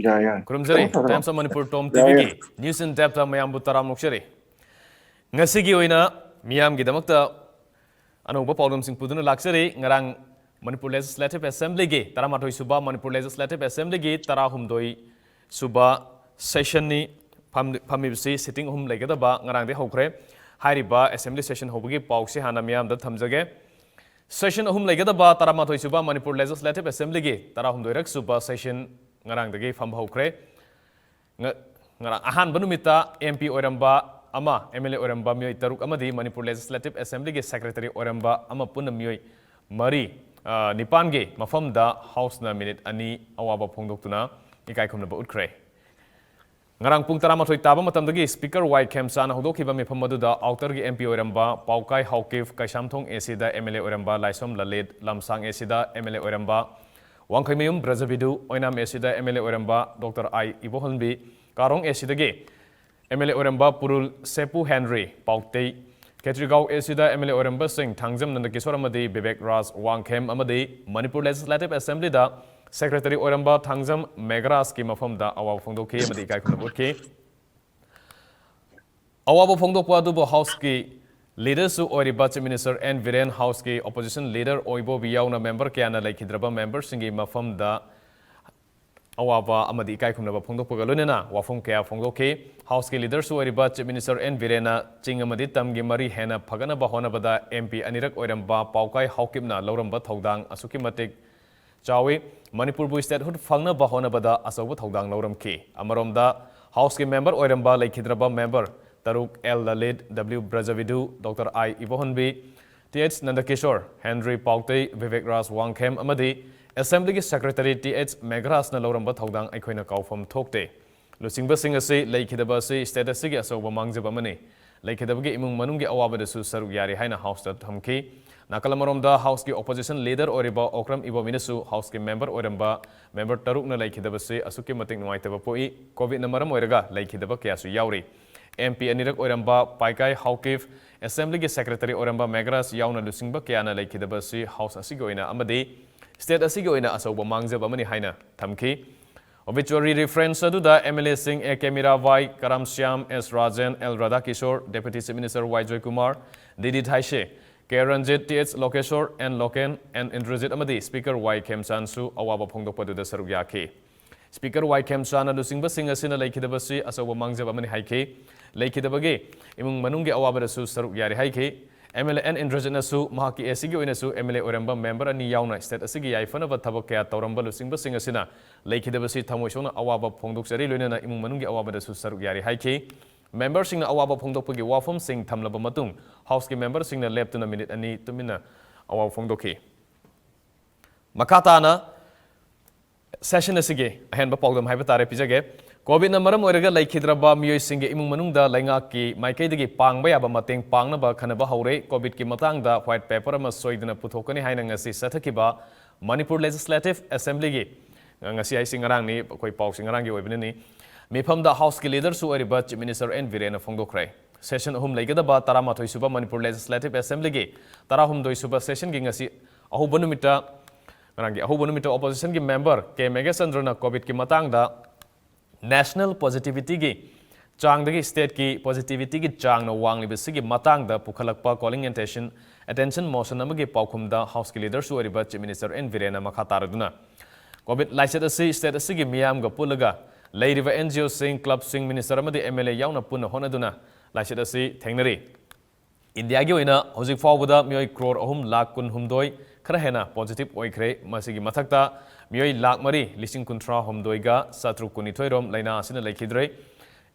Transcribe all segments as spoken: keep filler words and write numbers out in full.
ꯌꯥꯏ, ꯌꯥꯏ꯫ ꯈꯨꯔꯨꯝꯖꯔꯤ꯫ ꯈꯤꯇꯪ ꯐꯖꯅ Times of Manipur Tom ꯌꯥꯏ, TVꯒꯤ News in Depthꯇ ꯃꯌꯥꯝꯕꯨ ꯇꯔꯥꯝꯅ ꯑꯣꯛꯆꯔꯤ꯫ ꯉꯁꯤꯒꯤ ꯑꯣꯏꯅ ꯃꯤꯌꯥꯝꯒꯤꯗꯃꯛꯇ ꯑꯅꯧꯕ ꯄꯥꯎꯗꯝꯁꯤꯡ ꯄꯨꯗꯨꯅ ꯂꯥꯛꯆꯔꯤ꯫ ꯉꯔꯥꯡ Manipur Legislative Assemblyꯒꯤ ꯇꯔꯥꯃꯥꯊꯣꯏ ꯁꯨꯕ Manipur Legislative Assemblyꯒꯤ ꯇꯔꯥꯍꯨꯝꯗꯣꯏ ꯁꯨꯕ sessionꯅꯤ꯫ ꯐꯝ-, ꯐꯝꯃꯤꯕꯁꯤ sitting ꯑꯍꯨꯝ ꯂꯩꯒꯗꯕ ꯉꯔꯥꯡꯗꯒꯤ ꯍꯧꯈ꯭ꯔꯦ꯫ ꯍꯥꯏꯔꯤꯕ assembly session ꯍꯧꯕꯒꯤ ꯄꯥꯎꯁꯤ ꯍꯥꯟꯅ ꯃꯤꯌꯥꯝꯗ ꯊꯝꯖꯒꯦ꯫ Session ꯑꯍꯨꯝ ꯂꯩꯒꯗꯕ ꯇꯔꯥꯃꯥꯊꯣꯏ ꯁꯨꯕ Manipur Legislative Assemblyꯒꯤ ꯇꯔꯥꯍꯨꯝꯗꯣꯏꯔꯛ ꯁꯨꯕ session ꯉꯔꯥꯡꯗꯒꯤ ꯐꯝꯕ ꯍꯧꯈ꯭ꯔꯦ꯫ ꯉ-, ꯉꯔꯥꯡ ꯑꯍꯥꯟꯕ ꯅꯨꯃꯤꯠꯇ MP ꯑꯣꯏꯔꯝꯕ ꯑꯃ, MLA ꯑꯣꯏꯔꯝꯕ ꯃꯤꯑꯣꯏ ꯇꯔꯨꯛ ꯑꯃꯗꯤ Manipur Legislative Assemblyꯒꯤ Secretary ꯑꯣꯏꯔꯝꯕ ꯑꯃ, ꯄꯨꯟꯅ ꯃꯤꯑꯣꯏ ꯃꯔꯤ, ꯑ, ꯅꯤꯄꯥꯟꯒꯤ ꯃꯐꯝꯗ Houseꯅ ꯃꯤꯅꯤꯠ ꯑꯅꯤ ꯑꯋꯥꯕ ꯐꯣꯡꯗꯣꯛꯇꯨꯅ ꯏꯀꯥꯏ ꯈꯨꯝꯅꯕ ꯎꯠꯈ꯭ꯔꯦ꯫ ꯉꯔꯥꯡ ꯄꯨꯡ ꯇꯔꯥꯃꯥꯊꯣꯏ ꯇꯥꯕ ꯃꯇꯝꯗꯒꯤ Speaker ꯋꯥꯏ ꯈꯦꯝꯆꯥꯅ ꯍꯧꯗꯣꯛꯈꯤꯕ ꯃꯤꯐꯝ ꯑꯗꯨꯗ Outerꯒꯤ MP ꯑꯣꯏꯔꯝꯕ ꯄꯥꯎꯀꯥꯏ ꯍꯥꯎꯀꯤꯞ, ꯀꯩꯁꯥꯝꯊꯣꯡ ACꯗ MLA ꯑꯣꯏꯔꯝꯕ ꯂꯥꯏꯁꯣꯝ ꯂꯂꯤꯠ, ꯂꯝꯁꯥꯡ ACꯗ MLA ꯑꯣꯏꯔꯝꯕ ꯋꯥꯡꯈꯩꯃꯌꯨꯝ ꯕ꯭ꯔꯖꯕꯤꯗꯨ, ꯑꯣꯏꯅꯥꯝ ACꯗ MLA ꯑꯣꯏꯔꯝꯕ ꯗꯣꯛꯇꯔ ꯑꯥꯏ ꯏꯕꯣꯍꯟꯕꯤ, ꯀꯥꯔꯣꯡ ACꯗꯒꯤ MLA ꯑꯣꯏꯔꯝꯕ ꯄꯨꯔꯨꯜ ꯁꯦꯄꯨ ꯍꯦꯟꯔꯤ ꯄꯥꯎꯇꯩ, ꯈꯦꯇ꯭ꯔꯤꯒꯥꯎ ACꯗ MLA ꯑꯣꯏꯔꯝꯕꯁꯤꯡ ꯊꯥꯡꯖꯝ ꯅꯟꯗꯀꯤꯁꯣꯔ ꯑꯃꯗꯤ ꯕꯤꯕꯦꯛ ꯔꯥꯖ ꯋꯥꯡꯈꯦꯝ ꯑꯃꯗꯤ Manipur Legislative Assemblyꯗ Secretary ꯑꯣꯏꯔꯝꯕ ꯊꯥꯡꯖꯝ ꯃꯦꯘꯔꯥꯖꯀꯤ ꯃꯐꯝꯗ ꯑꯋꯥꯕ ꯐꯣꯡꯗꯣꯛꯈꯤ ꯑꯃꯗꯤ ꯏꯀꯥꯏ ꯈꯨꯝꯅꯕ ꯎꯠꯈꯤ꯫ ꯑꯋꯥꯕ ꯐꯣꯡꯗꯣꯛꯄ ꯑꯗꯨꯕꯨ Houseꯀꯤ Leaderꯁꯨ ꯑꯣꯏꯔꯤꯕ Chief Minister N Biren, Houseꯀꯤ Opposition Leader ꯑꯣꯏꯕꯣꯕꯤ ꯌꯥꯎꯅ member ꯀꯌꯥꯅ ꯂꯩꯈꯤꯗ꯭ꯔꯕ memberꯁꯤꯡꯒꯤ ꯃꯐꯝꯗ ꯑꯋꯥꯕ ꯑꯃꯗꯤ ꯏꯀꯥꯏ ꯈꯨꯝꯅꯕ ꯐꯣꯡꯗꯣꯛꯄꯒ ꯂꯣꯏꯅꯅ ꯋꯥꯐꯝ ꯀꯌꯥ ꯐꯣꯡꯗꯣꯛꯈꯤ꯫ Houseꯀꯤ Leaderꯁꯨ ꯑꯣꯏꯔꯤꯕ Chief Minister N ꯕꯤꯔꯦꯟꯅ ꯆꯤꯡ ꯑꯃꯗꯤ ꯇꯝꯒꯤ ꯃꯔꯤ ꯍꯦꯟꯅ ꯐꯒꯠꯅꯕ ꯍꯣꯠꯅꯕꯗ MP ꯑꯅꯤꯔꯛ ꯑꯣꯏꯔꯝꯕ ꯄꯥꯎꯀꯥꯏ ꯍꯥꯎꯀꯤꯞꯅ ꯂꯧꯔꯝꯕ ꯊꯧꯗꯥꯡ ꯑꯁꯨꯛꯀꯤ ꯃꯇꯤꯛ ꯆꯥꯎꯏ꯫ ꯃꯅꯤꯄꯨꯔꯕꯨ statehood ꯐꯪꯅꯕ ꯍꯣꯠꯅꯕꯗ ꯑꯆꯧꯕ ꯊꯧꯗꯥꯡ ꯂꯧꯔꯝꯈꯤ꯫ ꯑꯃꯔꯣꯝꯗ, Houseꯀꯤ member ꯑꯣꯏꯔꯝꯕ ꯂꯩꯈꯤꯗ꯭ꯔꯕ member ꯇꯔꯨꯛ, L Lalit, W Brajabidhu, doctor ꯑꯥꯏ Ibohanbi, T H ꯅꯟꯗꯀꯤꯁꯣꯔ, Henry ꯄꯥꯎꯇꯩ, Vivek ꯔꯥꯖ ꯋꯥꯡꯈꯦꯝ ꯑꯃꯗꯤ Assemblyꯒꯤ Secretary ꯇꯤ ꯑꯩꯆ ꯃꯦꯘꯔꯥꯖꯅ ꯂꯧꯔꯝꯕ ꯊꯧꯗꯥꯡ ꯑꯩꯈꯣꯏꯅ ꯀꯥꯎꯐꯝ ꯊꯣꯛꯇꯦ꯫ ꯂꯨꯆꯤꯡꯕꯁꯤꯡ ꯑꯁꯤ ꯂꯩꯈꯤꯗꯕ ꯑꯁꯤ state ꯑꯁꯤꯒꯤ ꯑꯆꯧꯕ ꯃꯥꯡꯖꯕ ꯑꯃꯅꯤ꯫ ꯂꯩꯈꯤꯗꯕꯒꯤ ꯏꯃꯨꯡ ꯃꯅꯨꯡꯒꯤ ꯑꯋꯥꯕꯗꯁꯨ ꯁꯔꯨꯛ ꯌꯥꯔꯤ ꯍꯥꯏꯅ Houseꯇ ꯊꯝꯈꯤ꯫ ꯅꯥꯀꯜ ꯑꯃꯔꯣꯝꯗ, Houseꯀꯤ Opposition Leader ꯑꯣꯏꯔꯤꯕ ꯑꯣꯀ꯭ꯔꯝ ꯏꯕꯣꯕꯤꯅꯁꯨ Houseꯀꯤ member ꯑꯣꯏꯔꯝꯕ member ꯇꯔꯨꯛꯅ ꯂꯩꯈꯤꯗꯕꯁꯤ ꯑꯁꯨꯛꯀꯤ ꯃꯇꯤꯛ ꯅꯨꯡꯉꯥꯏꯇꯕ ꯄꯣꯛꯏ꯫ COVIDꯅ ꯃꯔꯝ ꯑꯣꯏꯔꯒ ꯂꯩꯈꯤꯗꯕ ꯀꯌꯥꯁꯨ ꯌꯥꯎꯔꯤ꯫ MP ꯑꯅꯤꯔꯛ ꯑꯣꯏꯔꯝꯕ ꯄꯥꯏꯀꯥꯏ ꯍꯥꯎꯀꯤꯞ, Assemblyꯒꯤ Secretary ꯑꯣꯏꯔꯝꯕ ꯃꯦꯘꯔꯥꯖ ꯌꯥꯎꯅ ꯂꯨꯆꯤꯡꯕ ꯀꯌꯥꯅ ꯂꯩꯈꯤꯗꯕꯁꯤ House ꯑꯁꯤꯒꯤ ꯑꯣꯏꯅ ꯑꯃꯗꯤ state ꯑꯁꯤꯒꯤ ꯑꯣꯏꯅ ꯑꯆꯧꯕ ꯃꯥꯡꯖꯕ ꯑꯃꯅꯤ ꯍꯥꯏꯅ ꯊꯝꯈꯤ꯫ Obituary reference ꯑꯗꯨꯗ M L A ꯁꯤꯡ A K Mirabai, Karam Shyam, S Rajen, L ꯔꯥꯙꯥꯀꯤꯁꯣꯔ, Deputy Chief Minister Y Joykumar, D D ꯊꯥꯏꯁꯦ, K Ranjit, Th ꯂꯣꯀꯦꯁꯣꯔ, N local, N Indrajit ꯑꯃꯗꯤ Speaker Y ꯈꯦꯝꯆꯥꯟꯁꯨ ꯑꯋꯥꯕ ꯐꯣꯡꯗꯣꯛꯄ ꯑꯗꯨꯗ ꯁꯔꯨꯛ ꯌꯥꯈꯤ꯫ Speaker Y ꯈꯦꯝꯆꯥꯟꯅ ꯂꯨꯆꯤꯡꯕꯁꯤꯡ ꯑꯁꯤꯅ ꯂꯩꯈꯤꯗꯕꯁꯤ ꯑꯆꯧꯕ ꯃꯥꯡꯖꯕ ꯑꯃꯅꯤ ꯍꯥꯏꯈꯤ꯫ ꯂꯩꯈꯤꯗꯕꯒꯤ ꯏꯃꯨꯡ ꯃꯅꯨꯡꯒꯤ ꯑꯋꯥꯕꯗꯁꯨ ꯁꯔꯨꯛ ꯌꯥꯔꯤ ꯍꯥꯏꯈꯤ꯫ M L A N ꯏꯟꯗ꯭ꯔꯖꯤꯠꯅꯁꯨ ꯃꯍꯥꯛꯀꯤ A Cꯒꯤ ꯑꯣꯏꯅꯁꯨ M L A ꯑꯣꯏꯔꯝꯕ member ꯑꯅꯤ ꯌꯥꯎꯅ state ꯑꯁꯤꯒꯤ ꯌꯥꯏꯐꯅꯕ ꯊꯕꯛ ꯀꯌꯥ ꯇꯧꯔꯝꯕ ꯂꯨꯆꯤꯡꯕꯁꯤꯡ ꯑꯁꯤꯅ ꯂꯩꯈꯤꯗꯕꯁꯤ ꯊꯃꯣꯏ ꯁꯣꯛꯅ ꯑꯋꯥꯕ ꯐꯣꯡꯗꯣꯛꯆꯔꯤ, ꯂꯣꯏꯅꯅ ꯏꯃꯨꯡ ꯃꯅꯨꯡꯒꯤ ꯑꯋꯥꯕꯗꯁꯨ ꯁꯔꯨꯛ ꯌꯥꯔꯤ ꯍꯥꯏꯈꯤ꯫ Memberꯁꯤꯡꯅ ꯑꯋꯥꯕ ꯐꯣꯡꯗꯣꯛꯄꯒꯤ ꯋꯥꯐꯝꯁꯤꯡ ꯊꯝꯂꯕ ꯃꯇꯨꯡ Houseꯀꯤ memberꯁꯤꯡꯅ ꯂꯦꯞꯇꯨꯅ minute ꯑꯅꯤ ꯇꯨꯃꯤꯟꯅ ꯑꯋꯥꯕ ꯐꯣꯡꯗꯣꯛꯈꯤ꯫ ꯃꯈꯥ ꯇꯥꯅ session ꯑꯁꯤꯒꯤ ꯑꯍꯦꯟꯕ ꯄꯥꯎꯗꯝ ꯍꯥꯏꯕ ꯇꯥꯔꯦ ꯄꯤꯖꯒꯦ꯫ Covidꯅ ꯃꯔꯝ ꯑꯣꯏꯔꯒ ꯂꯩꯈꯤꯗ꯭ꯔꯕ ꯃꯤꯑꯣꯏꯁꯤꯡꯒꯤ ꯏꯃꯨꯡ ꯃꯅꯨꯡꯗ ꯂꯩꯉꯥꯛꯀꯤ ꯃꯥꯏꯀꯩꯗꯒꯤ ꯄꯥꯡꯕ ꯌꯥꯕ ꯃꯇꯦꯡ ꯄꯥꯡꯅꯕ ꯈꯟꯅꯕ ꯍꯧꯔꯦ꯫ Covidꯀꯤ ꯃꯇꯥꯡꯗ white paper ꯑꯃ ꯁꯣꯏꯗꯅ ꯄꯨꯊꯣꯛꯀꯅꯤ ꯍꯥꯏꯅ ꯉꯁꯤ ꯆꯠꯊꯈꯤꯕ ꯃꯅꯤꯄꯨꯔ Legislative Assemblyꯒꯤ, ꯉꯁꯤ ꯍꯥꯏꯁꯤ ꯉꯔꯥꯡꯅꯤ, ꯑꯩꯈꯣꯏ ꯄꯥꯎꯁꯤ ꯉꯔꯥꯡꯒꯤ ꯑꯣꯏꯕꯅꯤꯅꯤ, ꯃꯤꯐꯝꯗ Houseꯀꯤ leaderꯁꯨ ꯑꯣꯏꯔꯤꯕ Chief Minister N ꯕꯤꯔꯦꯟꯅ ꯐꯣꯡꯗꯣꯛꯈ꯭ꯔꯦ꯫ Session ꯑꯍꯨꯝ ꯂꯩꯒꯗꯕ ꯇꯔꯥꯃꯥꯊꯣꯏ ꯁꯨꯕ ꯃꯅꯤꯄꯨꯔ Legislative Assemblyꯒꯤ ꯇꯔꯥꯍꯨꯝꯗꯣꯏ ꯁꯨꯕ sessionꯒꯤ ꯉꯁꯤ ꯑꯍꯧꯕ ꯅꯨꯃꯤꯠꯇ, ꯉꯔꯥꯡꯒꯤ ꯑꯍꯧꯕ ꯅꯨꯃꯤꯠꯇ oppositionꯒꯤ member K ꯃꯦꯘꯆꯟꯗ꯭ꯔꯅ Covidꯀꯤ ꯃꯇꯥꯡꯗ national positivityꯒꯤ ꯆꯥꯡꯗꯒꯤ stateꯀꯤ positivityꯒꯤ ꯆꯥꯡꯅ ꯋꯥꯡꯂꯤꯕꯁꯤꯒꯤ ꯃꯇꯥꯡꯗ ꯄꯨꯈꯠꯂꯛꯄ calling attention, attention motion ꯑꯃꯒꯤ ꯄꯥꯎꯈꯨꯝꯗ Houseꯀꯤ leaderꯁꯨ ꯑꯣꯏꯔꯤꯕ Chief Minister N ꯕꯤꯔꯦꯟꯅ ꯃꯈꯥ ꯇꯥꯔꯗꯨꯅ, Covid ꯂꯥꯏꯆꯠ ꯑꯁꯤ state ꯑꯁꯤꯒꯤ ꯃꯤꯌꯥꯝꯒ ꯄꯨꯜꯂꯒ ꯂꯩꯔꯤꯕ N G Oꯁꯤꯡ, clubꯁꯤꯡ, minister ꯑꯃꯗꯤ M L A ꯌꯥꯎꯅ ꯄꯨꯟꯅ ꯍꯣꯠꯅꯗꯨꯅ ꯂꯥꯏꯆꯠ ꯑꯁꯤ ꯊꯦꯡꯅꯔꯤ꯫ ꯏꯟꯗꯤꯌꯥꯒꯤ ꯑꯣꯏꯅ ꯍꯧꯖꯤꯛ ꯐꯥꯎꯕꯗ ꯃꯤꯑꯣꯏ ꯀ꯭ꯔꯣꯔ ꯑꯍꯨꯝ ꯂꯥꯈ ꯀꯨꯟꯍꯨꯝꯗꯣꯏ ꯈꯔ ꯍꯦꯟꯅ positive ꯑꯣꯏꯈ꯭ꯔꯦ꯫ ꯃꯁꯤꯒꯤ ꯃꯊꯛꯇ ꯃꯤꯑꯣꯏ ꯂꯥꯈ ꯃꯔꯤ ꯂꯤꯁꯤꯡ ꯀꯨꯟꯊ꯭ꯔꯥ ꯍꯨꯝꯗꯣꯏꯒ ꯆꯥꯇ꯭ꯔꯨꯛ ꯀꯨꯟꯅꯤꯊꯣꯏ ꯔꯣꯝ ꯂꯥꯏꯅꯥ ꯑꯁꯤꯅ ꯂꯩꯈꯤꯗ꯭ꯔꯦ꯫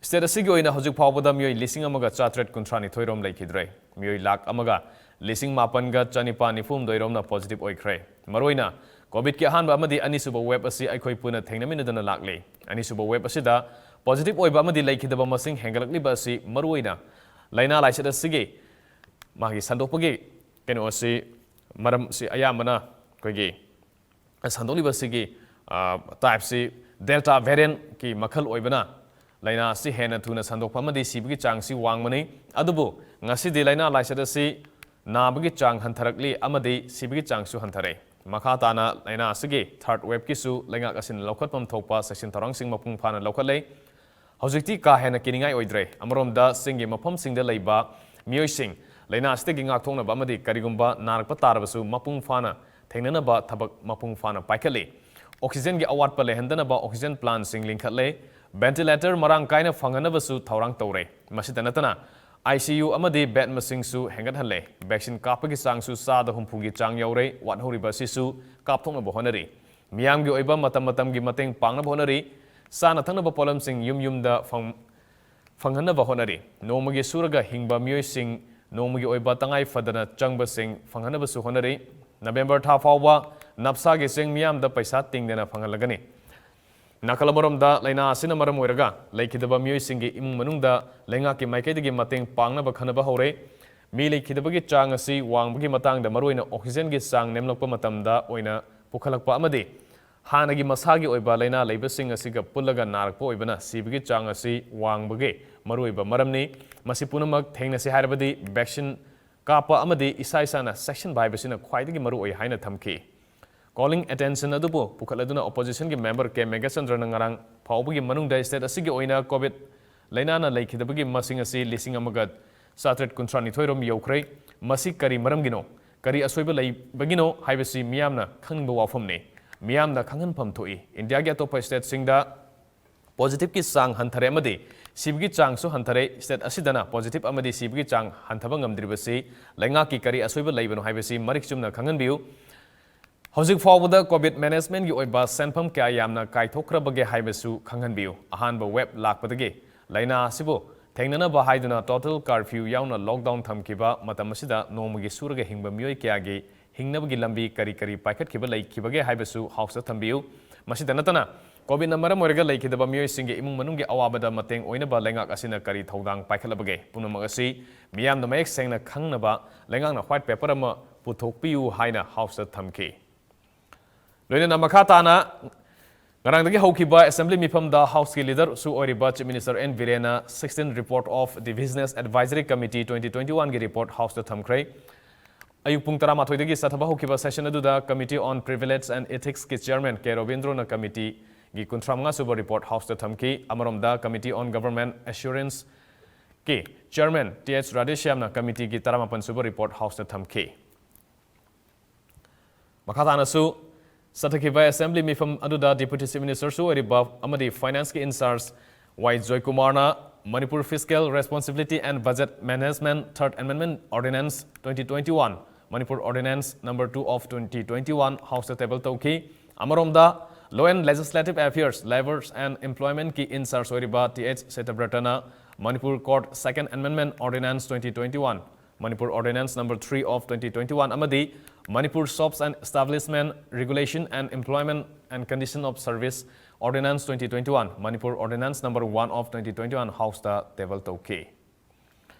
State ꯑꯁꯤꯒꯤ ꯑꯣꯏꯅ ꯍꯧꯖꯤꯛ ꯐꯥꯎꯕꯗ ꯃꯤꯑꯣꯏ ꯂꯤꯁꯤꯡ ꯑꯃꯒ ꯆꯥꯇ꯭ꯔꯦꯠ ꯀꯨꯟꯊ꯭ꯔꯥ ꯅꯤꯊꯣꯏ ꯔꯣꯝ ꯂꯩꯈꯤꯗ꯭ꯔꯦ꯫ ꯃꯤꯑꯣꯏ ꯂꯥꯈ ꯑꯃꯒ ꯂꯤꯁꯤꯡ ꯃꯥꯄꯟꯒ ꯆꯅꯤꯄꯥꯟ ꯅꯤꯐꯨ ꯍꯨꯝꯗꯣꯏ ꯔꯣꯝꯅ positive ꯑꯣꯏꯈ꯭ꯔꯦ꯫ ꯃꯔꯨꯑꯣꯏꯅ Covidꯀꯤ ꯑꯍꯥꯟꯕ ꯑꯃꯗꯤ ꯑꯅꯤꯁꯨꯕ wave ꯑꯁꯤ ꯑꯩꯈꯣꯏ ꯄꯨꯟꯅ ꯊꯦꯡꯅꯃꯤꯟꯅꯗꯨꯅ ꯂꯥꯛꯂꯤ꯫ ꯑꯅꯤꯁꯨꯕ wave ꯑꯁꯤꯗ positive ꯑꯣꯏꯕ ꯑꯃꯗꯤ ꯂꯩꯈꯤꯗꯕ ꯃꯁꯤꯡ ꯍꯦꯟꯒꯠꯂꯛꯂꯤꯕ ꯑꯁꯤ ꯃꯔꯨꯑꯣꯏꯅ ꯂꯥꯏꯅꯥ ꯂꯥꯏꯆꯠ ꯑꯁꯤꯒꯤ ꯃꯥꯒꯤ ꯁꯟꯗꯣꯛꯄꯒꯤ ꯀꯩꯅꯣ ꯑꯁꯤ, ꯃꯔꯝꯁꯤ ꯑꯌꯥꯝꯕꯅ ꯑꯩꯈꯣꯏꯒꯤ ꯁꯟꯗꯣꯛꯂꯤꯕ ꯑꯁꯤꯒꯤ, ꯑ, typeꯁꯤ Delta variantꯀꯤ ꯃꯈꯜ ꯑꯣꯏꯕꯅ ꯂꯥꯏꯅꯥ ꯑꯁꯤ ꯍꯦꯟꯅ ꯊꯨꯅ ꯁꯟꯗꯣꯛꯄ ꯑꯃꯗꯤ ꯁꯤꯕꯒꯤ ꯆꯥꯡꯁꯤ ꯋꯥꯡꯕꯅꯤ꯫ ꯑꯗꯨꯕꯨ ꯉꯁꯤꯗꯤ ꯂꯥꯏꯅꯥ ꯂꯥꯏꯆꯠ ꯑꯁꯤ ꯅꯥꯕꯒꯤ ꯆꯥꯡ ꯍꯟꯊꯔꯛꯂꯤ ꯑꯃꯗꯤ ꯁꯤꯕꯒꯤ ꯆꯥꯡꯁꯨ ꯍꯟꯊꯔꯛꯏ꯫ ꯃꯈꯥ ꯇꯥꯅ ꯂꯥꯏꯅꯥ ꯑꯁꯤꯒꯤ third wave ꯀꯤꯁꯨ ꯂꯩꯉꯥꯛ ꯑꯁꯤꯅ ꯂꯧꯈꯠꯐꯝ ꯊꯣꯛꯄ ꯆꯦꯛꯁꯤꯟ ꯊꯧꯔꯥꯡꯁꯤꯡ ꯃꯄꯨꯡ ꯐꯥꯅ ꯂꯧꯈꯠꯂꯦ꯫ ꯍꯧꯖꯤꯛꯇꯤ ꯀꯥ ꯍꯦꯟꯅ ꯀꯤꯅꯤꯡꯉꯥꯏ ꯑꯣꯏꯗ꯭ꯔꯦ꯫ ꯑꯃꯔꯣꯝꯗ ꯆꯤꯡꯒꯤ ꯃꯐꯝꯁꯤꯡꯗ ꯂꯩꯕ ꯃꯤꯑꯣꯏꯁꯤꯡ ꯂꯥꯏꯅꯥ ꯑꯁꯤꯗꯒꯤ ꯉꯥꯛꯊꯣꯛꯅꯕ ꯑꯃꯗꯤ ꯀꯔꯤꯒꯨꯝꯕ ꯅꯥꯔꯛꯄ ꯇꯥꯔꯕꯁꯨ ꯃꯄꯨꯡ ꯐꯥꯅ ꯊꯦꯡꯅꯅꯕ ꯊꯕꯛ ꯃꯄꯨꯡ ꯐꯥꯅ ꯄꯥꯏꯈꯠꯂꯤ꯫ Oxygen ꯒꯤ ꯑꯋꯥꯠꯄ ꯂꯩꯍꯟꯗꯅꯕ oxygen plant ꯁꯤꯡ ꯂꯤꯡꯈꯠꯂꯦ꯫ Ventilator ꯃꯔꯥꯡ ꯀꯥꯏꯅ ꯐꯪꯍꯟꯅꯕꯁꯨ ꯊꯧꯔꯥꯡ ꯇꯧꯔꯦ꯫ ꯃꯁꯤꯇ ꯅꯠꯇꯅ I C U ꯑꯃꯗꯤ bed ꯃꯁꯤꯡꯁꯨ ꯍꯦꯟꯒꯠꯍꯜꯂꯦ꯫ Vaccine ꯀꯥꯞꯄꯒꯤ ꯆꯥꯡꯁꯨ ꯆꯥꯗ ꯍꯨꯝꯐꯨꯒꯤ ꯆꯥꯡ ꯌꯧꯔꯦ꯫ ꯋꯥꯠꯍꯧꯔꯤꯕ ꯑꯁꯤꯁꯨ ꯀꯥꯞꯊꯣꯛꯅꯕ ꯍꯣꯠꯅꯔꯤ꯫ ꯃꯤꯌꯥꯝꯒꯤ ꯑꯣꯏꯕ ꯃꯇꯝ ꯃꯇꯝꯒꯤ ꯃꯇꯦꯡ ꯄꯥꯡꯅꯕ ꯍꯣꯠꯅꯔꯤ꯫ ꯆꯥꯅ ꯊꯛꯅꯕ ꯄꯣꯠꯂꯝꯁꯤꯡ ꯌꯨꯝ ꯌꯨꯝꯗ ꯐꯪ-, ꯐꯪꯍꯟꯅꯕ ꯍꯣꯠꯅꯔꯤ꯫ ꯅꯣꯡꯃꯒꯤ ꯁꯨꯔꯒ ꯍꯤꯡꯕ ꯃꯤꯑꯣꯏꯁꯤꯡ ꯅꯣꯡꯃꯒꯤ ꯑꯣꯏꯕ ꯇꯉꯥꯏ ꯐꯗꯅ ꯆꯪꯕꯁꯤꯡ ꯐꯪꯍꯟꯅꯕꯁꯨ ꯍꯣꯠꯅꯔꯤ꯫ ꯅꯕꯦꯝꯕꯔ ꯊꯥ ꯐꯥꯎꯕ ꯅꯞꯁꯥꯒꯤ ꯆꯦꯡ ꯃꯤꯌꯥꯝꯗ ꯄꯩꯁꯥ ꯇꯤꯡꯗꯅ ꯐꯪꯍꯜꯂꯒꯅꯤ꯫ ꯅꯥꯀꯜ ꯑꯃꯔꯣꯝꯗ, ꯂꯥꯏꯅꯥ ꯑꯁꯤꯅ ꯃꯔꯝ ꯑꯣꯏꯔꯒ ꯂꯩꯈꯤꯗꯕ ꯃꯤꯑꯣꯏꯁꯤꯡꯒꯤ ꯏꯃꯨꯡ ꯃꯅꯨꯡꯗ ꯂꯩꯉꯥꯛꯀꯤ ꯃꯥꯏꯀꯩꯗꯒꯤ ꯃꯇꯦꯡ ꯄꯥꯡꯅꯕ ꯈꯟꯅꯕ ꯍꯧꯔꯦ꯫ ꯃꯤ ꯂꯩꯈꯤꯗꯕꯒꯤ ꯆꯥꯡ ꯑꯁꯤ ꯋꯥꯡꯕꯒꯤ ꯃꯇꯥꯡꯗ, ꯃꯔꯨꯑꯣꯏꯅ oxygen ꯒꯤ ꯆꯥꯡ ꯅꯦꯝꯂꯛꯄ ꯃꯇꯝꯗ ꯑꯣꯏꯅ ꯄꯨꯈꯠꯂꯛꯄ ꯑꯃꯗꯤ ꯍꯥꯟꯅꯒꯤ ꯃꯁꯥꯒꯤ ꯑꯣꯏꯕ ꯂꯥꯏꯅꯥ ꯂꯩꯕꯁꯤꯡ ꯑꯁꯤꯒ ꯄꯨꯜꯂꯒ ꯅꯥꯔꯛꯄ ꯑꯣꯏꯕꯅ ꯁꯤꯕꯒꯤ ꯆꯥꯡ ꯑꯁꯤ ꯋꯥꯡꯕꯒꯤ ꯃꯔꯨꯑꯣꯏꯕ ꯃꯔꯝꯅꯤ꯫ ꯃꯁꯤ ꯄꯨꯝꯅꯃꯛ ꯊꯦꯡꯅꯁꯤ ꯍꯥꯏꯔꯕꯗꯤ vaccine ꯀꯥꯞꯄ ꯑꯃꯗꯤ ꯏꯁꯥ ꯏꯁꯥꯅ ꯆꯦꯛꯁꯤꯟꯕ ꯍꯥꯏꯕꯁꯤꯅ ꯈ꯭ꯋꯥꯏꯗꯒꯤ ꯃꯔꯨꯑꯣꯏ ꯍꯥꯏꯅ ꯊꯝꯈꯤ꯫ Calling attention ꯑꯗꯨꯕꯨ ꯄꯨꯈꯠꯂꯗꯨꯅ opposition ꯒꯤ member ꯀꯦ ꯃꯦꯘꯆꯟꯗ꯭ꯔꯅ ꯉꯔꯥꯡ ꯐꯥꯎꯕꯒꯤ ꯃꯅꯨꯡꯗ state ꯑꯁꯤꯒꯤ ꯑꯣꯏꯅ COVID ꯂꯥꯏꯅꯥꯅ ꯂꯩꯈꯤꯗꯕꯒꯤ ꯃꯁꯤꯡ ꯑꯁꯤ ꯂꯤꯁꯤꯡ ꯑꯃꯒ ꯆꯥꯇ꯭ꯔꯦꯠ ꯀꯨꯟꯊ꯭ꯔꯥ ꯅꯤꯊꯣꯏ ꯔꯣꯝ ꯌꯧꯈ꯭ꯔꯦ꯫ ꯃꯁꯤ ꯀꯔꯤ ꯃꯔꯝꯒꯤꯅꯣ, ꯀꯔꯤ ꯑꯁꯣꯏꯕ ꯂꯩꯕꯒꯤꯅꯣ ꯍꯥꯏꯕꯁꯤ ꯃꯤꯌꯥꯝꯅ ꯈꯪꯅꯤꯡꯕ ꯋꯥꯐꯝꯅꯤ꯫ ꯃꯤꯌꯥꯝꯅ ꯈꯪꯍꯟꯐꯝ ꯊꯣꯛꯏ꯫ ꯏꯟꯗꯤꯌꯥꯒꯤ ꯑꯇꯣꯞꯄ state ꯁꯤꯡꯗ positive ꯀꯤ ꯆꯥꯡ ꯍꯟꯊꯔꯦ ꯑꯃꯗꯤ ꯁꯤꯕꯒꯤ ꯆꯥꯡꯁꯨ ꯍꯟꯊꯔꯦ꯫ State ꯑꯁꯤꯗꯅ positive ꯑꯃꯗꯤ ꯁꯤꯕꯒꯤ ꯆꯥꯡ ꯍꯟꯊꯕ ꯉꯝꯗ꯭ꯔꯤꯕꯁꯤ ꯂꯩꯉꯥꯛꯀꯤ ꯀꯔꯤ ꯑꯁꯣꯏꯕ ꯂꯩꯕꯅꯣ ꯍꯥꯏꯕꯁꯤ ꯃꯔꯤꯛ ꯆꯨꯝꯅ ꯈꯪꯍꯟꯕꯤꯌꯨ꯫ ꯍꯧꯖꯤꯛ ꯐꯥꯎꯕꯗ COVID management ꯒꯤ ꯑꯣꯏꯕ ꯁꯦꯟꯐꯝ ꯀꯌꯥ ꯌꯥꯝꯅ ꯀꯥꯏꯊꯣꯛꯈ꯭ꯔꯕꯒꯦ ꯍꯥꯏꯕꯁꯨ ꯈꯪꯍꯟꯕꯤꯌꯨ꯫ ꯑꯍꯥꯟꯕ wave ꯂꯥꯛꯄꯗꯒꯤ ꯂꯥꯏꯅꯥ ꯑꯁꯤꯕꯨ ꯊꯦꯡꯅꯅꯕ ꯍꯥꯏꯗꯨꯅ total curfew ꯌꯥꯎꯅ lockdown ꯊꯝꯈꯤꯕ ꯃꯇꯝ ꯑꯁꯤꯗ ꯅꯣꯡꯃꯒꯤ ꯁꯨꯔꯒ ꯍꯤꯡꯕ ꯃꯤꯑꯣꯏ ꯀꯌꯥꯒꯤ ꯍꯤꯡꯅꯕꯒꯤ ꯂꯝꯕꯤ ꯀꯔꯤ ꯀꯔꯤ ꯄꯥꯏꯈꯠꯈꯤꯕ ꯂꯩꯈꯤꯕꯒꯦ ꯍꯥꯏꯕꯁꯨ house ꯇ ꯊꯝꯕꯤꯌꯨ꯫ ꯃꯁꯤꯗ ꯅꯠꯇꯅ, COVID ꯅ ꯃꯔꯝ ꯑꯣꯏꯔꯒ ꯂꯩꯈꯤꯗꯕ ꯃꯤꯑꯣꯏꯁꯤꯡꯒꯤ ꯏꯃꯨꯡ ꯃꯅꯨꯡꯒꯤ ꯑꯋꯥꯕꯗ ꯃꯇꯦꯡ ꯑꯣꯏꯅꯕ ꯂꯩꯉꯥꯛ ꯑꯁꯤꯅ ꯀꯔꯤ ꯊꯧꯗꯥꯡ ꯄꯥꯏꯈꯠꯂꯕꯒꯦ? ꯄꯨꯝꯅꯃꯛ ꯑꯁꯤ ꯃꯤꯌꯥꯝꯅ ꯃꯌꯦꯛ ꯁꯦꯡꯅ ꯈꯪꯅꯕ ꯂꯩꯉꯥꯛꯅ white paper ꯑꯃ ꯄꯨꯊꯣꯛꯄꯤꯌꯨ ꯍꯥꯏꯅ house ꯇ ꯊꯝꯈꯤ꯫ ꯂꯣꯏꯅꯅ ꯃꯈꯥ ꯇꯥꯅ ꯉꯔꯥꯡꯗꯒꯤ ꯍꯧꯈꯤꯕ assembly ꯃꯤꯐꯝꯗ house ꯀꯤ leader ꯁꯨ ꯑꯣꯏꯔꯤꯕ Chief Minister N ꯕꯤꯔꯦꯟꯅ sixteen report of the Business Advisory Committee twenty twenty-one ꯒꯤ report house ꯇ ꯊꯝꯈ꯭ꯔꯦ꯫ ꯑꯌꯨꯛ ꯄꯨꯡ ꯇꯔꯥꯃꯥꯊꯣꯏꯗꯒꯤ ꯆꯠꯊꯕ ꯍꯧꯈꯤꯕ session ꯑꯗꯨꯗ Committee on Privilege and Ethics ꯀꯤ chairman ꯀꯦ ꯔꯣꯕꯤꯟꯗ꯭ꯔꯣꯅ committee ꯒꯤ ꯀꯨꯟꯊ꯭ꯔꯥ ꯃꯉꯥ ꯁꯨꯕ report house ꯇ ꯊꯝꯈꯤ꯫ ꯑꯃꯔꯣꯝꯗ Committee on Government Assurance ꯀꯤ chairman ꯇꯤ ꯑꯩꯆ ꯔꯥꯙꯦꯁ꯭ꯌꯥꯝꯅ committee ꯒꯤ ꯇꯔꯥꯃꯥꯄꯟ ꯁꯨꯕ report house ꯇ ꯊꯝꯈꯤ꯫ ꯃꯈꯥ ꯇꯥꯅꯁꯨ ꯆꯠꯊꯈꯤꯕ assembly ꯃꯤꯐꯝ ꯑꯗꯨꯗ Deputy Chief Minister ꯁꯨ ꯑꯣꯏꯔꯤꯕ ꯑꯃꯗꯤ finance ꯀꯤ in charge Y ꯖꯣꯏꯀꯨꯃꯥꯔꯅ Manipur Fiscal Responsibility and Budget Management Third Amendment Ordinance twenty twenty-one, Manipur Ordinance number two of twenty twenty-one house ꯇ table ꯇꯧꯈꯤ꯫ ꯑꯃꯔꯣꯝꯗ Law and Legislative Affairs, Labour and Employment ꯀꯤ in charge ꯑꯣꯏꯔꯤꯕ T H ꯁꯇ꯭ꯌꯕ꯭ꯔꯇꯅ Manipur Court Second Amendment Ordinance twenty twenty-one, Manipur Ordinance number three of twenty twenty-one ꯑꯃꯗꯤ Manipur Shops and Establishment Regulation and Employment and Condition of Service Ordinance twenty twenty-one, Manipur Ordinance number one of twenty twenty-one house ꯇ table ꯇꯧꯈꯤ꯫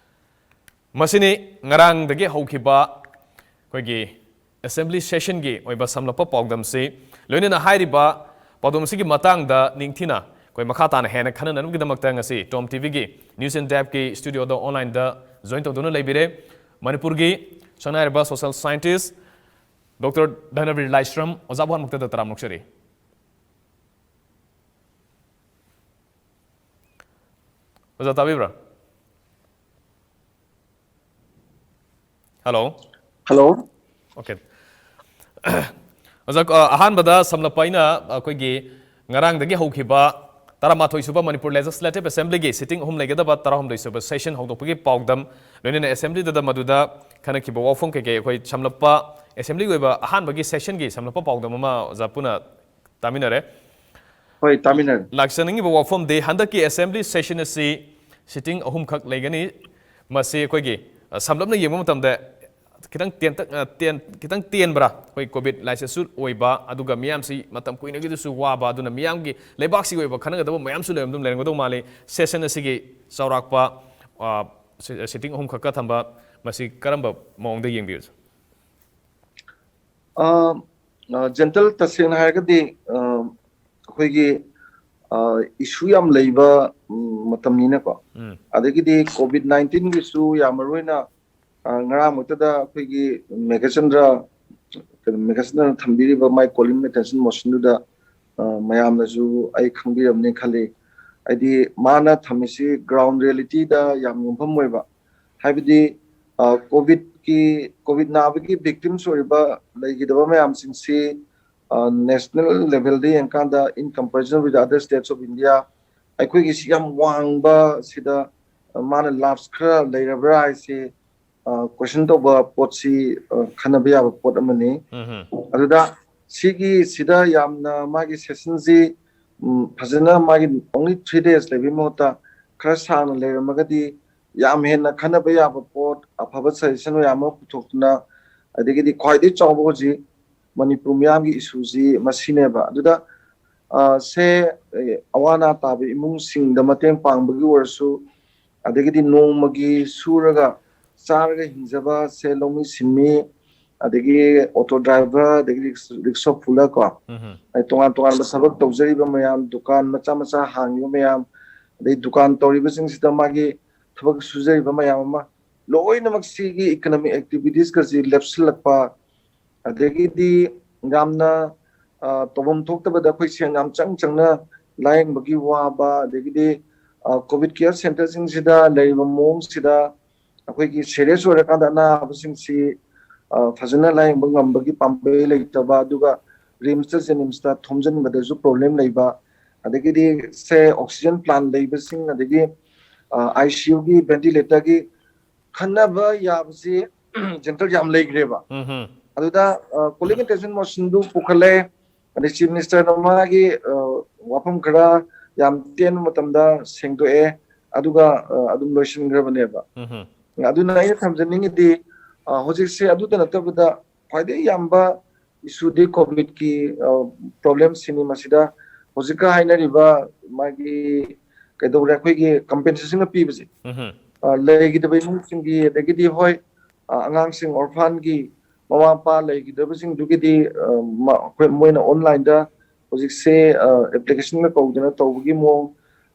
ꯃꯁꯤꯅꯤ ꯉꯔꯥꯡꯗꯒꯤ ꯍꯧꯈꯤꯕ ꯑꯩꯈꯣꯏꯒꯤ assembly session ꯒꯤ ꯑꯣꯏꯕ ꯁꯝꯂꯞꯄ ꯄꯥꯎꯗꯝꯁꯤ꯫ ꯂꯣꯏꯅꯅ ꯍꯥꯏꯔꯤꯕ ꯄꯥꯎꯗꯝ ꯑꯁꯤꯒꯤ ꯃꯇꯥꯡꯗ ꯅꯤꯡꯊꯤꯅ ꯑꯩꯈꯣꯏ ꯃꯈꯥ ꯇꯥꯅ ꯍꯦꯟꯅ ꯈꯟꯅꯅꯕꯒꯤꯗꯃꯛꯇ ꯉꯁꯤ Tom T V ꯒꯤ News in Depth ꯀꯤ studio ꯗ online ꯗ join ꯇꯧꯗꯨꯅ ꯂꯩꯕꯤꯔꯦ ꯃꯅꯤꯄꯨꯔꯒꯤ ꯁꯛꯅꯥꯏꯔꯕ social scientist Doctor ꯙꯅꯕꯤꯔ ꯂꯥꯏꯁ꯭ꯔꯝ꯫ ꯑꯣꯖꯥꯕꯨ ꯍꯥꯟꯃꯛꯇꯗ ꯇꯔꯥꯝꯅ ꯑꯣꯛꯆꯔꯤ꯫ ꯑꯣꯖꯥ ꯇꯥꯕꯤꯕ꯭ꯔꯥ? Hello? Hello? Okay. ꯑꯣꯖꯥ, ꯑ, ꯑꯍꯥꯟꯕꯗ ꯁꯝꯂꯞꯄ ꯑꯩꯅ ꯑꯩꯈꯣꯏꯒꯤ ꯉꯔꯥꯡꯗꯒꯤ ꯍꯧꯈꯤꯕ ꯇꯔꯥꯃꯥꯊꯣꯏ ꯁꯨꯕ ꯃꯅꯤꯄꯨꯔ Legislative Assembly ꯒꯤ sitting ꯑꯍꯨꯝ ꯂꯩꯒꯗꯕ ꯇꯔꯥꯍꯨꯝꯗꯣꯏ ꯁꯨꯕ session ꯍꯧꯗꯣꯛꯄꯒꯤ ꯄꯥꯎꯗꯝ, ꯂꯣꯏꯅꯅ assembly ꯗ ꯃꯗꯨꯗ ꯈꯟꯅꯈꯤꯕ ꯋꯥꯐꯝ ꯀꯩꯀꯩ ꯑꯩꯈꯣꯏ ꯁꯝꯂꯞꯄ assembly ꯒꯤ ꯑꯣꯏꯕ ꯑꯍꯥꯟꯕꯒꯤ session ꯒꯤ ꯁꯝꯂꯞꯄ ꯄꯥꯎꯗꯝ ꯑꯃ ꯑꯣꯖꯥ ꯄꯨꯟꯅ ꯇꯥꯃꯤꯟꯅꯔꯦ꯫ ꯍꯣꯏ, ꯇꯥꯃꯤꯟꯅꯔꯦ꯫ ꯂꯥꯛꯆꯅꯤꯡꯉꯤꯕ ꯋꯥꯐꯝꯗꯤ ꯍꯟꯗꯛꯀꯤ assembly session ꯑꯁꯤ sitting ꯑꯍꯨꯝꯈꯛ ꯂꯩꯒꯅꯤ꯫ ꯃꯁꯤ ꯑꯩꯈꯣꯏꯒꯤ, ꯑ, ꯁꯝꯂꯞꯅ ꯌꯦꯡꯕ ꯃꯇꯝꯗ ꯈꯤꯇꯪ ꯇꯦꯟꯇꯛ-, ꯑ, ꯇꯦꯟ-, ꯈꯤꯇꯪ ꯇꯦꯟꯕ꯭ꯔꯥ? ꯑꯩꯈꯣꯏ COVID ꯂꯥꯏꯆꯠꯁꯨ ꯑꯣꯏꯕ, ꯑꯗꯨꯒ ꯃꯤꯌꯥꯝꯁꯤ ꯃꯇꯝ ꯀꯨꯏꯅꯒꯤꯗꯁꯨ ꯋꯥꯕ, ꯑꯗꯨꯅ ꯃꯤꯌꯥꯝꯒꯤ ꯂꯩꯕꯥꯛꯁꯤꯒꯤ ꯑꯣꯏꯕ ꯈꯟꯅꯒꯗꯕ ꯃꯌꯥꯝꯁꯨ ꯂꯩꯔꯝ-, ꯑꯗꯨꯝ ꯂꯩꯔꯝꯒꯗꯧ ꯃꯥꯜꯂꯤ꯫ Session ꯑꯁꯤꯒꯤ ꯆꯥꯎꯔꯥꯛꯄ, ꯑ, si-, sitting ꯑꯍꯨꯝꯈꯛꯀ ꯊꯝꯕ, ꯃꯁꯤ ꯀꯔꯝꯕ ꯃꯑꯣꯡꯗ ꯌꯦꯡꯕꯤꯕꯁꯦ? ꯑ, ꯑ, ꯖꯦꯟꯇꯜ, ꯇꯁꯦꯡꯅ ꯍꯥꯏꯔꯒꯗꯤ, ꯑ, ꯑꯩꯈꯣꯏꯒꯤ, ꯑ, issue ꯌꯥꯝ ꯂꯩꯕ, ꯎꯝ, ꯃꯇꯝꯅꯤꯅꯀꯣ꯫ ꯎꯝ꯫ ꯑꯗꯒꯤꯗꯤ COVID nineteen ꯒꯤꯁꯨ ꯌꯥꯝ ꯃꯔꯨ ꯑꯣꯏꯅ ꯑ, ꯉꯔꯥꯡꯃꯛꯇꯗ ꯑꯩꯈꯣꯏꯒꯤ ꯃꯦꯘꯆꯟꯗ꯭ꯔ, ꯀꯩꯅꯣ, ꯃꯦꯘꯆꯟꯗ꯭ꯔꯅ ꯊꯝꯕꯤꯔꯤꯕ ꯃꯥꯏ calling attention motionꯗꯨꯗ, ꯑ, ꯃꯌꯥꯝꯅꯁꯨ ꯑꯩ ꯈꯪꯕꯤꯔꯝꯅꯤ ꯈꯜꯂꯤ꯫ ꯍꯥꯏꯗꯤ ꯃꯥꯅ ꯊꯝꯃꯤꯁꯤ ground realityꯗ ꯌꯥꯝ ꯌꯨꯝꯐꯝ ꯑꯣꯏꯕ, ꯍꯥꯏꯕꯗꯤ, ꯑ, COVIDꯀꯤ, COVID ꯅꯥꯕꯒꯤ victims ꯑꯣꯏꯔꯤꯕ ꯂꯩꯈꯤꯗꯕ ꯃꯌꯥꯝꯁꯤꯡꯁꯤ, ꯑ, national levelꯗ ꯌꯦꯡꯀꯥꯟꯗ, in comparison with other states of India, ꯑꯩꯈꯣꯏꯒꯤꯁꯤ ꯌꯥꯝ ꯋꯥꯡꯕ ꯁꯤꯗ, ꯑ, ꯃꯥꯅ lapse ꯈꯔ ꯂꯩꯔꯕ꯭ꯔꯥ ꯍꯥꯏꯁꯤ, ꯑ, question ꯇꯧꯕ ꯄꯣꯠꯁꯤ, ꯑ, ꯈꯟꯅꯕ ꯌꯥꯕ ꯄꯣꯠ ꯑꯃꯅꯤ꯫ ꯎꯝ ꯑꯗꯨꯗ ꯁꯤꯒꯤ ꯁꯤꯗ ꯌꯥꯝꯅ ꯃꯥꯒꯤ sessionꯁꯤ, ꯎꯝ, ꯐꯖꯅ ꯃꯥꯒꯤ only three days ꯂꯩꯕꯒꯤ ꯃꯍꯨꯠꯇ ꯈꯔ ꯁꯥꯡꯅ ꯂꯩꯔꯝꯃꯒꯗꯤ ꯌꯥꯝ ꯍꯦꯟꯅ ꯈꯟꯅꯕ ꯌꯥꯕ ꯄꯣꯠ, ꯑꯐꯕ suggestion ꯃꯌꯥꯝ ꯑꯃ ꯄꯨꯊꯣꯛꯇꯨꯅ, ꯑꯗꯒꯤꯗꯤ ꯈ꯭ꯋꯥꯏꯗꯒꯤ ꯆꯥꯎꯕ ꯍꯧꯖꯤꯛ ꯃꯅꯤꯄꯨꯔ ꯃꯤꯌꯥꯝꯒꯤ issueꯁꯤ ꯃꯁꯤꯅꯦꯕ꯫ ꯑꯗꯨꯗ, ꯑ, ꯁꯦ, ꯑꯦ, ꯑꯋꯥ ꯑꯅꯥ ꯇꯥꯕ ꯏꯃꯨꯡꯁꯤꯡꯗ ꯃꯇꯦꯡ ꯄꯥꯡꯕꯒꯤ ꯑꯣꯏꯔꯁꯨ, ꯑꯗꯒꯤꯗꯤ ꯅꯣꯡꯃꯒꯤ ꯁꯨꯔꯒ ꯆꯥꯔꯒ ꯍꯤꯡꯖꯕ ꯁꯦ ꯂꯧꯃꯤ ꯁꯤꯟꯃꯤ, ꯑꯗꯒꯤ auto driver, ꯑꯗꯒꯤ ꯔꯤꯛꯁ-, ꯔꯤꯛꯁꯣ ꯄꯨꯂ ꯀꯣ, ꯎꯝ ꯑꯩ ꯇꯣꯉꯥꯟ ꯇꯣꯉꯥꯟꯕ ꯊꯕꯛ ꯇꯧꯖꯔꯤꯕ ꯃꯌꯥꯝ, ꯗꯨꯀꯥꯟ ꯃꯆꯥ ꯃꯆꯥ ꯍꯥꯡꯉꯤꯕ ꯃꯌꯥꯝ, ꯑꯗꯩ ꯗꯨꯀꯥꯟ ꯇꯧꯔꯤꯕꯁꯤꯡꯁꯤꯗ ꯃꯥꯒꯤ ꯊꯕꯛ ꯁꯨꯖꯔꯤꯕ ꯃꯌꯥꯝ ꯑꯃ, ꯂꯣꯏꯅꯃꯛ ꯁꯤꯒꯤ economic activitiesꯀꯁꯤ ꯂꯦꯞꯁꯤꯜꯂꯛꯄ, ꯑꯗꯒꯤꯗꯤ ꯌꯥꯝꯅ, ꯑ, ꯇꯧꯐꯝ ꯊꯣꯛꯇꯕꯗ ꯑꯩꯈꯣꯏ ꯁꯦꯟ ꯌꯥꯝ ꯆꯪ ꯆꯪꯅ ꯂꯥꯌꯦꯡꯕꯒꯤ ꯋꯥꯕ, ꯑꯗꯒꯤꯗꯤ, ꯑ, COVID care centreꯁꯤꯡꯁꯤꯗ ꯂꯩꯔꯤꯕ ꯃꯑꯣꯡꯁꯤꯗ ꯑꯩꯈꯣꯏꯒꯤ serious ꯑꯣꯏꯔꯀꯥꯟꯗ ꯑꯅꯥꯕꯁꯤꯡꯁꯤ, ꯑ, ꯐꯖꯅ ꯂꯥꯌꯦꯡꯕ ꯉꯝꯕꯒꯤ ꯄꯥꯝꯕꯩ ꯂꯩꯇꯕ, ꯑꯗꯨꯒ RIMSꯇ JNIMSꯇ ꯊꯣꯝꯖꯤꯟꯕꯗꯁꯨ problem ꯂꯩꯕ, ꯑꯗꯒꯤꯗꯤ ꯁꯦ oxygen plant ꯂꯩꯕꯁꯤꯡ, ꯑꯗꯒꯤ, ꯑ, ICUꯒꯤ ventilatorꯒꯤ ꯈꯟꯅꯕ ꯌꯥꯕꯁꯤ ꯖꯦꯟꯇꯔ ꯌꯥꯝ ꯂꯩꯈ꯭ꯔꯦꯕ꯫ ꯎꯝ ꯑꯗꯨꯗ, ꯑ, calling attention motionꯗꯨ ꯄꯨꯈꯠꯂꯦ, ꯑꯗꯩ Chief Ministerꯅ ꯃꯥꯒꯤ, ꯑ, ꯋꯥꯐꯝ ꯈꯔ ꯌꯥꯝ ꯇꯦꯟꯕ ꯃꯇꯝꯗ ꯁꯦꯡꯗꯣꯛꯑꯦ, ꯑꯗꯨꯒ, ꯑ, ꯑꯗꯨꯝ ꯂꯣꯏꯁꯤꯟꯈ꯭ꯔꯕꯅꯦꯕ꯫ ꯎꯝ ꯑꯗꯨꯅ ꯑꯩꯅ ꯊꯝꯖꯅꯤꯡꯉꯤꯗꯤ, ꯑ, ꯍꯧꯖꯤꯛꯁꯦ ꯑꯗꯨꯇ ꯅꯠꯇꯕꯗ ꯈ꯭ꯋꯥꯏꯗꯒꯤ ꯌꯥꯝꯕ issueꯗꯤ COVIDꯀꯤ, ꯑ, problemꯁꯤꯅꯤ꯫ ꯃꯁꯤꯗ ꯍꯧꯖꯤꯛꯀ ꯍꯥꯏꯅꯔꯤꯕ ꯃꯥꯒꯤ ꯀꯩꯗꯧꯔꯦ, ꯑꯩꯈꯣꯏꯒꯤ compensationꯒ ꯄꯤꯕꯁꯦ, ꯎꯝ ꯑ, ꯂꯩꯈꯤꯗꯕ ꯏꯃꯨꯡꯁꯤꯡꯒꯤ, ꯑꯗꯒꯤꯗꯤ ꯍꯣꯏ, ꯑ, ꯑꯉꯥꯡꯁꯤꯡ orphanꯒꯤ ꯃꯃꯥ ꯃꯄꯥ ꯂꯩꯈꯤꯗꯕꯁꯤꯡꯗꯨꯒꯤꯗꯤ, ꯑ, ꯃ-, ꯑꯩꯈꯣꯏ ꯃꯣꯏꯅ onlineꯗ ꯍꯧꯖꯤꯛꯁꯦ, ꯑ, applicationꯒ ꯀꯧꯗꯅ ꯇꯧꯕꯒꯤ ꯃꯑꯣꯡ,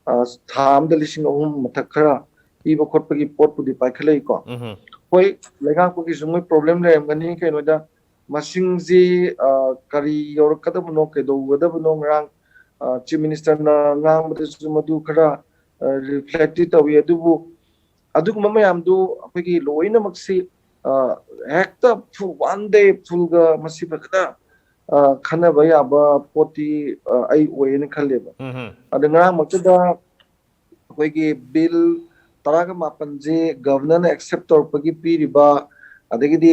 ꯑ, ꯊꯥ ꯑꯃꯗ ꯂꯤꯁꯤꯡ ꯑꯍꯨꯝ ꯃꯊꯛ ꯈꯔ ꯄꯤꯕ ꯈꯣꯠꯄꯒꯤ ꯄꯣꯠꯄꯨꯗꯤ ꯄꯥꯏꯈꯠꯂꯛꯏꯀꯣ꯫ ꯎꯝ ꯍꯣꯏ, ꯂꯩꯉꯥꯛꯄꯒꯤꯁꯨ ꯃꯣꯏ ꯄ꯭ꯔꯣꯕ꯭ꯂꯦꯝ ꯂꯩꯔꯝꯒꯅꯤ꯫ ꯀꯩꯅꯣꯗ ꯃꯁꯤꯡꯁꯤ ꯀꯔꯤ ꯌꯧꯔꯛꯀꯗꯕꯅꯣ, ꯀꯩꯗꯧꯒꯗꯕꯅꯣ, ꯉꯔꯥꯡ ꯆꯤꯐ ꯃꯤꯅꯤꯁꯇꯔꯅ ꯉꯥꯡꯕꯗꯁꯨ ꯃꯗꯨ ꯈꯔ ꯔꯤꯐ꯭ꯂꯦꯛꯇꯤ ꯇꯧꯏ꯫ ꯑꯗꯨꯕꯨ ꯑꯗꯨꯒꯨꯝꯕ ꯃꯌꯥꯝꯗꯨ ꯑꯩꯈꯣꯏꯒꯤ ꯂꯣꯏꯅꯃꯛꯁꯤ ꯍꯦꯛꯇ ꯐꯨꯜ, ꯋꯥꯟ ꯗꯦ ꯐꯨꯜꯒ ꯃꯁꯤ ꯐꯖꯅ ꯈꯟꯅꯕ ꯌꯥꯕ ꯄꯣꯠꯇꯤ ꯑꯩ ꯑꯣꯏꯌꯦꯅ ꯈꯜꯂꯦꯕ꯫ ꯑꯗ ꯉꯔꯥꯡꯃꯛꯇꯗ ꯑꯩꯈꯣꯏꯒꯤ ꯕꯤꯜ ꯇꯔꯥꯒ ꯃꯥꯄꯟꯁꯦ ꯒꯚꯔꯅꯔꯅ ꯑꯦꯛꯁꯦꯞ ꯇꯧꯔꯛꯄꯒꯤ ꯄꯤꯔꯤꯕ, ꯑꯗꯒꯤꯗꯤ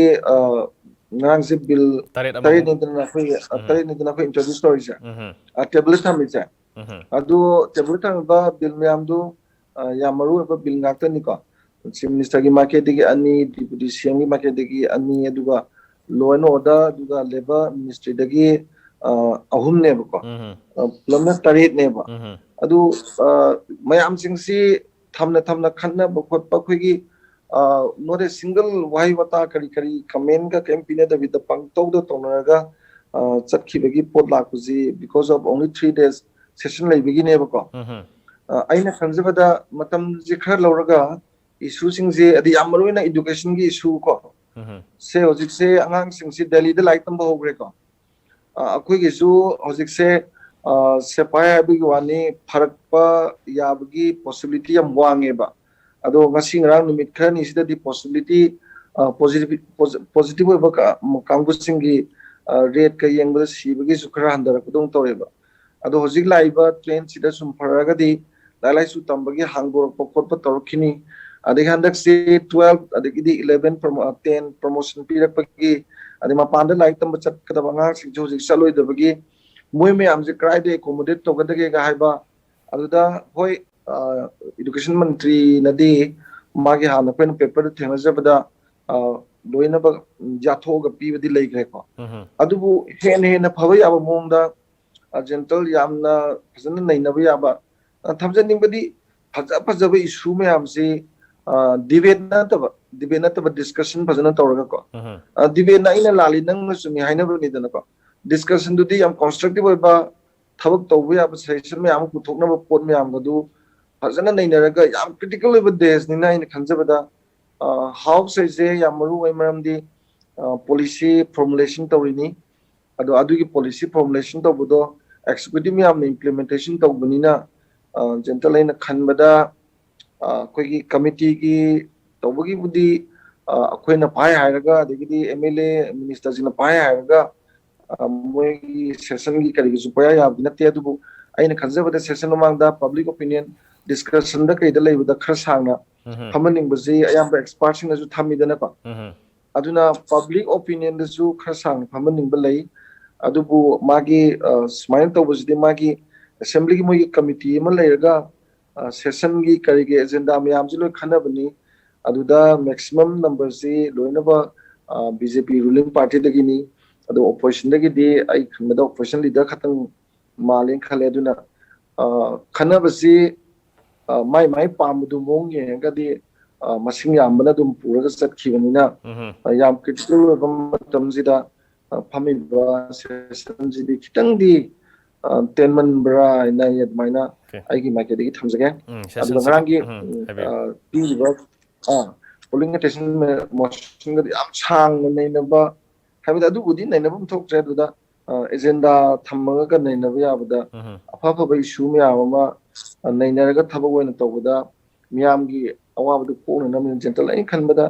ꯉꯔꯥꯡꯁꯦ ꯕꯤꯜ ꯇꯔꯦꯠ ꯑꯃꯃꯨꯛ꯫ ꯇꯔꯦꯠꯅꯤꯗꯅ ꯑꯩꯈꯣꯏ ꯇꯔꯦꯠꯅꯤꯗꯅ ꯑꯩꯈꯣꯏ ꯏꯟꯇ꯭ꯔꯣꯗ꯭ꯌꯨꯁ ꯇꯧꯔꯤꯁꯦ, ꯇꯦꯕꯜꯗ ꯊꯝꯃꯤꯁꯦ꯫ ꯑꯗꯨ ꯇꯦꯕꯜꯗ ꯊꯝꯃꯤꯕ ꯕꯤꯜ ꯃꯌꯥꯝꯗꯨ ꯌꯥꯝ ꯃꯔꯨ ꯑꯣꯏꯕ ꯕꯤꯜ ꯉꯥꯛꯇꯅꯤꯀꯣ꯫ ꯆꯤꯐ ꯃꯤꯅꯤꯁꯇꯔꯒꯤ ꯃꯥꯏꯀꯩꯗꯒꯤ ꯑꯅꯤ, ꯗꯤꯄꯨꯇꯤ ꯁꯤ ꯑꯦꯝꯒꯤ ꯃꯥꯏꯀꯩꯗꯒꯤ ꯑꯅꯤ, ꯑꯗꯨꯒ ꯂꯣ ꯑꯦꯟ ꯑꯣꯔꯗꯔ ꯑꯗꯨꯒ ꯂꯦꯕꯔ ꯃꯤꯅꯤꯁꯇ꯭ꯔꯤꯗꯒꯤ ꯑꯍꯨꯝꯅꯦꯕꯀꯣ꯫ ꯄꯨꯂꯞꯅ ꯇꯔꯦꯠꯅꯦꯕ꯫ ꯑꯗꯨ ꯃꯌꯥꯝꯁꯤꯡꯁꯤ ꯊꯝꯅ ꯊꯝꯅ ꯈꯟꯅꯕ ꯈꯣꯠꯄ, ꯑꯩꯈꯣꯏꯒꯤ ꯅꯣꯠ ꯑꯦ ꯁꯤꯡꯒꯜ ꯋꯥꯍꯩ ꯋꯥꯇꯥ ꯀꯔꯤ ꯀꯔꯤ ꯀꯃꯦꯟꯒ ꯀꯔꯤꯝ ꯄꯤꯅꯗꯕꯤꯗ ꯄꯪꯇꯧꯗ ꯇꯧꯅꯔꯒ ꯆꯠꯈꯤꯕꯒꯤ ꯄꯣꯠ ꯂꯥꯛꯄꯁꯤ because of only three days session ꯂꯩꯕꯒꯤꯅꯦꯕꯀꯣ꯫ ꯑꯩꯅ ꯈꯟꯖꯕꯗ ꯃꯇꯝꯁꯦ ꯈꯔ ꯂꯧꯔꯒ ꯏꯁꯨꯁꯤꯡꯁꯦ, ꯑꯗꯤ ꯌꯥꯝ ꯃꯔꯨ ꯑꯣꯏꯅ ꯏꯗꯨꯀꯦꯁꯟꯒꯤ ꯏꯁꯨ ꯀꯣ, ꯁꯦ ꯍꯧꯖꯤꯛꯁꯦ ꯑꯉꯥꯡꯁꯤꯡꯁꯤ ꯗꯦꯜꯂꯤꯗ ꯂꯥꯏꯔꯤꯛ ꯇꯝꯕ ꯍꯧꯈ꯭ꯔꯦꯀꯣ꯫ ꯑꯩꯈꯣꯏꯒꯤꯁꯨ ꯍꯧꯖꯤꯛꯁꯦ ꯁꯦꯄꯥꯏ ꯍꯥꯏꯕꯒꯤ ꯋꯥꯅꯤ, ꯐꯔꯛꯄ ꯌꯥꯕꯒꯤ ꯄꯣꯁꯤꯕꯤꯂꯤꯇꯤ ꯌꯥꯝ ꯋꯥꯡꯉꯦꯕ꯫ ꯑꯗꯣ ꯉꯁꯤ ꯉꯔꯥꯡ ꯅꯨꯃꯤꯠ ꯈꯔꯅꯤꯁꯤꯗꯗꯤ ꯄꯣꯁꯤꯕꯤꯂꯤꯇꯤ, ꯄꯣꯖꯤꯇꯤꯚ ꯑꯣꯏꯕ ꯀꯥꯡꯕꯨꯁꯤꯡꯒꯤ ꯔꯦꯠꯀ ꯌꯦꯡꯕꯗ ꯁꯤꯕꯒꯤꯁꯨ ꯈꯔ ꯍꯟꯊꯔꯛꯄꯗꯧꯅ ꯇꯧꯔꯦꯕ꯫ ꯑꯗꯣ ꯍꯧꯖꯤꯛ ꯂꯥꯛꯏꯕ ꯇ꯭ꯔꯦꯟꯁꯤꯗ ꯁꯨꯝ ꯐꯔꯒꯗꯤ ꯂꯥꯏꯔꯤꯛ ꯂꯥꯏꯁꯨ ꯇꯝꯕꯒꯤ ꯍꯥꯡꯗꯣꯔꯛꯄ ꯈꯣꯠꯄ ꯇꯧꯔꯛꯈꯤꯅꯤ꯫ ꯑꯗꯒꯤ ꯍꯟꯗꯛꯁꯤ ꯇꯨꯋꯦꯜꯐ ꯑꯗꯒꯤꯗꯤ ꯏꯂꯦꯚꯦꯟ, ꯇꯦꯟ ꯄ꯭ꯔꯣꯃꯣꯁꯟ ꯄꯤꯔꯛꯄꯒꯤ, ꯑꯗꯩ ꯃꯄꯥꯟꯗ ꯂꯥꯏꯔꯤꯛ ꯇꯝꯕ ꯆꯠꯀꯗꯕ ꯑꯉꯥꯡꯁꯤꯡꯁꯨ ꯍꯧꯖꯤꯛ ꯆꯠꯂꯣꯏꯗꯕꯒꯤ ꯃꯣꯏ ꯃꯌꯥꯝꯁꯦ ꯀꯗꯥꯏꯗ ꯑꯦꯀꯣꯃꯣꯗꯦꯠ ꯇꯧꯒꯗꯒꯦꯒ ꯍꯥꯏꯕ꯫ ꯑꯗꯨꯗ ꯍꯣꯏ, ꯏꯗꯨꯀꯦꯁꯟ ꯃꯟꯇ꯭ꯔꯤꯅꯗꯤ ꯃꯥꯒꯤ ꯍꯥꯟꯅ ꯑꯩꯈꯣꯏꯅ ꯄꯦꯄꯔꯗ ꯊꯦꯡꯅꯖꯕꯗ ꯂꯣꯏꯅꯃꯛ ꯌꯥꯊꯣꯛꯑꯒ ꯄꯤꯕꯗꯤ ꯂꯩꯈ꯭ꯔꯦꯀꯣ꯫ ꯑꯗꯨꯕꯨ ꯍꯦꯟꯅ ꯍꯦꯟꯅ ꯐꯕ ꯌꯥꯕ ꯃꯑꯣꯡꯗ ꯖꯦꯟꯇꯜ ꯌꯥꯝꯅ ꯐꯖꯅ ꯅꯩꯅꯕ ꯌꯥꯕ, ꯊꯝꯖꯅꯤꯡꯕꯗꯤ ꯐꯖ ꯐꯖꯕ ꯏꯁꯨ ꯃꯌꯥꯝꯁꯤ ꯗꯤꯕꯦꯠ ꯅꯠꯇꯕ, ꯗꯤꯕꯦꯠ ꯅꯠꯇꯕ ꯗꯤꯁꯀꯁꯟ ꯐꯖꯅ ꯇꯧꯔꯒꯀꯣ꯫ ꯗꯤꯕꯦꯠꯅ ꯑꯩꯅ ꯂꯥꯜꯂꯤ ꯅꯪꯅ ꯆꯨꯝꯃꯤ ꯍꯥꯏꯅꯕꯅꯤꯗꯅꯀꯣ꯫ ꯗꯤꯁꯀꯁꯟꯗꯨꯗꯤ ꯌꯥꯝ ꯀꯟꯁꯇ꯭ꯔꯛꯇꯤꯚ ꯑꯣꯏꯕ, ꯊꯕꯛ ꯇꯧꯕ ꯌꯥꯕ ꯁꯖꯦꯁꯟ ꯃꯌꯥꯝ ꯑꯃ ꯄꯨꯊꯣꯛꯅꯕ ꯄꯣꯠ ꯃꯌꯥꯝ ꯑꯗꯨ ꯐꯖꯅ ꯅꯩꯅꯔꯒ, ꯌꯥꯝ ꯀ꯭ꯔꯤꯇꯤꯀꯦꯜ ꯑꯣꯏꯕ ꯗꯦꯁꯅꯤꯅ ꯑꯩꯅ ꯈꯟꯖꯕꯗ ꯍꯥꯎꯁ ꯍꯥꯏꯁꯦ ꯌꯥꯝ ꯃꯔꯨ ꯑꯣꯏ, ꯃꯔꯝꯗꯤ ꯄꯣꯂꯤꯁꯤ ꯐꯣꯔꯃꯨꯂꯦꯁꯟ ꯇꯧꯔꯤꯅꯤ꯫ ꯑꯗꯣ ꯑꯗꯨꯒꯤ ꯄꯣꯂꯤꯁꯤ ꯐꯣꯔꯃꯨꯂꯦꯁꯟ ꯇꯧꯕꯗꯣ ꯑꯦꯛꯖꯤꯀ꯭ꯌꯨꯇꯤꯚ ꯃꯌꯥꯝꯅ ꯏꯝꯄ꯭ꯂꯤꯃꯦꯟꯇꯦꯁꯟ ꯇꯧꯕꯅꯤꯅ, ꯖꯦꯟꯇꯜ, ꯑꯩꯅ ꯈꯟꯕꯗ ꯑꯩꯈꯣꯏꯒꯤ ꯀꯃꯤꯇꯤꯒꯤ ꯇꯧꯕꯒꯤꯕꯨꯗꯤ ꯑꯩꯈꯣꯏꯅ ꯄꯥꯏ ꯍꯥꯏꯔꯒ, ꯑꯗꯒꯤꯗꯤ ꯑꯦꯝ ꯑꯦꯜ ꯑꯦ ꯃꯤꯅꯤꯁꯇꯔꯁꯤꯡꯅ ꯄꯥꯏ ꯍꯥꯏꯔꯒ ꯃꯣꯏꯒꯤ ꯁꯦꯁꯟꯒꯤ ꯀꯔꯤꯒꯤꯁꯨ ꯄꯥꯏ ꯌꯥꯕꯗꯤ ꯅꯠꯇꯦ꯫ ꯑꯗꯨꯕꯨ ꯑꯩꯅ ꯈꯟꯖꯕꯗ ꯁꯦꯁꯟ ꯃꯃꯥꯡꯗ ꯄꯕ꯭ꯂꯤꯛ ꯑꯣꯄꯤꯅꯤꯌꯟ ꯗꯤꯁꯀꯁꯟꯗ ꯀꯩꯗ ꯂꯩꯕꯗ ꯈꯔ ꯁꯥꯡꯅ ꯐꯝꯍꯟꯅꯤꯡꯕꯁꯤ ꯑꯌꯥꯝꯕ ꯑꯦꯛꯁꯄꯥꯔꯠꯁꯤꯡꯅꯁꯨ ꯊꯝꯃꯤꯗꯅꯀꯣ꯫ ꯑꯗꯨꯅ ꯄꯕ꯭ꯂꯤꯛ ꯑꯣꯄꯤꯅꯤꯌꯟꯗꯁꯨ ꯈꯔ ꯁꯥꯡꯅ ꯐꯝꯍꯟꯅꯤꯡꯕ ꯂꯩ꯫ ꯑꯗꯨꯕꯨ ꯃꯥꯒꯤ, ꯑ, ꯁꯨꯃꯥꯏꯅ ꯇꯧꯕꯁꯤꯗꯤ ꯃꯥꯒꯤ ꯑꯦꯁꯦꯝꯕ꯭ꯂꯤꯒꯤ ꯃꯣꯏꯒꯤ ꯀꯃꯤꯇꯤ ꯑꯃ ꯂꯩꯔꯒ, ꯑ, ꯁꯦꯁꯟꯒꯤ ꯀꯔꯤꯒꯤ ꯑꯦꯖꯦꯟꯗꯥ ꯃꯌꯥꯝꯁꯤ ꯂꯣꯏ ꯈꯟꯅꯕꯅꯤ꯫ ꯑꯗꯨꯗ ꯃꯦꯛꯁꯤꯃꯝ ꯅꯝꯕꯔꯁꯤ ꯂꯣꯏꯅꯃꯛ, ꯑ, ꯕꯤ ꯖꯦ ꯄꯤ ꯔꯨꯂꯤꯡ ꯄꯥꯔꯇꯤꯗꯒꯤꯅꯤ꯫ ꯑꯗꯣ ꯑꯣꯄꯣꯖꯤꯁꯟꯗꯒꯤꯗꯤ ꯑꯩ ꯈꯟꯕꯗ ꯑꯣꯄꯣꯖꯤꯁꯟ ꯂꯤꯗꯔ ꯈꯛꯇꯪ ꯃꯥꯜꯂꯦꯅ ꯈꯜꯂꯦ꯫ ꯑꯗꯨꯅ, ꯑ, ꯈꯟꯅꯕꯁꯤ, ꯑ, ꯃꯥꯏ ꯃꯥꯏ ꯄꯥꯝꯕꯗꯨ ꯃꯑꯣꯡ ꯌꯦꯡꯉꯒꯗꯤ, ꯑ, ꯃꯁꯤꯡ ꯌꯥꯝꯕꯅ ꯑꯗꯨꯝ ꯄꯨꯔꯒ ꯆꯠꯈꯤꯕꯅꯤꯅ, ꯎꯝ꯫ ꯑ, ꯌꯥꯝ ꯀ꯭ꯔꯤꯇꯤꯀꯦꯜ ꯑꯣꯏꯕ ꯃꯇꯝꯁꯤꯗ, ꯑ, ꯐꯝꯃꯤꯕ ꯁꯦꯁꯟꯁꯤꯗꯤ ꯈꯤꯇꯪꯗꯤ, ꯑ, ꯇꯦꯟꯃꯟꯕ꯭ꯔꯥ ꯍꯥꯏꯅ ꯑꯩ ꯑꯗꯨꯃꯥꯏꯅ ꯑꯣꯀꯦ꯫ ꯑꯩꯒꯤ ꯃꯥꯏꯀꯩꯗꯒꯤ ꯊꯝꯖꯒꯦ꯫ ꯎꯝ, ꯑꯗꯨꯒ ꯁꯦꯁꯟꯁꯤ ꯉꯔꯥꯡꯒꯤ, ꯎꯝ, ꯎꯝ, ꯍꯥꯏꯕꯤꯌꯨ꯫ ꯑ, ꯄꯤꯔꯤꯕ, ꯑ, ꯄꯣꯂꯤꯡ ꯑꯦꯇꯦꯟꯁꯟ ꯃꯣꯁꯟꯒꯗꯤ ꯌꯥꯝ ꯁꯥꯡꯅ ꯅꯩꯅꯕ, ꯍꯥꯏꯕꯗꯤ ꯑꯗꯨꯕꯨꯗꯤ ꯅꯩꯅꯐꯝ ꯊꯣꯛꯇ꯭ꯔꯦ꯫ ꯑꯗꯨꯗ, ꯑ, ꯑꯦꯖꯦꯟꯗꯥ ꯊꯝꯃꯒ ꯅꯩꯅꯕ ꯌꯥꯕꯗ ꯎꯝ꯫ ꯑꯐ ꯑꯐꯕ ꯏꯁꯨ ꯃꯌꯥꯝ ꯑꯃ, ꯑ, ꯅꯩꯅꯔꯒ ꯊꯕꯛ ꯑꯣꯏꯅ ꯇꯧꯕꯗ ꯃꯤꯌꯥꯝꯒꯤ ꯑꯋꯥꯕꯗꯨ ꯀꯣꯛꯅꯅꯕꯅꯤꯅ, ꯖꯦꯟꯇꯜ, ꯑꯩꯅ ꯈꯟꯕꯗ,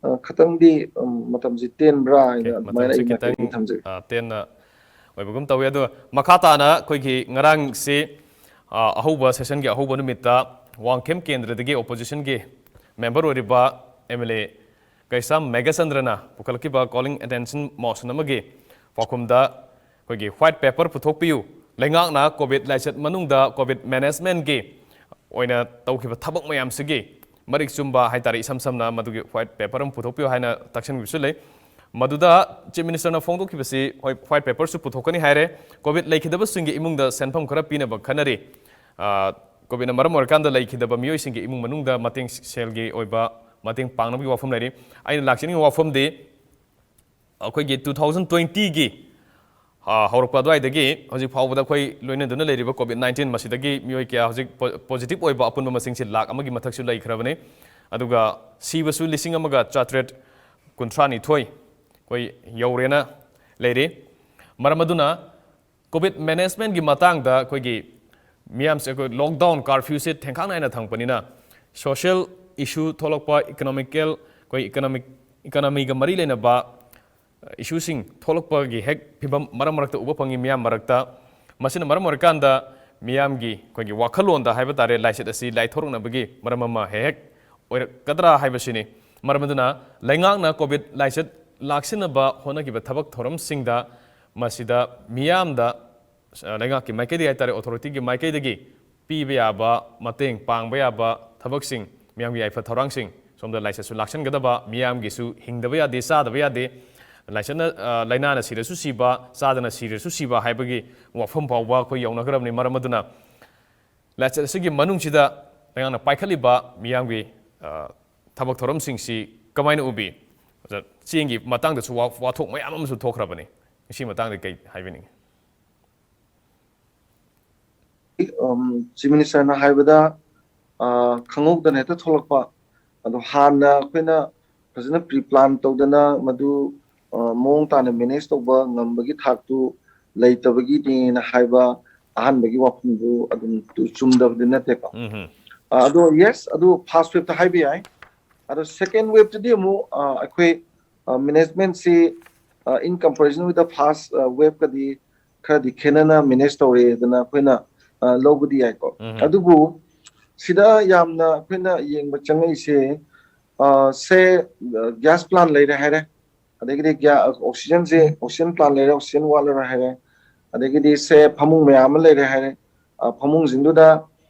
ꯑ, ꯈꯤꯇꯪꯗꯤ, ꯎꯝ, ꯃꯇꯝꯁꯤ ꯇꯦꯟꯕ꯭ꯔꯥ ꯍꯥꯏꯅ ꯑꯣꯀꯦ, ꯑꯗꯨꯃꯥꯏꯅ ꯃꯇꯝꯁꯤ ꯑꯩꯒꯤ ꯈꯤꯇꯪ, ꯃꯥꯏꯀꯩꯗꯒꯤ ꯊꯝꯖꯒꯦ꯫ ꯑ, ꯇꯦꯟꯅ ꯑꯣꯏꯕꯒꯨꯝ ꯇꯧꯋꯤ꯫ ꯑꯗꯣ ꯃꯈꯥ ꯇꯥꯅ ꯑꯩꯈꯣꯏꯒꯤ ꯉꯔꯥꯡꯁꯤ, ꯑ, ꯑꯍꯧꯕ ꯁꯦꯁꯟꯒꯤ ꯑꯍꯧꯕ ꯅꯨꯃꯤꯠꯇ ꯋꯥꯡꯈꯦꯝ ꯀꯦꯟꯗ꯭ꯔꯗꯒꯤ ꯑꯣꯄꯣꯖꯤꯁꯟꯒꯤ ꯃꯦꯝꯕꯔ ꯑꯣꯏꯔꯤꯕ ꯑꯦꯝ ꯑꯦꯜ ꯑꯦ ꯀꯩꯁꯥꯝ ꯃꯦꯘꯆꯟꯗ꯭ꯔꯅ ꯄꯨꯈꯠꯂꯛꯈꯤꯕ calling attention motion ꯑꯃꯒꯤ ꯄꯥꯎꯈꯨꯝꯗ ꯑꯩꯈꯣꯏꯒꯤ white paper ꯄꯨꯊꯣꯛꯄꯤꯌꯨ, ꯂꯩꯉꯥꯛꯅ ꯀꯣꯚꯤꯗ ꯂꯥꯏꯆꯠ ꯃꯅꯨꯡꯗ ꯀꯣꯚꯤꯗ ꯃꯦꯅꯦꯖꯃꯦꯟꯒꯤ ꯑꯣꯏꯅ ꯇꯧꯈꯤꯕ ꯊꯕꯛ ꯃꯌꯥꯝꯁꯤꯒꯤ ꯃꯔꯤꯛ ꯆꯨꯝꯕ ꯍꯥꯏꯇꯥꯔꯦ, ꯏꯁꯝ ꯁꯝꯅ ꯃꯗꯨꯒꯤ white paper ꯑꯃ ꯄꯨꯊꯣꯛꯄꯤꯌꯨ ꯍꯥꯏꯅ ꯇꯛꯁꯤꯟꯈꯤꯕꯁꯨ ꯂꯩ꯫ ꯃꯗꯨꯗ ꯆꯤꯐ ꯃꯤꯅꯤꯁꯇꯔꯅ ꯐꯣꯡꯗꯣꯛꯈꯤꯕꯁꯤ, ꯍꯣꯏ, white paperꯁꯨ ꯄꯨꯊꯣꯛꯀꯅꯤ ꯍꯥꯏꯔꯦ, ꯀꯣꯚꯤꯗ ꯂꯩꯈꯤꯗꯕꯁꯤꯡꯒꯤ ꯏꯃꯨꯡꯗ ꯁꯦꯟꯐꯝ ꯈꯔ ꯄꯤꯅꯕ ꯈꯟꯅꯔꯤ꯫ ꯑ, ꯀꯣꯚꯤꯗꯅ ꯃꯔꯝ ꯑꯣꯏꯔꯀꯥꯟꯗ ꯂꯩꯈꯤꯗꯕ ꯃꯤꯑꯣꯏꯁꯤꯡꯒꯤ ꯏꯃꯨꯡ ꯃꯅꯨꯡꯗ ꯃꯇꯦꯡ, ꯁꯦꯜꯒꯤ ꯑꯣꯏꯕ ꯃꯇꯦꯡ ꯄꯥꯡꯅꯕꯒꯤ ꯋꯥꯐꯝ ꯂꯩꯔꯤ꯫ ꯑꯩꯅ ꯂꯥꯛꯆꯅꯤꯡꯉꯤꯕ ꯋꯥꯐꯝꯗꯤ, ꯑꯩꯈꯣꯏꯒꯤ two thousand twentyꯒꯤ, ꯑ, ꯍꯧꯔꯛꯄ ꯑꯗꯨꯋꯥꯏꯗꯒꯤ ꯍꯧꯖꯤꯛ ꯐꯥꯎꯕꯗ ꯑꯩꯈꯣꯏ ꯂꯣꯏꯅꯗꯨꯅ ꯂꯩꯔꯤꯕ ꯀꯣꯚꯤꯗ nineteen ꯃꯁꯤꯗꯒꯤ ꯃꯤꯑꯣꯏ ꯀꯌꯥ ꯍꯧꯖꯤꯛ ꯄꯣ-, ꯄꯣꯖꯤꯇꯤꯚ ꯑꯣꯏꯕ ꯑꯄꯨꯟꯕ ꯃꯁꯤꯡꯁꯤ ꯂꯥꯈ ꯑꯃꯒꯤ ꯃꯊꯛꯁꯨ ꯂꯩꯈ꯭ꯔꯕꯅꯤ꯫ ꯑꯗꯨꯒ ꯁꯤꯕꯁꯨ ꯂꯤꯁꯤꯡ ꯑꯃꯒ ꯆꯥꯇ꯭ꯔꯦꯠ ꯀꯨꯟꯊ꯭ꯔꯥ ꯅꯤꯊꯣꯏ ꯑꯩꯈꯣꯏ ꯌꯧꯔꯦꯅ ꯂꯩꯔꯤ꯫ ꯃꯔꯝ ꯑꯗꯨꯅ COVID managementꯀꯤ ꯃꯇꯥꯡꯗ ꯑꯩꯈꯣꯏꯒꯤ ꯃꯤꯌꯥꯝꯁꯦ ꯑꯩꯈꯣꯏ lockdown, curfewꯁꯦ ꯊꯦꯡꯈꯥꯡ ꯅꯥꯏꯅ ꯊꯝꯕꯅꯤꯅ social issue ꯊꯣꯛꯂꯛꯄ, economical, ꯑꯩꯈꯣꯏ economic, economyꯒ ꯃꯔꯤ ꯂꯩꯅꯕ issueꯁꯤꯡ ꯊꯣꯛꯂꯛꯄꯒꯤ ꯍꯦꯛ ꯐꯤꯕꯝ ꯃꯔꯛ ꯃꯔꯛꯇ ꯎꯕ ꯐꯪꯉꯤ ꯃꯤꯌꯥꯝ ꯃꯔꯛꯇ꯫ ꯃꯁꯤꯅ ꯃꯔꯝ ꯑꯣꯏꯔꯀꯥꯟꯗ ꯃꯤꯌꯥꯝꯒꯤ ꯑꯩꯈꯣꯏꯒꯤ ꯋꯥꯈꯜꯂꯣꯟꯗ ꯍꯥꯏꯕ ꯇꯥꯔꯦ, ꯂꯥꯏꯆꯠ ꯑꯁꯤ ꯂꯥꯏꯊꯣꯔꯛꯅꯕꯒꯤ ꯃꯔꯝ ꯑꯃ ꯍꯦꯛ ꯍꯦꯛ ꯑꯣꯏꯔꯛꯀꯗ꯭ꯔꯥ ꯍꯥꯏꯕꯁꯤꯅꯤ꯫ ꯃꯔꯝ ꯑꯗꯨꯅ ꯂꯩꯉꯥꯛꯅ COVID ꯂꯥꯏꯆꯠ ꯂꯥꯛꯁꯤꯟꯅꯕ ꯍꯣꯠꯅꯈꯤꯕ ꯊꯕꯛ ꯊꯧꯔꯝꯁꯤꯡꯗ ꯃꯁꯤꯗ ꯃꯤꯌꯥꯝꯗ, ꯑ, ꯂꯩꯉꯥꯛꯀꯤ ꯃꯥꯏꯀꯩꯗꯒꯤ ꯍꯥꯏ ꯇꯥꯔꯦ, authorityꯒꯤ ꯃꯥꯏꯀꯩꯗꯒꯤ ꯄꯤꯕ ꯌꯥꯕ, ꯃꯇꯦꯡ ꯄꯥꯡꯕ ꯌꯥꯕ ꯊꯕꯛꯁꯤꯡ, ꯃꯤꯌꯥꯝꯒꯤ ꯌꯥꯏꯐ ꯊꯧꯔꯥꯡꯁꯤꯡ, ꯁꯣꯝꯗ ꯂꯥꯏꯆꯠꯁꯨ ꯂꯥꯛꯁꯟꯒꯗꯕ, ꯃꯤꯌꯥꯝꯒꯤꯁꯨ ꯍꯤꯡꯗꯕ ꯌꯥꯗꯦ, ꯆꯥꯗꯕ ꯌꯥꯗꯦ, ꯂꯥꯏꯆꯠꯅ, ꯑ, ꯂꯥꯏꯅꯥꯅ ꯁꯤꯔꯁꯨ ꯁꯤꯕ, ꯆꯥꯗꯅ ꯁꯤꯔꯁꯨ ꯁꯤꯕ ꯍꯥꯏꯕꯒꯤ ꯋꯥꯐꯝ ꯐꯥꯎꯕ ꯑꯩꯈꯣꯏ ꯌꯧꯅꯈ꯭ꯔꯕꯅꯤ꯫ ꯃꯔꯝ ꯑꯗꯨꯅ ꯂꯥꯏꯆꯠ ꯑꯁꯤꯒꯤ ꯃꯅꯨꯡꯁꯤꯗ ꯂꯩꯉꯥꯛꯅ ꯄꯥꯏꯈꯠꯂꯤꯕ ꯃꯤꯌꯥꯝꯒꯤ, ꯑ, ꯊꯕꯛ ꯊꯧꯔꯝꯁꯤꯡꯁꯤ ꯀꯃꯥꯏꯅ ꯎꯕꯤ? ꯑꯣꯖꯥ, ꯆꯦꯡꯒꯤ ꯃꯇꯥꯡꯗꯁꯨ ꯋꯥ-, ꯋꯥꯊꯣꯛ ꯃꯌꯥꯝ ꯑꯃꯁꯨ ꯊꯣꯛꯈ꯭ꯔꯕꯅꯤ꯫ ꯃꯁꯤꯒꯤ ꯃꯇꯥꯡꯗ ꯀꯩ ꯍꯥꯏꯕꯤꯅꯤꯡꯉꯤ? ꯎꯝ, Chief Ministerꯅ ꯍꯥꯏꯕꯗ, ꯑ, ꯈꯪꯍꯧꯗꯅ ꯍꯦꯛꯇ ꯊꯣꯛꯂꯛꯄ, ꯑꯗꯣ ꯍꯥꯟꯅ ꯑꯩꯈꯣꯏꯅ ꯐꯖꯅ pre plan ꯇꯧꯗꯅ ꯃꯗꯨ, ꯑ, ꯃꯑꯣꯡ ꯇꯥꯅ manage ꯇꯧꯕ ꯉꯝꯕꯒꯤ ꯊꯥꯛꯇꯨ ꯂꯩꯇꯕꯒꯤꯅꯦꯅ ꯍꯥꯏꯕ ꯑꯍꯥꯟꯕꯒꯤ ꯋꯥꯐꯝꯗꯨ ꯑꯗꯨꯝ ꯇꯨ-, ꯆꯨꯝꯗꯕꯗꯤ ꯅꯠꯇꯦꯀꯣ꯫ ꯎꯝ ꯍꯝ꯫ ꯑ, ꯑꯗꯣ yes, ꯑꯗꯨ first waveꯇ ꯍꯥꯏꯕ ꯌꯥꯏ꯫ ꯑꯗꯣ second waveꯇꯗꯤ ꯑꯃꯨꯛ, ꯑ, ꯑꯩꯈꯣꯏ, ꯑ, managementꯁꯤ, ꯑ, in comparison with the first, ꯑ, waveꯀꯗꯤ ꯈꯔꯗꯤ ꯈꯦꯠꯅꯅ manage ꯇꯧꯔꯦꯗꯅ ꯑꯩꯈꯣꯏꯅ, ꯑ, ꯂꯧꯕꯗꯤ ꯌꯥꯏꯀꯣ꯫ ꯎꯝ꯫ ꯑꯗꯨꯕꯨ ꯁꯤꯗ ꯌꯥꯝꯅ ꯑꯩꯈꯣꯏꯅ ꯌꯦꯡꯕ ꯆꯪꯉꯛꯏꯁꯦ, ꯑ, say, ꯑ, gas plant ꯂꯩꯔꯦ ꯍꯥꯏꯔꯦ, ꯑꯗꯒꯤꯗꯤ ꯒ꯭ꯌꯥ-, oxygenꯁꯦ, oxygen plant ꯂꯩꯔꯦ, oxygen ꯋꯥꯠꯂꯔꯣꯏ ꯍꯥꯏꯔꯦ, ꯑꯗꯒꯤꯗꯤ say ꯐꯃꯨꯡ ꯃꯌꯥꯝ ꯑꯃ ꯂꯩꯔꯦ ꯍꯥꯏꯔꯦ, ꯑ, ꯐꯃꯨꯡꯁꯤꯡꯗꯨꯗ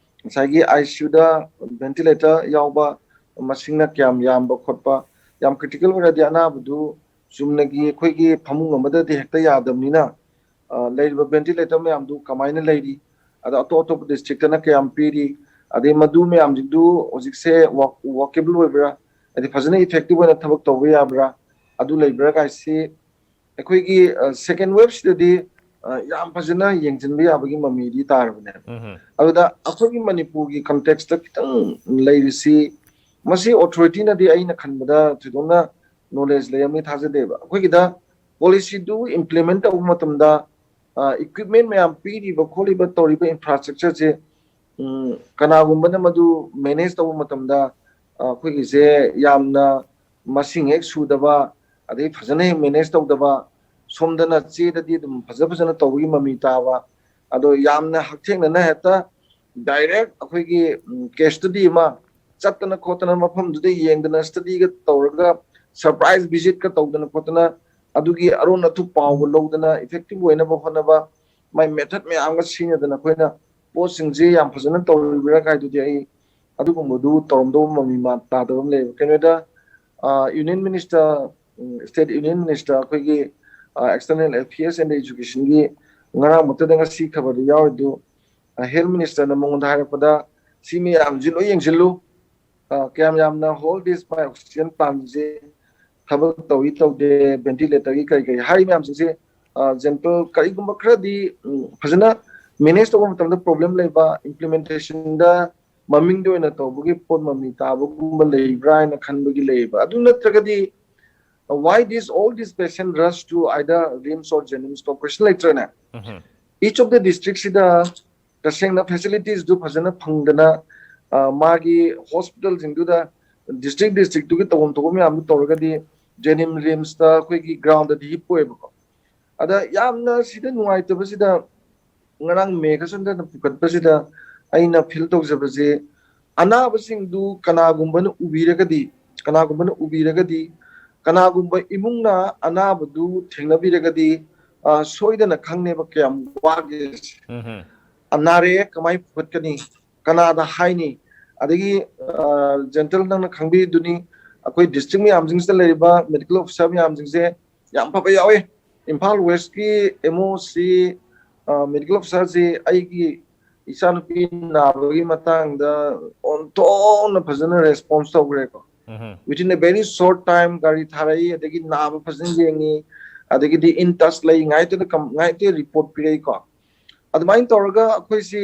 ꯉꯁꯥꯏꯒꯤ ICUꯗ ventilator ꯌꯥꯎꯕ ꯃꯁꯤꯡꯅ ꯀꯌꯥꯝ ꯌꯥꯝꯕ ꯈꯣꯠꯄ, ꯌꯥꯝ critical ꯑꯣꯏꯔꯗꯤ ꯑꯅꯥꯕꯗꯨ ꯆꯨꯝꯅꯒꯤ ꯑꯩꯈꯣꯏꯒꯤ ꯐꯃꯨꯡ ꯑꯃꯗꯗꯤ ꯍꯦꯛꯇ ꯌꯥꯗꯕꯅꯤꯅ, ꯑ, ꯂꯩꯔꯤꯕ ventilator ꯃꯌꯥꯝꯗꯨ ꯀꯃꯥꯏꯅ ꯂꯩꯔꯤ, ꯑꯗ ꯑꯇꯣꯞ ꯑꯇꯣꯞꯄ districtꯇꯅ ꯀꯌꯥꯝ ꯄꯤꯔꯤ, ꯑꯗꯩ ꯃꯗꯨ ꯃꯌꯥꯝꯁꯤꯡꯗꯨ ꯍꯧꯖꯤꯛꯁꯦ work-, workable ꯑꯣꯏꯕ꯭ꯔꯥ, ꯍꯥꯏꯗꯤ ꯐꯖꯅ effective ꯑꯣꯏꯅ ꯊꯕꯛ ꯇꯧꯕ ꯌꯥꯕ꯭ꯔꯥ, ꯑꯗꯨ ꯂꯩꯕ꯭ꯔꯥ ꯀꯥꯏꯁꯤ ꯑꯩꯈꯣꯏꯒꯤ, ꯑ, second waveꯁꯤꯗꯗꯤ, ꯑ, ꯌꯥꯝ ꯐꯖꯅ ꯌꯦꯡꯁꯤꯟꯕ ꯌꯥꯕꯒꯤ ꯃꯃꯤꯗꯤ ꯇꯥꯔꯕꯅꯦꯕ꯫ ꯎꯝ꯫ ꯑꯗꯨꯗ ꯑꯩꯈꯣꯏꯒꯤ ꯃꯅꯤꯄꯨꯔꯒꯤ contextꯇ ꯈꯤꯇꯪ ꯂꯩꯔꯤꯁꯤ, ꯃꯁꯤ ꯑꯣꯊꯣꯔꯤꯇꯤꯅꯗꯤ ꯑꯩꯅ ꯈꯟꯕꯗ ꯊꯣꯏꯗꯣꯛꯅ ꯅꯣꯂꯦꯖ ꯂꯩꯔꯝꯅꯤ ꯊꯥꯖꯗꯦꯕ꯫ ꯑꯩꯈꯣꯏꯒꯤꯗ ꯄꯣꯂꯤꯁꯤꯗꯨ ꯏꯝꯄ꯭ꯂꯤꯃꯦꯟ ꯇꯧꯕ ꯃꯇꯝꯗ ꯏꯀ꯭ꯋꯤꯞꯃꯦꯟ ꯃꯌꯥꯝ ꯄꯤꯔꯤꯕ ꯈꯣꯠꯂꯤꯕ ꯇꯧꯔꯤꯕ ꯏꯟꯐ꯭ꯔꯥꯁ꯭ꯇ꯭ꯔꯛꯆꯔꯁꯦ ꯀꯅꯥꯒꯨꯝꯕꯅ ꯃꯗꯨ ꯃꯦꯅꯦꯖ ꯇꯧꯕ ꯃꯇꯝꯗ ꯑꯩꯈꯣꯏꯒꯤꯁꯦ ꯌꯥꯝꯅ ꯃꯁꯤꯡ ꯍꯦꯛ ꯁꯨꯗꯕ, ꯑꯗꯩ ꯐꯖꯅ ꯍꯦꯛ ꯃꯦꯅꯦꯖ ꯇꯧꯗꯕ, ꯁꯣꯝꯗꯅ ꯆꯦꯗꯗꯤ ꯑꯗꯨꯝ ꯐꯖ ꯐꯖꯅ ꯇꯧꯕꯒꯤ ꯃꯃꯤ ꯇꯥꯕ, ꯑꯗꯣ ꯌꯥꯝꯅ ꯍꯛꯊꯦꯡꯅꯅ ꯍꯦꯛꯇ ꯗꯥꯏꯔꯦꯛ ꯑꯩꯈꯣꯏꯒꯤ ꯀꯦꯁꯇꯗꯤ ꯑꯃ ꯆꯠꯇꯅ ꯈꯣꯠꯇꯅ ꯃꯐꯝꯗꯨꯗ ꯌꯦꯡꯗꯅ ꯁ꯭ꯇꯗꯤꯒ ꯇꯧꯔꯒ ꯁꯔꯄ꯭ꯔꯥꯏꯖ ꯚꯤꯖꯤꯠꯀ ꯇꯧꯗꯅ ꯈꯣꯠꯇꯅ ꯑꯗꯨꯒꯤ ꯑꯔꯣꯟ ꯑꯊꯨꯞ ꯄꯥꯎꯒ ꯂꯧꯗꯅ ꯏꯐꯦꯛꯇꯤꯚ ꯑꯣꯏꯅꯕ ꯍꯣꯠꯅꯕ ꯃꯥꯏ ꯃꯦꯊꯠ ꯃꯌꯥꯝꯒ ꯁꯤꯖꯤꯟꯅꯗꯅ ꯑꯩꯈꯣꯏꯅ ꯄꯣꯠꯁꯤꯡꯁꯤ ꯌꯥꯝ ꯐꯖꯅ ꯇꯧꯔꯤꯕ꯭ꯔꯥ ꯀꯥꯏꯗꯨꯗꯤ ꯑꯩ ꯑꯗꯨꯒꯨꯝꯕꯗꯨ ꯇꯧꯔꯝꯗꯧꯕ ꯃꯃꯤ ꯃꯥꯟ ꯇꯥꯗꯕ ꯑꯃ ꯂꯩꯌꯦꯕ꯫ ꯀꯩꯅꯣꯗ union minister, state union minister ꯑꯩꯈꯣꯏꯒꯤ ꯑꯦꯛꯁꯇꯔꯅꯦꯜ ꯑꯦꯐꯤꯌꯔꯁ ꯑꯦꯟ ꯏꯖꯨꯀꯦꯁꯟꯒꯤ ꯉꯔꯥꯡꯃꯛꯇꯗ ꯉꯁꯤ ꯈꯕꯔꯗ ꯌꯥꯎꯔꯤꯗꯨ, ꯍꯦꯜꯊ ꯃꯤꯅꯤꯁꯇꯔꯅ ꯃꯉꯣꯟꯗ ꯍꯥꯏꯔꯛꯄꯗ ꯁꯤ ꯃꯌꯥꯝꯁꯤ ꯂꯣꯏ ꯌꯦꯡꯁꯤꯜꯂꯨ, ꯀꯌꯥꯝ ꯌꯥꯝꯅ ꯍꯣꯜ ꯗꯤꯁ ꯃꯥꯏ ꯑꯣꯛꯁꯤꯖꯦꯟ ꯄ꯭ꯂꯥꯟꯁꯦ ꯊꯕꯛ ꯇꯧꯏ ꯇꯧꯗꯦ, ꯚꯦꯟꯇꯤꯂꯦꯇꯔꯒꯤ ꯀꯔꯤ ꯀꯔꯤ ꯍꯥꯏꯔꯤ ꯃꯌꯥꯝꯁꯤꯡꯁꯦ ꯖꯦꯟꯇꯜ ꯀꯔꯤꯒꯨꯝꯕ ꯈꯔꯗꯤ ꯐꯖꯅ ꯃꯦꯅꯦꯖ ꯇꯧꯕ ꯃꯇꯝꯗ ꯄ꯭ꯔꯣꯕ꯭ꯂꯦꯝ ꯂꯩꯕ, ꯏꯝꯄ꯭ꯂꯤꯃꯦꯟꯇꯦꯁꯟꯗ ꯃꯃꯤꯡꯗ ꯑꯣꯏꯅ ꯇꯧꯕꯒꯤ ꯄꯣꯠ ꯃꯃꯤ ꯇꯥꯕꯒꯨꯝꯕ ꯂꯩꯕ꯭ꯔꯥ ꯍꯥꯏꯅ ꯈꯟꯕꯒꯤ ꯂꯩꯌꯦꯕ꯫ ꯑꯗꯨ ꯅꯠꯇ꯭ꯔꯒꯗꯤ why this all this patient rush to either RIMS or JNIMS ꯀꯣ ꯀꯣꯏꯁꯟ ꯂꯩꯇ꯭ꯔꯅꯦ? Each of the district ꯁꯤꯗ ꯇꯁꯦꯡꯅ ꯐꯦꯁꯤꯂꯤꯇꯤꯁꯇꯨ ꯐꯖꯅ ꯐꯪꯗꯅ ꯃꯥꯒꯤ ꯍꯣꯁꯄꯤꯇꯥꯜꯁꯤꯡꯗꯨꯗ ꯗꯤꯁꯇ꯭ꯔꯤꯛ ꯗꯤꯁꯇ꯭ꯔꯤꯛꯇꯨꯒꯤ ꯇꯧꯐꯝ ꯊꯣꯛꯄ ꯃꯌꯥꯝꯗꯨ ꯇꯧꯔꯒꯗꯤ ꯖꯦꯅꯤꯝ ꯔꯤꯝꯁꯇ ꯑꯩꯈꯣꯏꯒꯤ ꯒ꯭ꯔꯥꯎꯟꯗꯗꯤ ꯍꯤꯞꯄꯣꯏꯕꯀꯣ꯫ ꯑꯗ ꯌꯥꯝꯅ ꯁꯤꯗ ꯅꯨꯡꯉꯥꯏꯇꯕꯁꯤꯗ ꯉꯔꯥꯡ ꯃꯦꯘꯆꯟꯗ꯭ꯔꯅ ꯄꯨꯈꯠꯄꯁꯤꯗ ꯑꯩꯅ ꯐꯤꯜ ꯇꯧꯖꯕꯁꯦ, ꯑꯅꯥꯕꯁꯤꯡꯗꯨ ꯀꯅꯥꯒꯨꯝꯕꯅ ꯎꯕꯤꯔꯒꯗꯤ, ꯀꯅꯥꯒꯨꯝꯕꯅ ꯎꯕꯤꯔꯒꯗꯤ, ꯀꯅꯥꯒꯨꯝꯕ ꯏꯃꯨꯡꯅ ꯑꯅꯥꯕꯗꯨ ꯊꯦꯡꯅꯕꯤꯔꯒꯗꯤ, ꯑ, ꯁꯣꯏꯗꯅ ꯈꯪꯅꯦꯕ ꯀꯌꯥꯝ ꯋꯥꯒꯦ꯫ ꯎꯝꯍꯨꯝ꯫ ꯑ, ꯅꯥꯔꯛꯑꯦ, ꯀꯃꯥꯏꯅ ꯄꯨꯈꯠꯀꯅꯤ, ꯀꯅꯥꯗ ꯍꯥꯏꯅꯤ? ꯑꯗꯒꯤ, ꯑ, ꯖꯦꯟꯇꯜ, ꯅꯪꯅ ꯈꯪꯕꯤꯗꯨꯅꯤ, ꯑꯩꯈꯣꯏ ꯗꯤꯁꯇ꯭ꯔꯤꯛ ꯃꯌꯥꯝꯁꯤꯡꯁꯤꯗ ꯂꯩꯔꯤꯕ ꯃꯦꯗꯤꯀꯦꯜ ꯑꯣꯐꯤꯁꯥꯔ ꯃꯌꯥꯝꯁꯤꯡꯁꯦ ꯌꯥꯝ ꯐꯕ ꯌꯥꯎꯋꯦ꯫ ꯏꯝꯐꯥꯜ ꯋꯦꯁꯀꯤ ꯑꯦꯝ ꯑꯣ ꯁꯤ, ꯑ, ꯃꯦꯗꯤꯀꯦꯜ ꯑꯣꯐꯤꯁꯥꯔꯁꯤ ꯑꯩꯒꯤ ꯏꯆꯥꯅꯨꯄꯤ ꯅꯥꯕꯒꯤ ꯃꯇꯥꯡꯗ ꯑꯣꯟꯊꯣꯛꯅ ꯐꯖꯅ ꯔꯦꯁꯄꯣꯟꯁ ꯇꯧꯈ꯭ꯔꯦꯀꯣ꯫ ꯎꯝꯍꯨꯝ꯫ Within a very short time ꯒꯥꯔꯤ ꯊꯥꯔꯛꯏ, ꯑꯗꯒꯤ ꯅꯥꯕ ꯐꯖꯅ ꯌꯦꯡꯉꯤ, ꯑꯗꯒꯤꯗꯤ in touch ꯂꯩ, ꯉꯥꯏꯇꯅ ꯀꯝ-, ꯉꯥꯏꯇ ꯔꯤꯄꯣꯔꯠ ꯄꯤꯔꯛꯏꯀꯣ꯫ ꯑꯗꯨꯃꯥꯏꯅ ꯇꯧꯔꯒ ꯑꯩꯈꯣꯏꯁꯤ,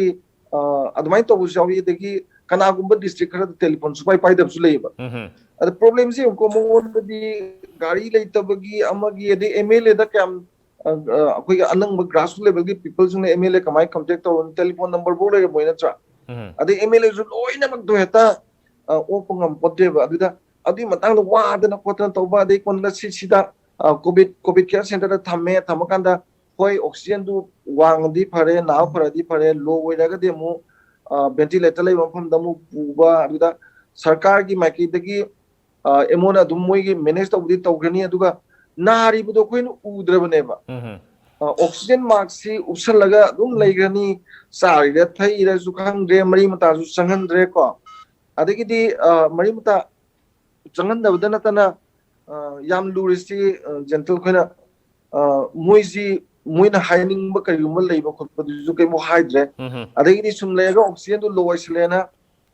ꯑ, ꯑꯗꯨꯃꯥꯏꯅ ꯇꯧꯕꯁꯨ ꯌꯥꯎꯏ꯫ ꯑꯗꯒꯤ ꯀꯅꯥꯒꯨꯝꯕ ꯗꯤꯁꯇ꯭ꯔꯤꯛ ꯈꯔꯗ ꯇꯦꯂꯤꯐꯣꯟ ꯁꯨꯄꯥꯏ ꯄꯥꯏꯗꯕꯁꯨ ꯂꯩꯌꯦꯕ꯫ ꯎꯝ꯫ ꯑꯗ ꯄ꯭ꯔꯣꯕ꯭ꯂꯦꯝꯁꯤ ꯌꯦꯡꯉꯨꯀꯣ, ꯃꯉꯣꯟꯗꯗꯤ ꯒꯥꯔꯤ ꯂꯩꯇꯕꯒꯤ ꯑꯃꯒꯤ, ꯑꯗꯩ ꯑꯦꯝ ꯑꯦꯜ ꯑꯦꯗ ꯀꯌꯥꯝ, ꯑ, ꯑ, ꯑꯩꯈꯣꯏꯒꯤ ꯑꯅꯪꯕ ꯒ꯭ꯔꯥꯁꯔꯨꯠ ꯂꯦꯚꯦꯜꯒꯤ ꯄꯤꯄꯜꯁꯤꯡꯅ ꯑꯦꯝ ꯑꯦꯜ ꯑꯦ ꯀꯃꯥꯏꯅ ꯀꯟꯇꯦꯛ ꯇꯧꯔꯨꯅꯤ? ꯇꯦꯂꯤꯐꯣꯟ ꯅꯝꯕꯔꯐꯥꯎ ꯂꯩꯔꯝꯃꯣꯏ, ꯅꯠꯇ꯭ꯔꯥ? ꯎꯝ꯫ ꯑꯗꯩ ꯑꯦꯝ ꯑꯦꯜ ꯑꯦꯁꯨ ꯂꯣꯏꯅꯃꯛꯇꯣ ꯍꯦꯛꯇ, ꯑ, ꯑꯣꯛꯄ ꯉꯝꯄꯣꯠꯇꯦꯕ꯫ ꯑꯗꯨꯗ ꯑꯗꯨꯒꯤ ꯃꯇꯥꯡꯗ ꯋꯥꯗꯅ ꯈꯣꯠꯇꯅ ꯇꯧꯕ, ꯑꯗꯩ ꯀꯣꯟꯅ ꯁꯤ-, ꯁꯤꯗ, ꯑ, ꯀꯣꯚꯤꯗ, ꯀꯣꯚꯤꯗ ꯀꯦꯌꯔ ꯁꯦꯟꯇꯔꯗ ꯊꯝꯃꯦ, ꯊꯝꯃꯀꯥꯟꯗ ꯍꯣꯏ, ꯑꯣꯛꯁꯤꯖꯦꯟꯗꯨ ꯋꯥꯡꯉꯗꯤ ꯐꯔꯦ, ꯅꯥꯕ ꯐꯔꯗꯤ ꯐꯔꯦ, ꯂꯣ ꯑꯣꯏꯔꯒꯗꯤ ꯑꯃꯨꯛ, ꯑ, ꯚꯦꯟꯇꯤꯂꯦꯇꯔ ꯂꯩꯕ ꯃꯐꯝꯗ ꯑꯃꯨꯛ ꯄꯨꯕ, ꯑꯗꯨꯗ ꯁꯔꯀꯥꯔꯒꯤ ꯃꯥꯏꯀꯩꯗꯒꯤ, ꯑ, ꯑꯦꯝ ꯑꯣꯅ ꯑꯗꯨꯝ ꯃꯣꯏꯒꯤ ꯃꯦꯅꯦꯖ ꯇꯧꯕꯗꯤ ꯇꯧꯈ꯭ꯔꯅꯤ, ꯑꯗꯨꯒ ꯅꯥꯔꯤꯕꯗꯣ ꯑꯩꯈꯣꯏꯅ ꯎꯗ꯭ꯔꯕꯅꯦꯕ꯫ ꯎꯝ꯫ ꯑ, ꯑꯣꯛꯁꯤꯖꯦꯟ ꯃꯥꯛꯁꯁꯤ ꯎꯞꯁꯜꯂꯒ ꯑꯗꯨꯝ ꯂꯩꯈ꯭ꯔꯅꯤ, ꯆꯥꯔꯤꯔ ꯊꯛꯏꯔꯁꯨ ꯈꯪꯗ꯭ꯔꯦ, ꯃꯔꯤ ꯃꯇꯥꯁꯨ ꯆꯪꯍꯟꯗ꯭ꯔꯦꯀꯣ꯫ ꯑꯗꯒꯤꯗꯤ, ꯑ, ꯃꯔꯤ ꯃꯇꯥ ꯆꯪꯍꯟꯗꯕꯗ ꯅꯠꯇꯅ, ꯑ, ꯌꯥꯝ ꯂꯨꯔꯤꯁꯤ, ꯑ, ꯖꯦꯟꯇꯜ, ꯑꯩꯈꯣꯏꯅ, ꯑ, ꯃꯣꯏꯁꯤ, ꯃꯣꯏꯅ ꯍꯥꯏꯅꯤꯡꯕ ꯀꯔꯤꯒꯨꯝꯕ ꯂꯩꯕ ꯈꯣꯠꯄꯗꯨꯁꯨ ꯀꯩꯝ ꯍꯥꯏꯗ꯭ꯔꯦ꯫ ꯎꯝ꯫ ꯑꯗꯒꯤꯗꯤ ꯁꯨꯝ ꯂꯩꯔꯒ ꯑꯣꯛꯁꯤꯖꯦꯟꯗꯨ ꯂꯣ ꯑꯣꯏꯁꯤꯜꯂꯦꯅ,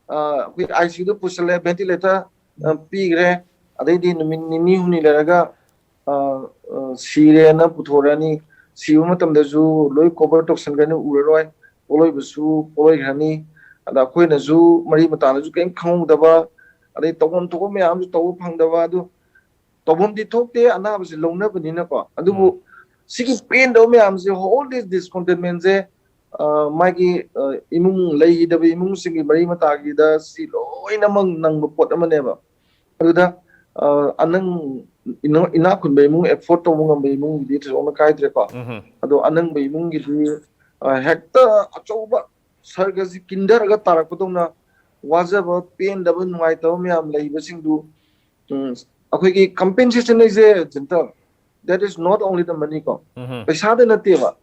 ꯑ, ꯑꯩꯈꯣꯏ ꯑꯥꯏ ꯁꯤ ꯌꯨꯗ ꯄꯨꯁꯤꯜꯂꯦ, ꯚꯦꯟꯇꯤꯂꯦꯇꯔ, ꯑ, ꯄꯤꯈ꯭ꯔꯦ꯫ ꯑꯗꯩꯗꯤ ꯅꯨꯃꯤꯠ ꯅꯤꯅꯤ ꯍꯨꯝꯅꯤ ꯂꯩꯔꯒ, ꯑ, ꯑ, ꯁꯤꯔꯦꯅ ꯄꯨꯊꯣꯔꯛꯑꯅꯤ꯫ ꯁꯤꯕ ꯃꯇꯝꯗꯁꯨ ꯂꯣꯏ ꯀꯣꯚꯔ ꯇꯧꯁꯟꯈ꯭ꯔꯅꯤ, ꯎꯔꯔꯣꯏ꯫ ꯄꯣꯠꯂꯣꯏꯕꯁꯨ ꯄꯣꯠꯂꯣꯏꯈ꯭ꯔꯅꯤ꯫ ꯑꯗ ꯑꯩꯈꯣꯏꯅꯁꯨ ꯃꯔꯤ ꯃꯇꯥꯅꯁꯨ ꯀꯔꯤꯝ ꯈꯪꯍꯧꯗꯕ, ꯑꯗꯩ ꯇꯧꯐꯝ ꯊꯣꯛꯄ ꯃꯌꯥꯝꯁꯨ ꯇꯧꯕ ꯐꯪꯗꯕ, ꯑꯗꯨ ꯇꯧꯐꯝꯗꯤ ꯊꯣꯛꯇꯦ, ꯑꯅꯥꯕꯁꯤ ꯂꯧꯅꯕꯅꯤꯅꯀꯣ꯫ ꯑꯗꯨꯕꯨ ꯎꯝ꯫ ꯁꯤꯒꯤ ꯄꯦꯟꯗꯕ ꯃꯌꯥꯝꯁꯦ, all this discontentmentꯁꯦ, ꯑ, ꯃꯥꯒꯤ, ꯑ, ꯏꯃꯨꯡ ꯂꯩꯈꯤꯗꯕ ꯏꯃꯨꯡꯁꯤꯡꯒꯤ ꯃꯔꯤ ꯃꯇꯥꯒꯤꯗ ꯁꯤ ꯂꯣꯏꯅꯃꯛ ꯅꯪꯕ ꯄꯣꯠ ꯑꯃꯅꯦꯕ꯫ ꯑꯗꯨꯗ, ꯑ, ꯑꯅꯪ, ꯏꯅꯥ-, ꯏꯅꯥꯛ ꯈꯨꯟꯕ ꯏꯃꯨꯡ, ꯑꯦꯐꯣꯔꯠ ꯇꯧꯕ ꯉꯝꯕ ꯏꯃꯨꯡꯒꯤꯗꯤ ꯊꯣꯏꯗꯣꯛꯅ ꯀꯥꯏꯗ꯭ꯔꯦꯀꯣ꯫ ꯎꯝ꯫ ꯑꯗꯣ ꯑꯅꯪꯕ ꯏꯃꯨꯡꯒꯤꯗꯤ, ꯑ, ꯍꯦꯛꯇ ꯑꯆꯧꯕ ꯁꯔꯒꯁꯤ ꯀꯤꯟꯊꯔꯒ ꯇꯥꯔꯛꯄꯗꯧꯅ ꯋꯥꯖꯕ, ꯄꯦꯟꯗꯕ, ꯅꯨꯡꯉꯥꯏꯇꯕ ꯃꯌꯥꯝ ꯂꯩꯕꯁꯤꯡꯗꯨ, ꯎꯝ, ꯑꯩꯈꯣꯏꯒꯤ ꯀꯝꯄꯦꯟꯁꯦꯁꯟ ꯍꯥꯏꯁꯦ, gentle, that is not only the money ꯀꯣ꯫ ꯎꯝ꯫ ꯄꯩꯁꯥꯗ ꯅꯠꯇꯦꯕ꯫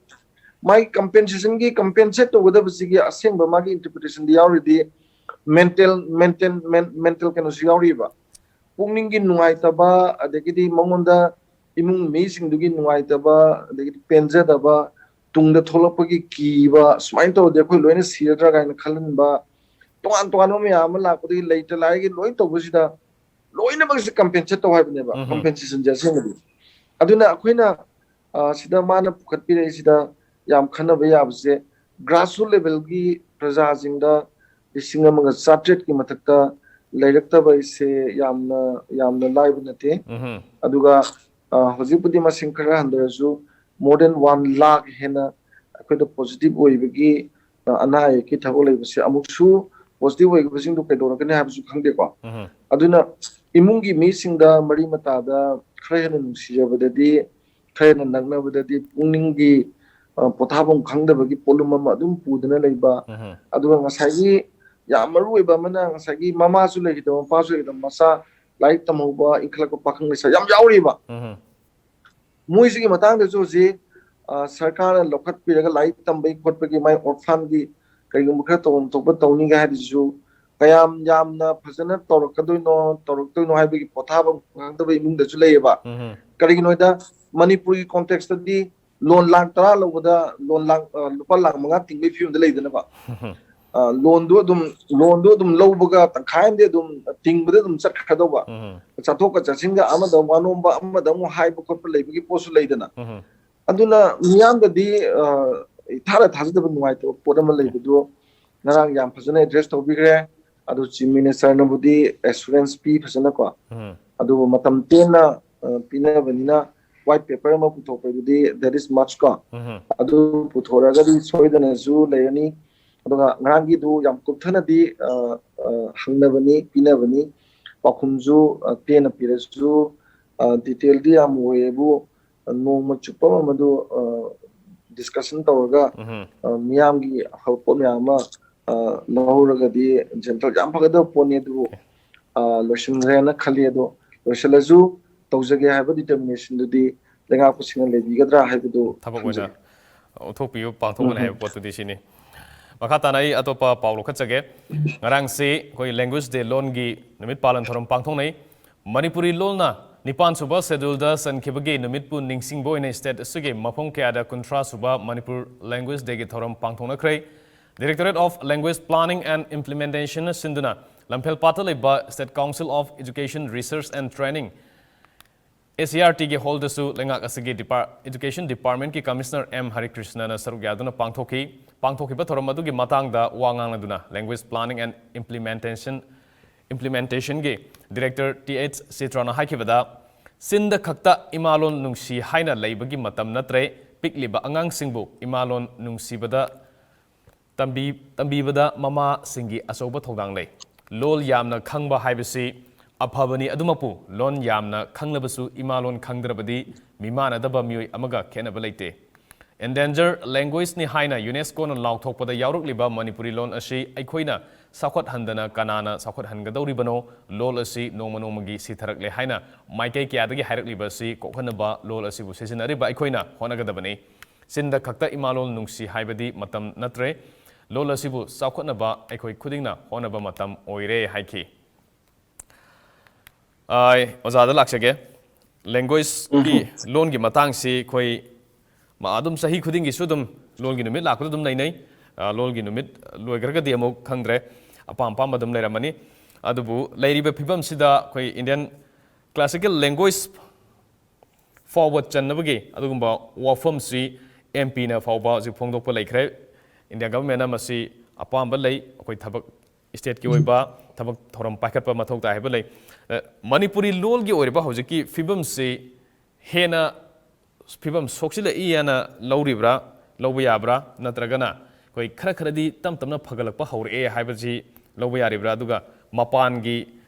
ꯃꯥꯒꯤ ꯀꯝꯄꯦꯟꯁꯦꯁꯟꯒꯤ, ꯀꯝꯄꯦꯟꯁꯦꯠ ꯇꯧꯒꯗꯕꯁꯤꯒꯤ ꯑꯁꯦꯡꯕ ꯃꯥꯒꯤ ꯏꯟꯇꯔꯄ꯭ꯔꯤꯇꯦꯁꯟꯗ ꯌꯥꯎꯔꯤꯗꯤ ꯃꯦꯟꯇꯦꯜ, ꯃꯦꯟꯇꯦꯜ, ꯃꯦꯟ-, ꯃꯦꯟꯇꯦꯜ ꯀꯩꯅꯣꯁꯨ ꯌꯥꯎꯔꯤꯕ꯫ ꯄꯨꯛꯅꯤꯡꯒꯤ ꯅꯨꯡꯉꯥꯏꯇꯕ, ꯑꯗꯒꯤꯗꯤ ꯃꯉꯣꯟꯗ ꯏꯃꯨꯡ ꯃꯤꯁꯤꯡꯗꯨꯒꯤ ꯅꯨꯡꯉꯥꯏꯇꯕ, ꯑꯗꯒꯤꯗꯤ ꯄꯦꯟꯖꯗꯕ, ꯇꯨꯡꯗ ꯊꯣꯛꯂꯛꯄꯒꯤ ꯀꯤꯕ, ꯁꯨꯃꯥꯏꯅ ꯇꯧꯔꯗꯤ ꯑꯩꯈꯣꯏ ꯂꯣꯏꯅ ꯁꯤꯔꯗ꯭ꯔꯥ ꯀꯥꯏꯅ ꯈꯜꯍꯟꯕ, ꯇꯣꯉꯥꯟ ꯇꯣꯉꯥꯟꯕ ꯃꯌꯥꯝ ꯑꯃ ꯂꯥꯛꯄꯗꯒꯤ ꯂꯩꯇ ꯂꯥꯏꯔꯒꯤ ꯂꯣꯏ ꯇꯧꯕꯁꯤꯗ ꯂꯣꯏꯅꯃꯛꯁꯦ ꯀꯝꯄꯦꯟꯁꯦꯠ ꯇꯧ ꯍꯥꯏꯕꯅꯦꯕ, ꯎꯝ꯫ ꯀꯝꯄꯦꯟꯁꯦꯁꯟꯁꯦ ꯑꯁꯦꯡꯕꯗꯤ꯫ ꯑꯗꯨꯅ ꯑꯩꯈꯣꯏꯅ, ꯑ, ꯁꯤꯗ ꯃꯥꯅ ꯄꯨꯈꯠꯄꯤꯔꯛꯏꯁꯤꯗ ꯌꯥꯝ ꯈꯟꯅꯕ ꯌꯥꯕꯁꯦ, ꯒ꯭ꯔꯥꯁꯔꯨꯠ ꯂꯦꯚꯦꯜꯒꯤ ꯄ꯭ꯔꯖꯥꯁꯤꯡꯗ ꯂꯤꯁꯤꯡ ꯑꯃꯒ ꯆꯥꯇ꯭ꯔꯦꯠꯀꯤ ꯃꯊꯛꯇ ꯂꯩꯔꯛꯇꯕ ꯍꯥꯏꯁꯦ ꯌꯥꯝꯅ ꯌꯥꯝꯅ ꯂꯥꯏꯕ ꯅꯠꯇꯦ꯫ ꯎꯝ ꯑꯗꯨꯒ ꯑ, ꯍꯧꯖꯤꯛꯄꯨꯗꯤ ꯃꯁꯤꯡ ꯈꯔ ꯍꯟꯊꯔꯁꯨ more than one lakh ꯍꯦꯟꯅ ꯑꯩꯈꯣꯏꯗ positive ꯑꯣꯏꯕꯒꯤ ꯑ, ꯑꯅꯥ ꯑꯌꯦꯛꯀꯤ ꯊꯕꯛ ꯂꯩꯕꯁꯦ ꯑꯃꯨꯛꯁꯨ positive ꯑꯣꯏꯕꯁꯤꯡꯗꯨ ꯀꯩꯗꯧꯔꯛꯀꯅꯤ ꯍꯥꯏꯕꯁꯨ ꯈꯪꯗꯦꯀꯣ꯫ ꯎꯝ ꯑꯗꯨꯅ ꯏꯃꯨꯡꯒꯤ ꯃꯤꯁꯤꯡꯗ ꯃꯔꯤ ꯃꯇꯥꯗ ꯈꯔ ꯍꯦꯟꯅ ꯅꯨꯡꯁꯤꯖꯕꯗꯗꯤ ꯈꯔ ꯍꯦꯟꯅ ꯅꯛꯅꯕꯗꯗꯤ ꯄꯨꯛꯅꯤꯡꯒꯤ ꯑ, ꯄꯣꯊꯥꯐꯝ ꯈꯪꯗꯕꯒꯤ ꯄꯣꯠꯂꯨꯝ ꯑꯃ ꯑꯗꯨꯝ ꯄꯨꯗꯨꯅ ꯂꯩꯕ꯫ ꯎꯝ ꯑꯗꯨꯒ ꯉꯁꯥꯏꯒꯤ ꯌꯥꯝ ꯃꯔꯨ ꯑꯣꯏꯕ ꯑꯃꯅ ꯉꯁꯥꯏꯒꯤ ꯃꯃꯥꯁꯨ ꯂꯩꯈꯤꯗꯕ ꯃꯄꯥꯁꯨ ꯂꯩꯈꯤꯗꯕ ꯃꯆꯥ ꯂꯥꯏꯔꯤꯛ ꯇꯝꯍꯧꯕ ꯏꯟꯈꯠꯂꯛꯄ ꯄꯥꯈꯪ ꯂꯩꯁꯥ ꯌꯥꯝ ꯌꯥꯎꯔꯤꯕ꯫ ꯎꯝ ꯃꯣꯏꯁꯤꯒꯤ ꯃꯇꯥꯡꯗꯁꯨ ꯍꯧꯖꯤꯛ ꯑ, ꯁꯔꯀꯥꯔꯅ ꯂꯧꯈꯠꯄꯤꯔꯒ ꯂꯥꯏꯔꯤꯛ ꯇꯝꯕꯒꯤ ꯈꯣꯠꯄꯒꯤ ꯃꯥꯏ orphanꯒꯤ ꯀꯩꯒꯨꯝꯕ ꯈꯔ ꯇꯧꯐꯝ ꯊꯣꯛꯄ ꯇꯧꯅꯤꯒ ꯍꯥꯏꯗꯨꯁꯨ ꯀꯌꯥꯝ ꯌꯥꯝꯅ ꯐꯖꯅ ꯇꯧꯔꯛꯀꯗꯣꯏꯅꯣ ꯇꯧꯔꯛꯇꯣꯏꯅꯣ ꯍꯥꯏꯕꯒꯤ ꯄꯣꯊꯥꯐꯝ ꯈꯪꯗꯕ ꯏꯃꯨꯡꯗꯁꯨ ꯂꯩꯌꯦꯕ꯫ ꯎꯝ ꯀꯔꯤꯒꯤꯅꯣ ꯍꯥꯏꯗ ꯃꯅꯤꯄꯨꯔꯒꯤ contextꯇꯗꯤ ꯂꯣꯟ ꯂꯥꯛ ꯇꯔꯥ ꯂꯧꯕꯗ ꯂꯣꯟ ꯂꯥꯛ ꯑ, ꯂꯨꯄꯥ ꯂꯥꯛ ꯃꯉꯥ ꯇꯤꯡꯕꯒꯤ ꯐꯤꯕꯝꯗ ꯂꯩꯗꯅꯀꯣ꯫ ꯑ, ꯂꯣꯟꯗꯣ ꯑꯗꯨꯝ ꯂꯣꯟꯗꯣ ꯑꯗꯨꯝ ꯂꯧꯕꯒ ꯇꯪꯈꯥꯏ ꯑꯃꯗꯤ ꯑꯗꯨꯝ ꯇꯤꯡꯕꯗ ꯑꯗꯨꯝ ꯆꯠꯈ꯭ꯔꯗꯧꯕ꯫ ꯎꯝ ꯆꯠꯊꯣꯛꯀ ꯆꯠꯁꯤꯟꯒ ꯑꯃꯗ ꯑꯃꯨꯛ ꯋꯥꯅꯣꯝꯕ ꯑꯃꯗ ꯑꯃꯨꯛ ꯍꯥꯏꯕ ꯈꯣꯠꯄ ꯂꯩꯕꯒꯤ ꯄꯣꯠꯁꯨ ꯂꯩꯗꯅ꯫ ꯎꯝ ꯑꯗꯨꯅ ꯃꯤꯌꯥꯝꯗꯗꯤ ꯑ, ꯏꯊꯥꯗ ꯊꯥꯖꯗꯕ ꯅꯨꯡꯉꯥꯏꯇꯕ ꯄꯣꯠ ꯑꯃ ꯂꯩꯕꯗꯨ ꯉꯔꯥꯡ ꯌꯥꯝ ꯐꯖꯅ address ꯇꯧꯕꯤꯈ꯭ꯔꯦ꯫ ꯑꯗꯨ Chief Ministerꯅꯕꯨꯗꯤ assurance ꯄꯤ ꯐꯖꯅꯀꯣ꯫ ꯎꯝ ꯑꯗꯨꯕꯨ ꯃꯇꯝ ꯇꯦꯟꯅ ꯑ, ꯄꯤꯅꯕꯅꯤꯅ white paper ꯑꯃ ꯄꯨꯊꯣꯛꯄꯗꯨꯗꯤ that is much ꯀꯣ꯫ ꯎꯝ ꯑꯗꯨ ꯄꯨꯊꯣꯔꯒꯗꯤ ꯁꯣꯏꯗꯅꯁꯨ ꯂꯩꯔꯅꯤ꯫ ꯑꯗꯨꯒ ꯉꯔꯥꯡꯒꯤꯗꯨ ꯌꯥꯝ ꯀꯨꯞꯊꯅꯗꯤ ꯑ, ꯑ, ꯍꯪꯅꯕꯅꯤ, ꯄꯤꯅꯕꯅꯤ꯫ ꯄꯥꯎꯈꯨꯝꯁꯨ ꯑ, ꯇꯦꯟꯅ ꯄꯤꯔꯁꯨ ꯑ, detailꯗꯤ ꯌꯥꯝ ꯑꯣꯏꯌꯦꯕꯨ ꯑ, ꯅꯣꯡꯃ ꯆꯨꯞꯄ ꯑꯃ ꯃꯗꯨ ꯑ, discussion ꯇꯧꯔꯒ ꯎꯝ ꯑ, ꯃꯤꯌꯥꯝꯒꯤ ꯑꯐꯕ ꯄꯣꯠ ꯃꯌꯥꯝ ꯑꯃ ꯑ, ꯂꯧꯍꯧꯔꯒꯗꯤ ꯖꯦꯟꯇꯜ ꯌꯥꯝ ꯐꯒꯗꯕ ꯄꯣꯠꯅꯤ꯫ ꯑꯗꯨꯕꯨ ꯑ, ꯂꯣꯏꯁꯤꯟꯈ꯭ꯔꯦꯅ ꯈꯜꯂꯤ꯫ ꯑꯗꯣ ꯂꯣꯏꯁꯤꯜꯂꯁꯨ ꯇꯧꯖꯒꯦ ꯍꯥꯏꯕ determinationꯗꯨꯗꯤ ꯂꯩꯉꯥꯛꯄꯁꯤꯡꯅ ꯂꯩꯕꯤꯒꯗ꯭ꯔꯥ ꯍꯥꯏꯕꯗꯨ ꯊꯕꯛ ꯑꯣꯏꯅ ꯊꯝꯖꯒꯦ꯫ ꯎꯠꯊꯣꯛꯄꯤꯌꯨ ꯄꯥꯡꯊꯣꯛꯀꯅꯤ ꯍꯥꯏꯕ ꯄꯣꯠꯇꯨꯗꯤ ꯁꯤꯅꯤ꯫ ꯃꯈꯥ ꯇꯥꯅ ꯑꯩ ꯑꯇꯣꯞꯄ ꯄꯥꯎ ꯂꯧꯈꯠꯆꯒꯦ꯫ ꯉꯔꯥꯡꯁꯤ ꯑꯩꯈꯣꯏ language day, ꯂꯣꯟꯒꯤ ꯅꯨꯃꯤꯠ ꯄꯥꯂꯟ ꯊꯧꯔꯝ ꯄꯥꯡꯊꯣꯛꯅꯩ꯫ ꯃꯅꯤꯄꯨꯔꯤ ꯂꯣꯟꯅ ꯅꯤꯄꯥꯟ ꯁꯨꯕ scheduleꯗ ꯆꯟꯈꯤꯕꯒꯤ ꯅꯨꯃꯤꯠꯄꯨ ꯅꯤꯡꯁꯤꯡꯕ ꯑꯣꯏꯅ state ꯑꯁꯤꯒꯤ ꯃꯐꯝ ꯀꯌꯥꯗ ꯀꯨꯟꯊ꯭ꯔꯥ ꯁꯨꯕ Manipur Language Dayꯒꯤ ꯊꯧꯔꯝ ꯄꯥꯡꯊꯣꯛꯅꯈ꯭ꯔꯦ꯫ Directorate of Language Planning and Implementation ꯁꯤꯟꯗꯨꯅ ꯂꯝꯐꯦꯜꯄꯥꯠꯇ ꯂꯩꯕ State Council of Education Research and Training A C R ꯇꯤꯒꯤ ꯍꯣꯜꯗꯁꯨ ꯂꯩꯉꯥꯛ ꯑꯁꯤꯒꯤ ꯗꯤꯄꯥꯔ-, Education Departmentꯀꯤ Commissioner ꯑꯦꯝ ꯍꯔꯤꯀ꯭ꯔꯤꯁꯅꯅ ꯁꯔꯨꯛ ꯌꯥꯗꯨꯅ ꯄꯥꯡꯊꯣꯛꯈꯤ꯫ ꯄꯥꯡꯊꯣꯛꯈꯤꯕ ꯊꯧꯔꯝ ꯑꯗꯨꯒꯤ ꯃꯇꯥꯡꯗ ꯋꯥ ꯉꯥꯡꯂꯗꯨꯅ Language Planning and Implementation, Implementationꯒꯤ Director ꯇꯤ ꯑꯩꯆ ꯆꯤꯇ꯭ꯔꯅ ꯍꯥꯏꯈꯤꯕꯗ, "ꯆꯤꯟꯗ ꯈꯛꯇ ꯏꯃꯥꯂꯣꯟ ꯅꯨꯡꯁꯤ ꯍꯥꯏꯅ ꯂꯩꯕꯒꯤ ꯃꯇꯝ ꯅꯠꯇ꯭ꯔꯦ꯫ ꯄꯤꯛꯂꯤꯕ ꯑꯉꯥꯡꯁꯤꯡꯕꯨ ꯏꯃꯥꯂꯣꯟ ꯅꯨꯡꯁꯤꯕꯗ ꯇꯝꯕꯤ-, ꯇꯝꯕꯤꯕꯗ ꯃꯃꯥꯁꯤꯡꯒꯤ ꯑꯆꯧꯕ ꯊꯧꯗꯥꯡ ꯂꯩ꯫ ꯂꯣꯜ ꯌꯥꯝꯅ ꯈꯪꯕ ꯍꯥꯏꯕꯁꯤ ꯑꯐꯕꯅꯤ, ꯑꯗꯨꯃꯛꯄꯨ ꯂꯣꯟ ꯌꯥꯝꯅ ꯈꯪꯂꯕꯁꯨ ꯏꯃꯥꯂꯣꯟ ꯈꯪꯗ꯭ꯔꯕꯗꯤ ꯃꯤꯃꯥꯟꯅꯗꯕ ꯃꯤꯑꯣꯏ ꯑꯃꯒ ꯈꯦꯠꯅꯕ ꯂꯩꯇꯦ꯫ Endangered Languageꯅꯤ ꯍꯥꯏꯅ UNESCOꯅ ꯂꯥꯎꯊꯣꯛꯄꯗ ꯌꯥꯎꯔꯛꯂꯤꯕ ꯃꯅꯤꯄꯨꯔꯤ ꯂꯣꯟ ꯑꯁꯤ ꯑꯩꯈꯣꯏꯅ ꯆꯥꯎꯈꯠꯍꯟꯗꯅ ꯀꯅꯥꯅ ꯆꯥꯎꯈꯠꯍꯟꯒꯗꯧꯔꯤꯕꯅꯣ? ꯂꯣꯜ ꯑꯁꯤ ꯅꯣꯡꯃ ꯅꯣꯡꯃꯒꯤ ꯁꯤꯊꯔꯛꯂꯦ ꯍꯥꯏꯅ ꯃꯥꯏꯀꯩ ꯀꯌꯥꯗꯒꯤ ꯍꯥꯏꯔꯛꯂꯤꯕ ꯑꯁꯤ ꯀꯣꯛꯍꯟꯅꯕ ꯂꯣꯜ ꯑꯁꯤꯕꯨ ꯁꯤꯖꯤꯟꯅꯔꯤꯕ ꯑꯩꯈꯣꯏꯅ ꯍꯣꯠꯅꯒꯗꯕꯅꯤ꯫ ꯆꯤꯟꯗ ꯈꯛꯇ ꯏꯃꯥꯂꯣꯟ ꯅꯨꯡꯁꯤ ꯍꯥꯏꯕꯗꯤ ꯃꯇꯝ ꯅꯠꯇ꯭ꯔꯦ꯫ ꯂꯣꯜ ꯑꯁꯤꯕꯨ ꯆꯥꯎꯈꯠꯅꯕ ꯑꯩꯈꯣꯏ ꯈꯨꯗꯤꯡꯅ ꯍꯣꯠꯅꯕ ꯃꯇꯝ ꯑꯣꯏꯔꯦ" ꯍꯥꯏꯈꯤ꯫ ꯑꯥꯏ, ꯑꯣꯖꯥꯗ ꯂꯥꯛꯆꯒꯦ꯫ Languageꯀꯤ, ꯎꯝ꯫ ꯂꯣꯟꯒꯤ ꯃꯇꯥꯡꯁꯤ ꯑꯩꯈꯣꯏ ꯃ-, ꯑꯗꯨꯝ ꯆꯍꯤ ꯈꯨꯗꯤꯡꯒꯤꯁꯨ ꯑꯗꯨꯝ ꯂꯣꯜꯒꯤ ꯅꯨꯃꯤꯠ ꯂꯥꯛꯄꯗ ꯑꯗꯨꯝ ꯂꯩꯅꯩ꯫ ꯑ, ꯂꯣꯜꯒꯤ ꯅꯨꯃꯤꯠ ꯂꯣꯏꯈ꯭ꯔꯒꯗꯤ ꯑꯃꯨꯛ ꯈꯪꯗ꯭ꯔꯦ꯫ ꯑꯄꯥꯝ ꯑꯄꯥꯝꯕ ꯑꯗꯨꯝ ꯂꯩꯔꯝꯃꯅꯤ꯫ ꯑꯗꯨꯕꯨ ꯂꯩꯔꯤꯕ ꯐꯤꯕꯝꯁꯤꯗ ꯑꯩꯈꯣꯏ Indian Classical Language ꯐꯥꯎꯕ ꯆꯟꯅꯕꯒꯤ ꯑꯗꯨꯒꯨꯝꯕ ꯋꯥꯐꯝꯁꯤ ꯑꯦꯝ ꯄꯤꯅ ꯐꯥꯎꯕ ꯍꯧꯖꯤꯛ ꯐꯣꯡꯗꯣꯛꯄ ꯂꯩꯈ꯭ꯔꯦ꯫ India Governmentꯅ ꯃꯁꯤ ꯑꯄꯥꯝꯕ ꯂꯩ, ꯑꯩꯈꯣꯏ ꯊꯕꯛ stateꯀꯤ ꯑꯣꯏꯕ ꯊꯕꯛ ꯊꯧꯔꯝ ꯄꯥꯏꯈꯠꯄ ꯃꯊꯧ ꯇꯥꯏ ꯍꯥꯏꯕ ꯂꯩ꯫ ꯑ, ꯃꯅꯤꯄꯨꯔꯤ ꯂꯣꯜꯒꯤ ꯑꯣꯏꯔꯤꯕ ꯍꯧꯖꯤꯛꯀꯤ ꯐꯤꯕꯝꯁꯤ ꯍꯦꯟꯅ ꯐꯤꯕꯝ ꯁꯣꯛꯆꯤꯜꯂꯛꯏ ꯍꯥꯏꯅ ꯂꯧꯔꯤꯕ꯭ꯔꯥ, ꯂꯧꯕ ꯌꯥꯕ꯭ꯔꯥ, ꯅꯠꯇ꯭ꯔꯒꯅ ꯑꯩꯈꯣꯏ ꯈꯔ ꯈꯔꯗꯤ ꯇꯞ ꯇꯞꯅ ꯐꯒꯠꯂꯛꯄ ꯍꯧꯔꯛꯑꯦ ꯍꯥꯏꯕꯁꯤ ꯂꯧꯕ ꯌꯥꯔꯤꯕ꯭ꯔꯥ? ꯑꯗꯨꯒ ꯃꯄꯥꯟꯒꯤ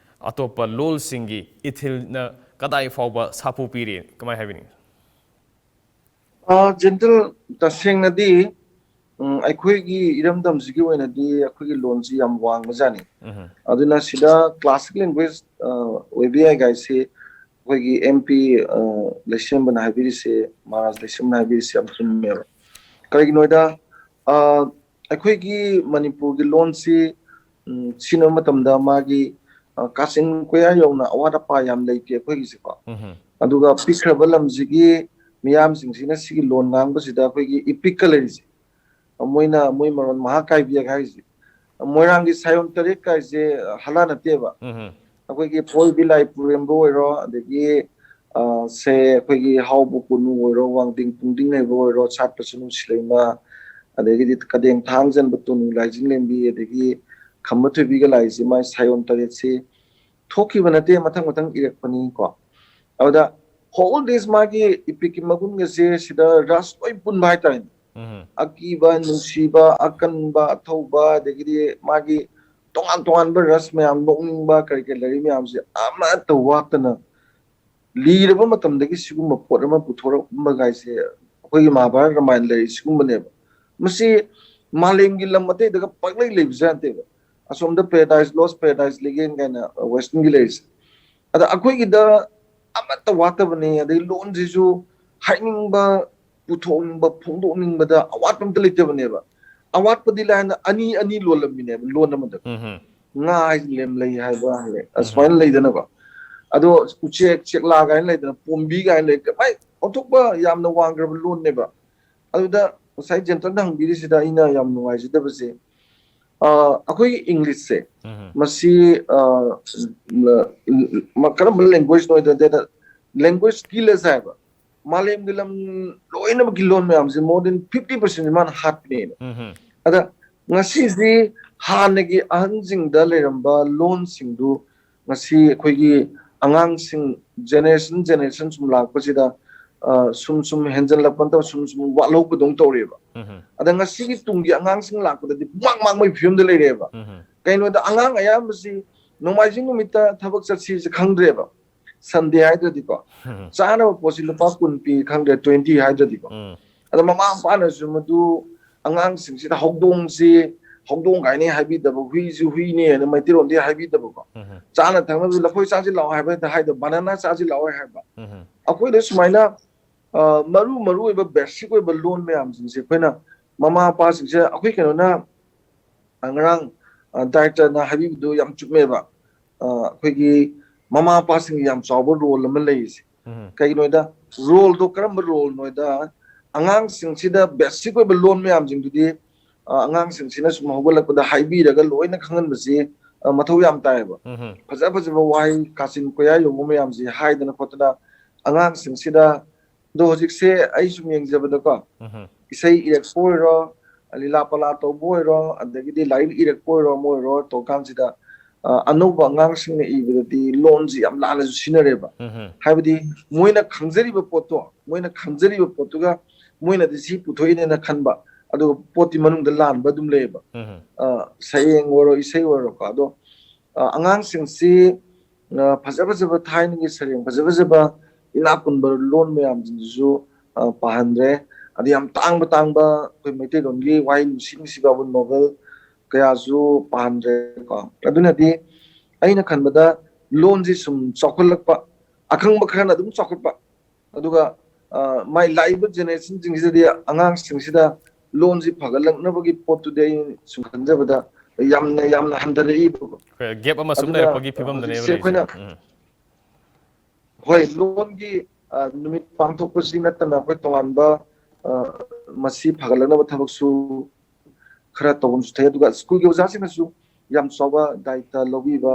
ꯑꯇꯣꯞꯄ ꯂꯣꯜꯁꯤꯡꯒꯤ ꯏꯊꯤꯜꯅ ꯀꯗꯥꯏ ꯐꯥꯎꯕ ꯁꯥꯐꯨ ꯄꯤꯔꯤ? ꯀꯃꯥꯏ ꯍꯥꯏꯕꯤꯅꯤꯡꯉꯤ? ꯑ, ꯖꯦꯟꯇꯜ, ꯇꯁꯦꯡꯅꯗꯤ, ꯎꯝ, ꯑꯩꯈꯣꯏꯒꯤ ꯏꯔꯝꯗꯝꯁꯤꯒꯤ ꯑꯣꯏꯅꯗꯤ ꯑꯩꯈꯣꯏꯒꯤ ꯂꯣꯟꯁꯤ ꯌꯥꯝ ꯋꯥꯡꯕꯖꯥꯠꯅꯤ꯫ ꯎꯝ꯫ ꯑꯗꯨꯅ ꯁꯤꯗ classic language, ꯑ, ꯑꯣꯏꯕ ꯌꯥꯏ ꯀꯥꯏꯁꯤ ꯑꯩꯈꯣꯏꯒꯤ ꯑꯦꯝ ꯄꯤ, ꯑ, ꯂꯩꯁꯦꯝꯕꯅ ꯍꯥꯏꯕꯤꯔꯤꯁꯦ, ꯃꯍꯥꯔꯥꯖ ꯂꯩꯁꯦꯝꯕꯅ ꯍꯥꯏꯕꯤꯔꯤꯁꯦ ꯌꯥꯝ ꯆꯨꯝꯃꯦꯕ꯫ ꯀꯔꯤꯒꯤꯅꯣꯗ, ꯑ, ꯑꯩꯈꯣꯏꯒꯤ ꯃꯅꯤꯄꯨꯔꯒꯤ ꯂꯣꯟꯁꯤ, ꯎꯝ, ꯁꯤꯖꯤꯟꯅꯕ ꯃꯇꯝꯗ ꯃꯥꯒꯤ, ꯑ, ꯀꯥꯆꯤꯟ ꯀꯣꯌꯥ ꯌꯧꯅ ꯑꯋꯥꯠ ꯑꯄꯥ ꯌꯥꯝ ꯂꯩꯇꯦ ꯑꯩꯈꯣꯏꯒꯤꯁꯦꯀꯣ꯫ ꯎꯝ꯫ ꯑꯗꯨꯒ ꯄꯤꯛꯈ꯭ꯔꯕ ꯂꯝꯁꯤꯒꯤ ꯃꯤꯌꯥꯝꯁꯤꯡꯁꯤꯅ ꯁꯤꯒꯤ ꯂꯣꯟ ꯉꯥꯡꯕꯁꯤꯗ ꯑꯩꯈꯣꯏꯒꯤ ꯏꯄꯤꯛꯀ ꯂꯩꯔꯤꯁꯦ, ꯃꯣꯏꯅ, ꯃꯣꯏ ꯃꯔꯣꯟ ꯃꯍꯥ ꯀꯥꯏꯕꯤꯌꯦ ꯍꯥꯏꯔꯤꯁꯦ꯫ ꯃꯣꯏꯔꯥꯡꯒꯤ ꯁꯥꯌꯣꯟ ꯇꯔꯦꯠ ꯀꯥꯏꯁꯦ ꯍꯂꯥ ꯅꯠꯇꯦꯕ꯫ ꯎꯝ꯫ ꯑꯩꯈꯣꯏꯒꯤ ꯐꯣꯏꯕꯤ ꯂꯥꯏ ꯄꯨꯔꯦꯝꯕ ꯑꯣꯏꯔꯣ, ꯑꯗꯒꯤ, ꯑ, ꯁꯦ ꯑꯩꯈꯣꯏꯒꯤ ꯍꯥꯎꯕ ꯀꯣꯅꯨ ꯑꯣꯏꯔꯣ, ꯋꯥꯡꯗꯤꯡ ꯄꯨꯡꯗꯤꯡ ꯂꯩꯕ ꯑꯣꯏꯔꯣ, ꯁꯥꯠꯄ ꯁꯅꯨ ꯁꯤꯂꯩꯃ, ꯑꯗꯒꯤꯗꯤ ꯀꯗꯦꯡ ꯊꯥꯡ ꯆꯟꯕ ꯇꯣꯅꯨ ꯂꯥꯏꯖꯤꯡ ꯂꯦꯝꯕꯤ, ꯑꯗꯒꯤ ꯈꯝꯕ ꯊꯣꯏꯕꯤꯒ ꯂꯥꯛꯏꯁꯦ ꯃꯥꯏ ꯁꯥꯏꯌꯣꯟ ꯇꯔꯦꯠꯁꯤ ꯊꯣꯛꯈꯤꯕ ꯅꯠꯇꯦ, ꯃꯊꯪ ꯃꯊꯪ ꯏꯔꯛꯄꯅꯤꯀꯣ꯫ ꯑꯗꯨꯗ whole this ꯃꯥꯒꯤ ꯏꯄꯤꯛꯀꯤ ꯃꯒꯨꯟꯒꯁꯦ ꯁꯤꯗ ꯔꯁ ꯂꯣꯏ ꯄꯨꯟꯕ ꯍꯥꯏꯇꯥꯔꯦꯅꯦ꯫ ꯎꯝ꯫ ꯑꯀꯤꯕ, ꯅꯨꯡꯁꯤꯕ, ꯑꯀꯟꯕ, ꯑꯊꯧꯕ, ꯑꯗꯒꯤꯗꯤ ꯃꯥꯒꯤ ꯇꯣꯉꯥꯟ ꯇꯣꯉꯥꯟꯕ ꯔꯁ ꯃꯌꯥꯝ, ꯅꯣꯛꯅꯤꯡꯕ, ꯀꯔꯤ ꯀꯔꯤ ꯂꯩꯔꯤ ꯃꯌꯥꯝꯁꯦ ꯑꯃꯠꯇ ꯋꯥꯠꯇꯅ ꯂꯤꯔꯕ ꯃꯇꯝꯗꯒꯤ ꯁꯤꯒꯨꯝꯕ ꯄꯣꯠ ꯑꯃ ꯄꯨꯊꯣꯔꯛꯑꯝꯕ ꯀꯥꯏꯁꯦ ꯑꯩꯈꯣꯏꯒꯤ ꯃꯍꯥꯚꯥꯔꯠ ꯔꯥꯃꯥꯌꯟ ꯂꯩꯔꯤ ꯁꯤꯒꯨꯝꯕꯅꯦꯕ꯫ ꯃꯁꯤ ꯃꯥꯂꯦꯝꯒꯤ ꯂꯝ ꯑꯇꯩꯗꯒ ꯄꯥꯛꯂꯩ ꯂꯩꯕꯁꯦ ꯅꯠꯇꯦꯕ꯫ ꯑꯁꯣꯝꯗ Paradise Lost, Paradise Legend ꯀꯥꯏꯅ Western ꯒꯤ ꯂꯩꯔꯤꯁꯦ꯫ ꯑꯗ ꯑꯩꯈꯣꯏꯒꯤꯗ ꯑꯃꯠꯇ ꯋꯥꯠꯇꯕꯅꯤ꯫ ꯑꯗꯩ ꯂꯣꯟꯁꯤꯁꯨ ꯍꯥꯏꯅꯤꯡꯕ, ꯄꯨꯊꯣꯛꯅꯤꯡꯕ, ꯐꯣꯡꯗꯣꯛꯅꯤꯡꯕꯗ ꯑꯋꯥꯠꯄ ꯑꯝꯇ ꯂꯩꯇꯕꯅꯦꯕ꯫ ꯑꯋꯥꯠꯄꯗꯤ ꯂꯥꯏꯅ ꯑꯅꯤ ꯑꯅꯤ ꯂꯣꯜꯂꯝꯃꯤꯅꯦꯕ ꯂꯣꯟ ꯑꯃꯗ꯫ ꯎꯝ꯫ ꯉꯥ ꯍꯥꯏꯁꯤ ꯂꯦꯝꯂꯩ ꯍꯥꯏꯕ ꯍꯥꯏꯔꯦ, ꯑꯁꯨꯃꯥꯏꯅ ꯂꯩꯗꯅꯀꯣ꯫ ꯑꯗꯣ ꯎꯆꯦꯛ, ꯆꯦꯛꯂꯥ ꯀꯥꯏꯅ ꯂꯩꯗꯅ, ꯄꯣꯝꯕꯤ ꯀꯥꯏꯅ ꯂꯩ, ꯃꯥꯏ ꯑꯣꯟꯊꯣꯛꯄ ꯌꯥꯝꯅ ꯋꯥꯡꯈ꯭ꯔꯕ ꯂꯣꯟꯅꯦꯕ꯫ ꯑꯗꯨꯗ ꯉꯁꯥꯏ ꯖꯦꯟꯇꯜꯅ ꯍꯪꯕꯤꯔꯤꯁꯤꯗ ꯑꯩꯅ ꯌꯥꯝ ꯅꯨꯡꯉꯥꯏꯖꯗꯕꯁꯦ, ꯑ, ꯑꯩꯈꯣꯏꯒꯤ ꯏꯪꯂꯤꯁꯁꯦ ꯎꯝ꯫ ꯃꯁꯤ, ꯑ, ꯀꯔꯝꯕ language ꯅꯣ ꯍꯥꯏꯗ, language skillless ꯍꯥꯏꯕ꯫ ꯃꯥꯂꯦꯝꯒꯤ ꯂꯝ ꯂꯣꯏꯅꯃꯛꯀꯤ ꯂꯣꯟ ꯃꯌꯥꯝꯁꯦ more than fifty percent ꯃꯥꯅ ꯍꯥꯠꯄꯅꯦꯅ꯫ ꯎꯝ꯫ ꯑꯗ ꯉꯁꯤꯁꯤ ꯍꯥꯟꯅꯒꯤ ꯑꯍꯟꯁꯤꯡꯗ ꯂꯩꯔꯝꯕ ꯂꯣꯟꯁꯤꯡꯗꯨ ꯉꯁꯤ ꯑꯩꯈꯣꯏꯒꯤ ꯑꯉꯥꯡꯁꯤꯡ generation generation ꯁꯨꯝ ꯂꯥꯛꯄꯁꯤꯗ, ꯑ, ꯁꯨꯝ ꯁꯨꯝ ꯍꯦꯟꯖꯜꯂꯛꯄ ꯅꯠꯇꯕ ꯁꯨꯝ ꯁꯨꯝ ꯋꯥꯠꯍꯧꯕꯗꯧꯅ ꯇꯧꯔꯦꯕ꯫ ꯎꯝ꯫ ꯑꯗ ꯉꯁꯤꯒꯤ ꯇꯨꯡꯒꯤ ꯑꯉꯥꯡꯁꯤꯡ ꯂꯥꯛꯄꯗꯗꯤ ꯄꯨꯡꯃꯥꯡ ꯃꯥꯡꯕꯒꯤ ꯐꯤꯕꯝꯗ ꯂꯩꯔꯦꯕ꯫ ꯎꯝ꯫ ꯀꯩꯅꯣꯗ ꯑꯉꯥꯡ ꯑꯌꯥꯝꯕꯁꯤ ꯅꯣꯡꯃꯥꯏꯖꯤꯡ ꯅꯨꯃꯤꯠꯇ ꯊꯕꯛ ꯆꯠꯁꯤꯁꯦ ꯈꯪꯗ꯭ꯔꯦꯕ꯫ Sunday ꯍꯥꯏꯗ꯭ꯔꯗꯤꯀꯣ꯫ ꯎꯝ꯫ ꯆꯥꯅꯕ ꯄꯣꯠꯁꯤ ꯂꯨꯄꯥ ꯀꯨꯟ ꯄꯤ ꯈꯪꯗ꯭ꯔꯦ, twenty ꯍꯥꯏꯗ꯭ꯔꯗꯤꯀꯣ꯫ ꯎꯝ꯫ ꯑꯗ ꯃꯃꯥ ꯃꯄꯥꯅꯁꯨ ꯃꯗꯨ ꯑꯉꯥꯡꯁꯤꯡꯁꯤꯗ ꯍꯧꯗꯣꯡꯁꯤ ꯍꯧꯗꯣꯡ ꯀꯥꯏꯅ ꯍꯥꯏꯕꯤꯗꯕ, ꯍꯨꯏꯁꯤ ꯍꯨꯏꯅꯦꯅ ꯃꯩꯇꯩꯂꯣꯟꯗꯤ ꯍꯥꯏꯕꯤꯗꯕꯀꯣ꯫ ꯎꯝ꯫ ꯆꯥꯅ ꯊꯛꯅꯕꯁꯨ ꯂꯐꯣꯏ ꯆꯥꯁꯤ ꯂꯥꯛꯑꯣ ꯍꯥꯏꯕ ꯍꯦꯛꯇ ꯍꯥꯏꯗꯕ, banana ꯆꯥꯁꯤ ꯂꯥꯛꯑꯣ ꯍꯥꯏꯕ꯫ ꯎꯝ꯫ ꯑꯩꯈꯣꯏꯗ ꯁꯨꯃꯥꯏꯅ, ꯑ, ꯃꯔꯨ ꯃꯔꯨ ꯑꯣꯏꯕ basic ꯑꯣꯏꯕ ꯂꯣꯟ ꯃꯌꯥꯝꯁꯤꯡꯁꯦ ꯑꯩꯈꯣꯏꯅ ꯃꯃꯥ ꯃꯄꯥꯁꯤꯡꯁꯦ, ꯑꯩꯈꯣꯏ ꯀꯩꯅꯣꯅ, ꯑ, ꯉꯔꯥꯡ, ꯑ, directorꯅ ꯍꯥꯏꯕꯤꯕꯗꯨ ꯌꯥꯝ ꯆꯨꯝꯃꯦꯕ꯫ ꯑ, ꯑꯩꯈꯣꯏꯒꯤ ꯃꯃꯥ ꯃꯄꯥꯁꯤꯡꯒꯤ ꯌꯥꯝ ꯆꯥꯎꯕ role ꯑꯃ ꯂꯩꯔꯤꯁꯦ꯫ ꯎꯝ꯫ ꯀꯩꯒꯤꯅꯣꯗ roleꯗꯣ ꯀꯔꯝꯕ roleꯅꯣꯗ ꯑꯉꯥꯡꯁꯤꯡꯁꯤꯗ basic ꯑꯣꯏꯕ ꯂꯣꯟ ꯃꯌꯥꯝꯁꯤꯡꯗꯨꯗꯤ, ꯑ, ꯑꯉꯥꯡꯁꯤꯡꯁꯤꯅ ꯁꯨꯝ ꯍꯧꯒꯠꯂꯛꯄꯗ ꯍꯥꯏꯕꯤꯔꯒ ꯂꯣꯏꯅ ꯈꯪꯍꯟꯕꯁꯤ, ꯑ, ꯃꯊꯧ ꯌꯥꯝ ꯇꯥꯏꯌꯦꯕ꯫ ꯎꯝ꯫ ꯐꯖ ꯐꯖꯕ ꯋꯥꯍꯩ, ꯀꯥꯆꯤꯟ ꯀꯣꯏꯌꯥ ꯌꯧꯕ ꯃꯌꯥꯝꯁꯤ ꯍꯥꯏꯗꯅ ꯈꯣꯠꯇꯅ ꯑꯉꯥꯡꯁꯤꯡꯁꯤꯗ, ꯑꯗꯣ ꯍꯧꯖꯤꯛꯁꯦ ꯑꯩ ꯁꯨꯝ ꯌꯦꯡꯖꯕꯗꯀꯣ, ꯎꯝ ꯏꯁꯩ ꯏꯔꯛꯄ ꯑꯣꯏꯔꯣ, ꯂꯤꯂꯥ ꯄꯂꯥ ꯇꯧꯕ ꯑꯣꯏꯔꯣ, ꯑꯗꯒꯤꯗꯤ ꯂꯥꯏꯔꯤꯛ ꯏꯔꯛꯄ ꯑꯣꯏꯔꯣ, ꯑꯃ ꯑꯣꯏꯔꯣ ꯇꯧ ꯀꯥꯟꯁꯤꯗ, ꯑ, ꯑꯅꯧꯕ ꯑꯉꯥꯡꯁꯤꯡꯅ ꯏꯕꯗꯗꯤ ꯂꯣꯟꯁꯤ ꯌꯥꯝ ꯂꯥꯟꯅꯁꯨ ꯁꯤꯖꯤꯟꯅꯔꯦꯕ꯫ ꯎꯝ ꯍꯥꯏꯕꯗꯤ ꯃꯣꯏꯅ ꯈꯪꯖꯔꯤꯕ ꯄꯣꯠꯇꯣ, ꯃꯣꯏꯅ ꯈꯪꯖꯔꯤꯕ ꯄꯣꯠꯇꯨꯒ ꯃꯣꯏꯅꯗꯤ ꯁꯤ ꯄꯨꯊꯣꯛꯏꯅꯦꯅ ꯈꯟꯕ, ꯑꯗꯨꯒ ꯄꯣꯠꯇꯤ ꯃꯅꯨꯡꯗ ꯂꯥꯟꯕ ꯑꯗꯨꯝ ꯂꯩꯌꯦꯕ꯫ ꯎꯝ ꯑ, ꯁꯩꯔꯦꯡ ꯑꯣꯏꯔꯣ, ꯏꯁꯩ ꯑꯣꯏꯔꯣꯀꯣ꯫ ꯑꯗꯣ, ꯑ, ꯑꯉꯥꯡꯁꯤꯡꯁꯤ, ꯑ, ꯐꯖ ꯐꯖꯕ ꯊꯥꯏꯅꯒꯤ ꯁꯩꯔꯦꯡ ꯐꯖ ꯐꯖꯕ ꯏꯅꯥꯛ ꯈꯨꯟꯕ ꯂꯣꯟ ꯃꯌꯥꯝꯁꯤꯡꯁꯤꯁꯨ, ꯑ, ꯄꯥꯍꯟꯗ꯭ꯔꯦ꯫ ꯑꯗꯩ ꯌꯥꯝ ꯇꯥꯡꯕ ꯇꯥꯡꯕ ꯑꯩꯈꯣꯏ ꯃꯩꯇꯩꯂꯣꯟꯒꯤ ꯋꯥꯍꯩ ꯅꯨꯡꯁꯤ ꯅꯨꯡꯁꯤꯕ ꯌꯥꯎꯕ ꯅꯣꯕꯦꯜ ꯀꯌꯥꯁꯨ ꯄꯥꯍꯟꯗ꯭ꯔꯦꯀꯣ꯫ ꯑꯗꯨꯅꯗꯤ ꯑꯩꯅ ꯈꯟꯕꯗ ꯂꯣꯟꯁꯤ ꯁꯨꯝ ꯆꯥꯎꯈꯠꯂꯛꯄ, ꯑꯈꯪꯕ ꯈꯔꯅ ꯑꯗꯨꯝ ꯆꯥꯎꯈꯠꯄ, ꯑꯗꯨꯒ, ꯑ, ꯃꯥꯏ ꯂꯥꯛꯏꯕ ꯖꯦꯅꯦꯔꯦꯁꯟꯁꯤꯡꯁꯤꯗꯗꯤ ꯑꯉꯥꯡꯁꯤꯡꯁꯤꯗ ꯂꯣꯟꯁꯤ ꯐꯒꯠꯂꯛꯅꯕꯒꯤ ꯄꯣꯠꯇꯨꯗꯤ ꯑꯩ ꯁꯨꯝ ꯈꯟꯖꯕꯗ ꯌꯥꯝꯅ, ꯌꯥꯝꯅ ꯍꯟꯊꯔꯛꯏꯕ꯫ ꯑꯩꯈꯣꯏ ꯒꯦꯞ ꯑꯃ ꯁꯨꯝ ꯑꯗꯨꯅ, ꯂꯩꯔꯛꯄꯒꯤ ꯑ, ꯐꯤꯕꯝꯗꯅꯦꯕ ꯍꯧꯖꯤꯛꯁꯦ ꯂꯩꯔꯤꯁꯦ꯫ ꯑꯩꯈꯣꯏꯅ ꯎꯝ ꯍꯣꯏ, ꯂꯣꯟꯒꯤ, ꯑ, ꯅꯨꯃꯤꯠ ꯄꯥꯡꯊꯣꯛꯄꯁꯤ ꯅꯠꯇꯅ ꯑꯩꯈꯣꯏ ꯇꯣꯉꯥꯟꯕ, ꯑ, ꯃꯁꯤ ꯐꯒꯠꯂꯛꯅꯕ ꯊꯕꯛꯁꯨ ꯈꯔ ꯇꯧꯐꯝꯁꯨ ꯊꯣꯛꯑꯦ꯫ ꯑꯗꯨꯒ ꯁ꯭ꯀꯨꯜꯒꯤ ꯑꯣꯖꯥꯁꯤꯡꯅꯁꯨ ꯌꯥꯝ ꯆꯥꯎꯕ ꯗꯥꯏꯇ ꯂꯧꯕꯤꯕ,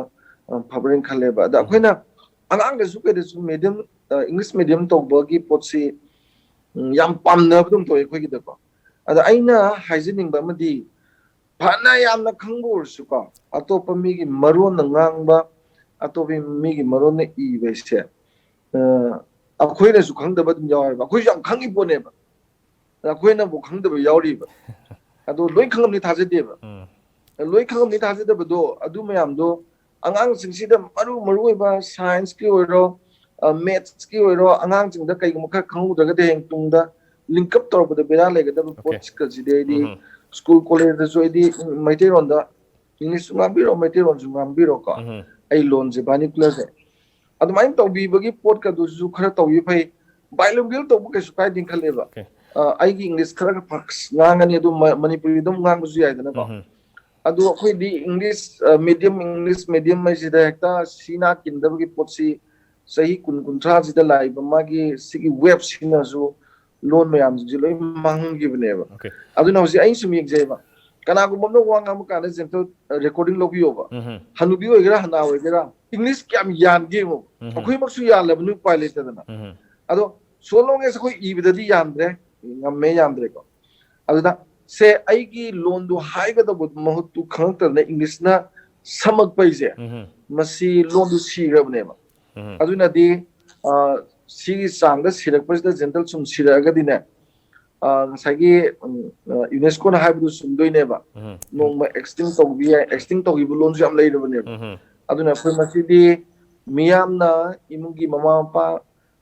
ꯑ, ꯐꯕ꯭ꯔꯅ ꯈꯜꯂꯦꯕ꯫ ꯑꯗ ꯑꯩꯈꯣꯏꯅ ꯑꯉꯥꯡꯗꯁꯨ ꯀꯩꯗꯁꯨ ꯃꯦꯗꯤꯌꯝ, ꯑ, ꯏꯪꯂꯤꯁ ꯃꯦꯗꯤꯌꯝ ꯇꯧꯕꯒꯤ ꯄꯣꯠꯁꯤ, ꯎꯝ, ꯌꯥꯝ ꯄꯥꯝꯅꯕꯗꯧꯅ ꯇꯧꯋꯦ ꯑꯩꯈꯣꯏꯒꯤꯗꯀꯣ꯫ ꯑꯗ ꯑꯩꯅ ꯍꯥꯏꯖꯅꯤꯡꯕ ꯑꯃꯗꯤ, ꯐꯅ ꯌꯥꯝꯅ ꯈꯪꯕ ꯑꯣꯏꯔꯁꯨꯀꯣ, ꯑꯇꯣꯞꯄ ꯃꯤꯒꯤ ꯃꯔꯣꯟꯅ ꯉꯥꯡꯕ, ꯑꯇꯣꯞꯄ ꯃꯤꯒꯤ ꯃꯔꯣꯟꯅ ꯏꯕꯁꯦ, ꯑ, ꯑꯩꯈꯣꯏꯅꯁꯨ ꯈꯪꯗꯕ ꯑꯗꯨꯝ ꯌꯥꯎꯋꯦꯕ꯫ ꯑꯩꯈꯣꯏꯁꯨ ꯌꯥꯝ ꯈꯪꯉꯤ ꯄꯣꯠꯅꯦꯕ, ꯑꯗ ꯑꯩꯈꯣꯏꯅꯕꯨ ꯈꯪꯗꯕ ꯌꯥꯎꯔꯤꯕ꯫ ꯑꯗꯣ ꯂꯣꯏ ꯈꯪꯉꯝꯅꯤ ꯊꯥꯖꯗꯦꯕ꯫ ꯎꯝ ꯂꯣꯏ ꯈꯪꯉꯝꯅꯤ ꯊꯥꯖꯗꯕꯗꯣ, ꯑꯗꯨ ꯃꯌꯥꯝꯗꯣ ꯑꯉꯥꯡꯁꯤꯡꯁꯤꯗ ꯃꯔꯨ ꯃꯔꯨ ꯑꯣꯏꯕ ꯁꯥꯏꯟꯁꯀꯤ ꯑꯣꯏꯔꯣ, ꯑ, ꯃꯦꯠꯁꯀꯤ ꯑꯣꯏꯔꯣ, ꯑꯉꯥꯡꯁꯤꯡꯗ ꯀꯩꯒꯨꯝꯕ ꯈꯔ ꯈꯪꯍꯧꯗ꯭ꯔꯒꯗꯤ ꯍꯌꯦꯡ ꯇꯨꯡꯗ ꯂꯤꯡꯀꯞ ꯇꯧꯔꯛꯄꯗ ꯕꯦꯔꯥ ꯂꯩꯒꯗꯕ Okay. ꯄꯣꯠꯁꯤꯡꯁꯤꯗꯤ ꯑꯩꯗꯤ ꯎꯝ ꯁ꯭ꯀꯨꯜ ꯀꯣꯂꯦꯖꯇꯁꯨ ꯑꯩꯗꯤ ꯃꯩꯇꯩꯂꯣꯟꯗ, ꯏꯪꯂꯤꯁꯁꯨ ꯉꯥꯡꯕꯤꯔꯣ, ꯃꯩꯇꯩꯂꯣꯟꯁꯨ ꯉꯥꯡꯕꯤꯔꯣꯀꯣ, ꯎꯝ ꯑꯩ ꯂꯣꯟꯁꯦ vernacular-ꯁꯦ ꯑꯗꯨꯃꯥꯏꯅ ꯇꯧꯕꯤꯕꯒꯤ ꯄꯣꯠꯀꯗꯨꯁꯨ ꯈꯔ ꯇꯧꯕꯤꯕ ꯐꯩ꯫ Bilingual ꯇꯧꯕ ꯀꯩꯁꯨ ꯀꯥꯏꯗꯦ ꯈꯜꯂꯦꯕ꯫ Okay. ꯑ, ꯑꯩꯒꯤ ꯏꯪꯂꯤꯁ ꯈꯔ ꯈꯔ ꯉꯥꯡꯉꯅꯤ, ꯑꯗꯨꯝ ꯃ-, ꯃꯅꯤꯄꯨꯔꯤ ꯑꯗꯨꯝ ꯉꯥꯡꯕꯁꯨ ꯌꯥꯏꯗꯅꯀꯣ꯫ ꯎꯝ ꯑꯗꯣ ꯑꯩꯈꯣꯏꯗꯤ ꯏꯪꯂꯤꯁ, ꯑ, ꯃꯦꯗꯤꯌꯝ, ꯏꯪꯂꯤꯁ ꯃꯦꯗꯤꯌꯝ ꯍꯥꯏꯁꯤꯗ ꯍꯦꯛꯇ ꯁꯤ ꯅꯥ ꯀꯤꯟꯗꯕꯒꯤ ꯄꯣꯠꯁꯤ ꯆꯍꯤ ꯀꯨꯟ ꯀꯨꯟꯊ꯭ꯔꯥꯁꯤꯗ ꯂꯥꯛꯏꯕ ꯃꯥꯒꯤ ꯁꯤꯒꯤ ꯋꯦꯕꯁꯤꯅꯁꯨ ꯂꯣꯟ ꯃꯌꯥꯝꯁꯤꯡꯁꯦ ꯂꯣꯏ ꯃꯥꯡꯍꯟꯈꯤꯕꯅꯦꯕ꯫ Okay. ꯑꯗꯨꯅ ꯍꯧꯖꯤꯛ ꯑꯩꯅ ꯁꯨꯝ ꯌꯦꯡꯖꯩꯕ, ꯀꯅꯥꯒꯨꯝꯕ ꯑꯃꯅ ꯋꯥ ꯉꯥꯡꯕ ꯀꯥꯟꯗ ꯖꯦꯟꯇꯜ ꯔꯦꯀꯣꯔꯗꯤꯡ ꯂꯧꯕꯤꯌꯣꯕ꯫ ꯎꯝ ꯍꯅꯨꯕꯤ ꯑꯣꯏꯒꯦꯔꯥ ꯍꯅꯥ ꯑꯣꯏꯒꯦꯔꯥ, ꯏꯪꯂꯤꯁ ꯀꯌꯥꯝ ꯌꯥꯟꯒꯦ ꯌꯦꯡꯉꯣ꯫ ꯎꯝ꯫ ꯑꯩꯈꯣꯏꯃꯛꯁꯨ ꯌꯥꯜꯂꯕꯅꯤ, ꯎꯄꯥꯏ ꯂꯩꯇꯗꯅ꯫ ꯎꯝ ꯑꯗꯣ so long as ꯑꯩꯈꯣꯏ ꯏꯕꯗꯗꯤ ꯌꯥꯟꯗ꯭ꯔꯦ, ꯉꯝꯃꯦ ꯌꯥꯟꯗ꯭ꯔꯦꯀꯣ꯫ ꯑꯗꯨꯗ ꯁꯦ ꯑꯩꯒꯤ ꯂꯣꯟꯗꯨ ꯍꯥꯏꯒꯗꯧꯕ ꯃꯍꯨꯠꯇꯨ ꯈꯪꯉꯛꯇꯗꯅ ꯏꯪꯂꯤꯁꯅ ꯁꯝꯃꯛꯄꯩꯁꯦ, ꯎꯝ ꯃꯁꯤ ꯂꯣꯟꯗꯨ ꯁꯤꯈ꯭ꯔꯕꯅꯦꯕ꯫ ꯎꯝ ꯑꯗꯨꯅꯗꯤ ꯑ, ꯁꯤꯒꯤ ꯆꯥꯡꯗ ꯁꯤꯔꯛꯄꯁꯤꯗ ꯖꯦꯟꯇꯜ ꯁꯨꯝ ꯁꯤꯔꯛꯑꯒꯗꯤꯅꯦ, ꯑ, ꯉꯁꯥꯏꯒꯤ ꯎꯝ, ꯑ, ꯌꯨꯅꯦꯁꯀꯣꯅ ꯍꯥꯏꯕꯗꯨ ꯆꯨꯝꯗꯣꯏꯅꯦꯕ꯫ ꯎꯝ ꯅꯣꯡꯃ ꯑꯦꯛꯁꯇꯤꯡ ꯇꯧꯕ ꯌꯥꯏ, ꯑꯦꯛꯁꯇꯤꯡ ꯇꯧꯈꯤꯕ ꯂꯣꯟꯁꯨ ꯌꯥꯝ ꯂꯩꯔꯕꯅꯦꯕ꯫ ꯎꯝ ꯑꯗꯨꯅ ꯑꯩꯈꯣꯏ ꯃꯁꯤꯗꯤ ꯃꯤꯌꯥꯝꯅ, ꯏꯃꯨꯡꯒꯤ ꯃꯃꯥ ꯃꯄꯥ,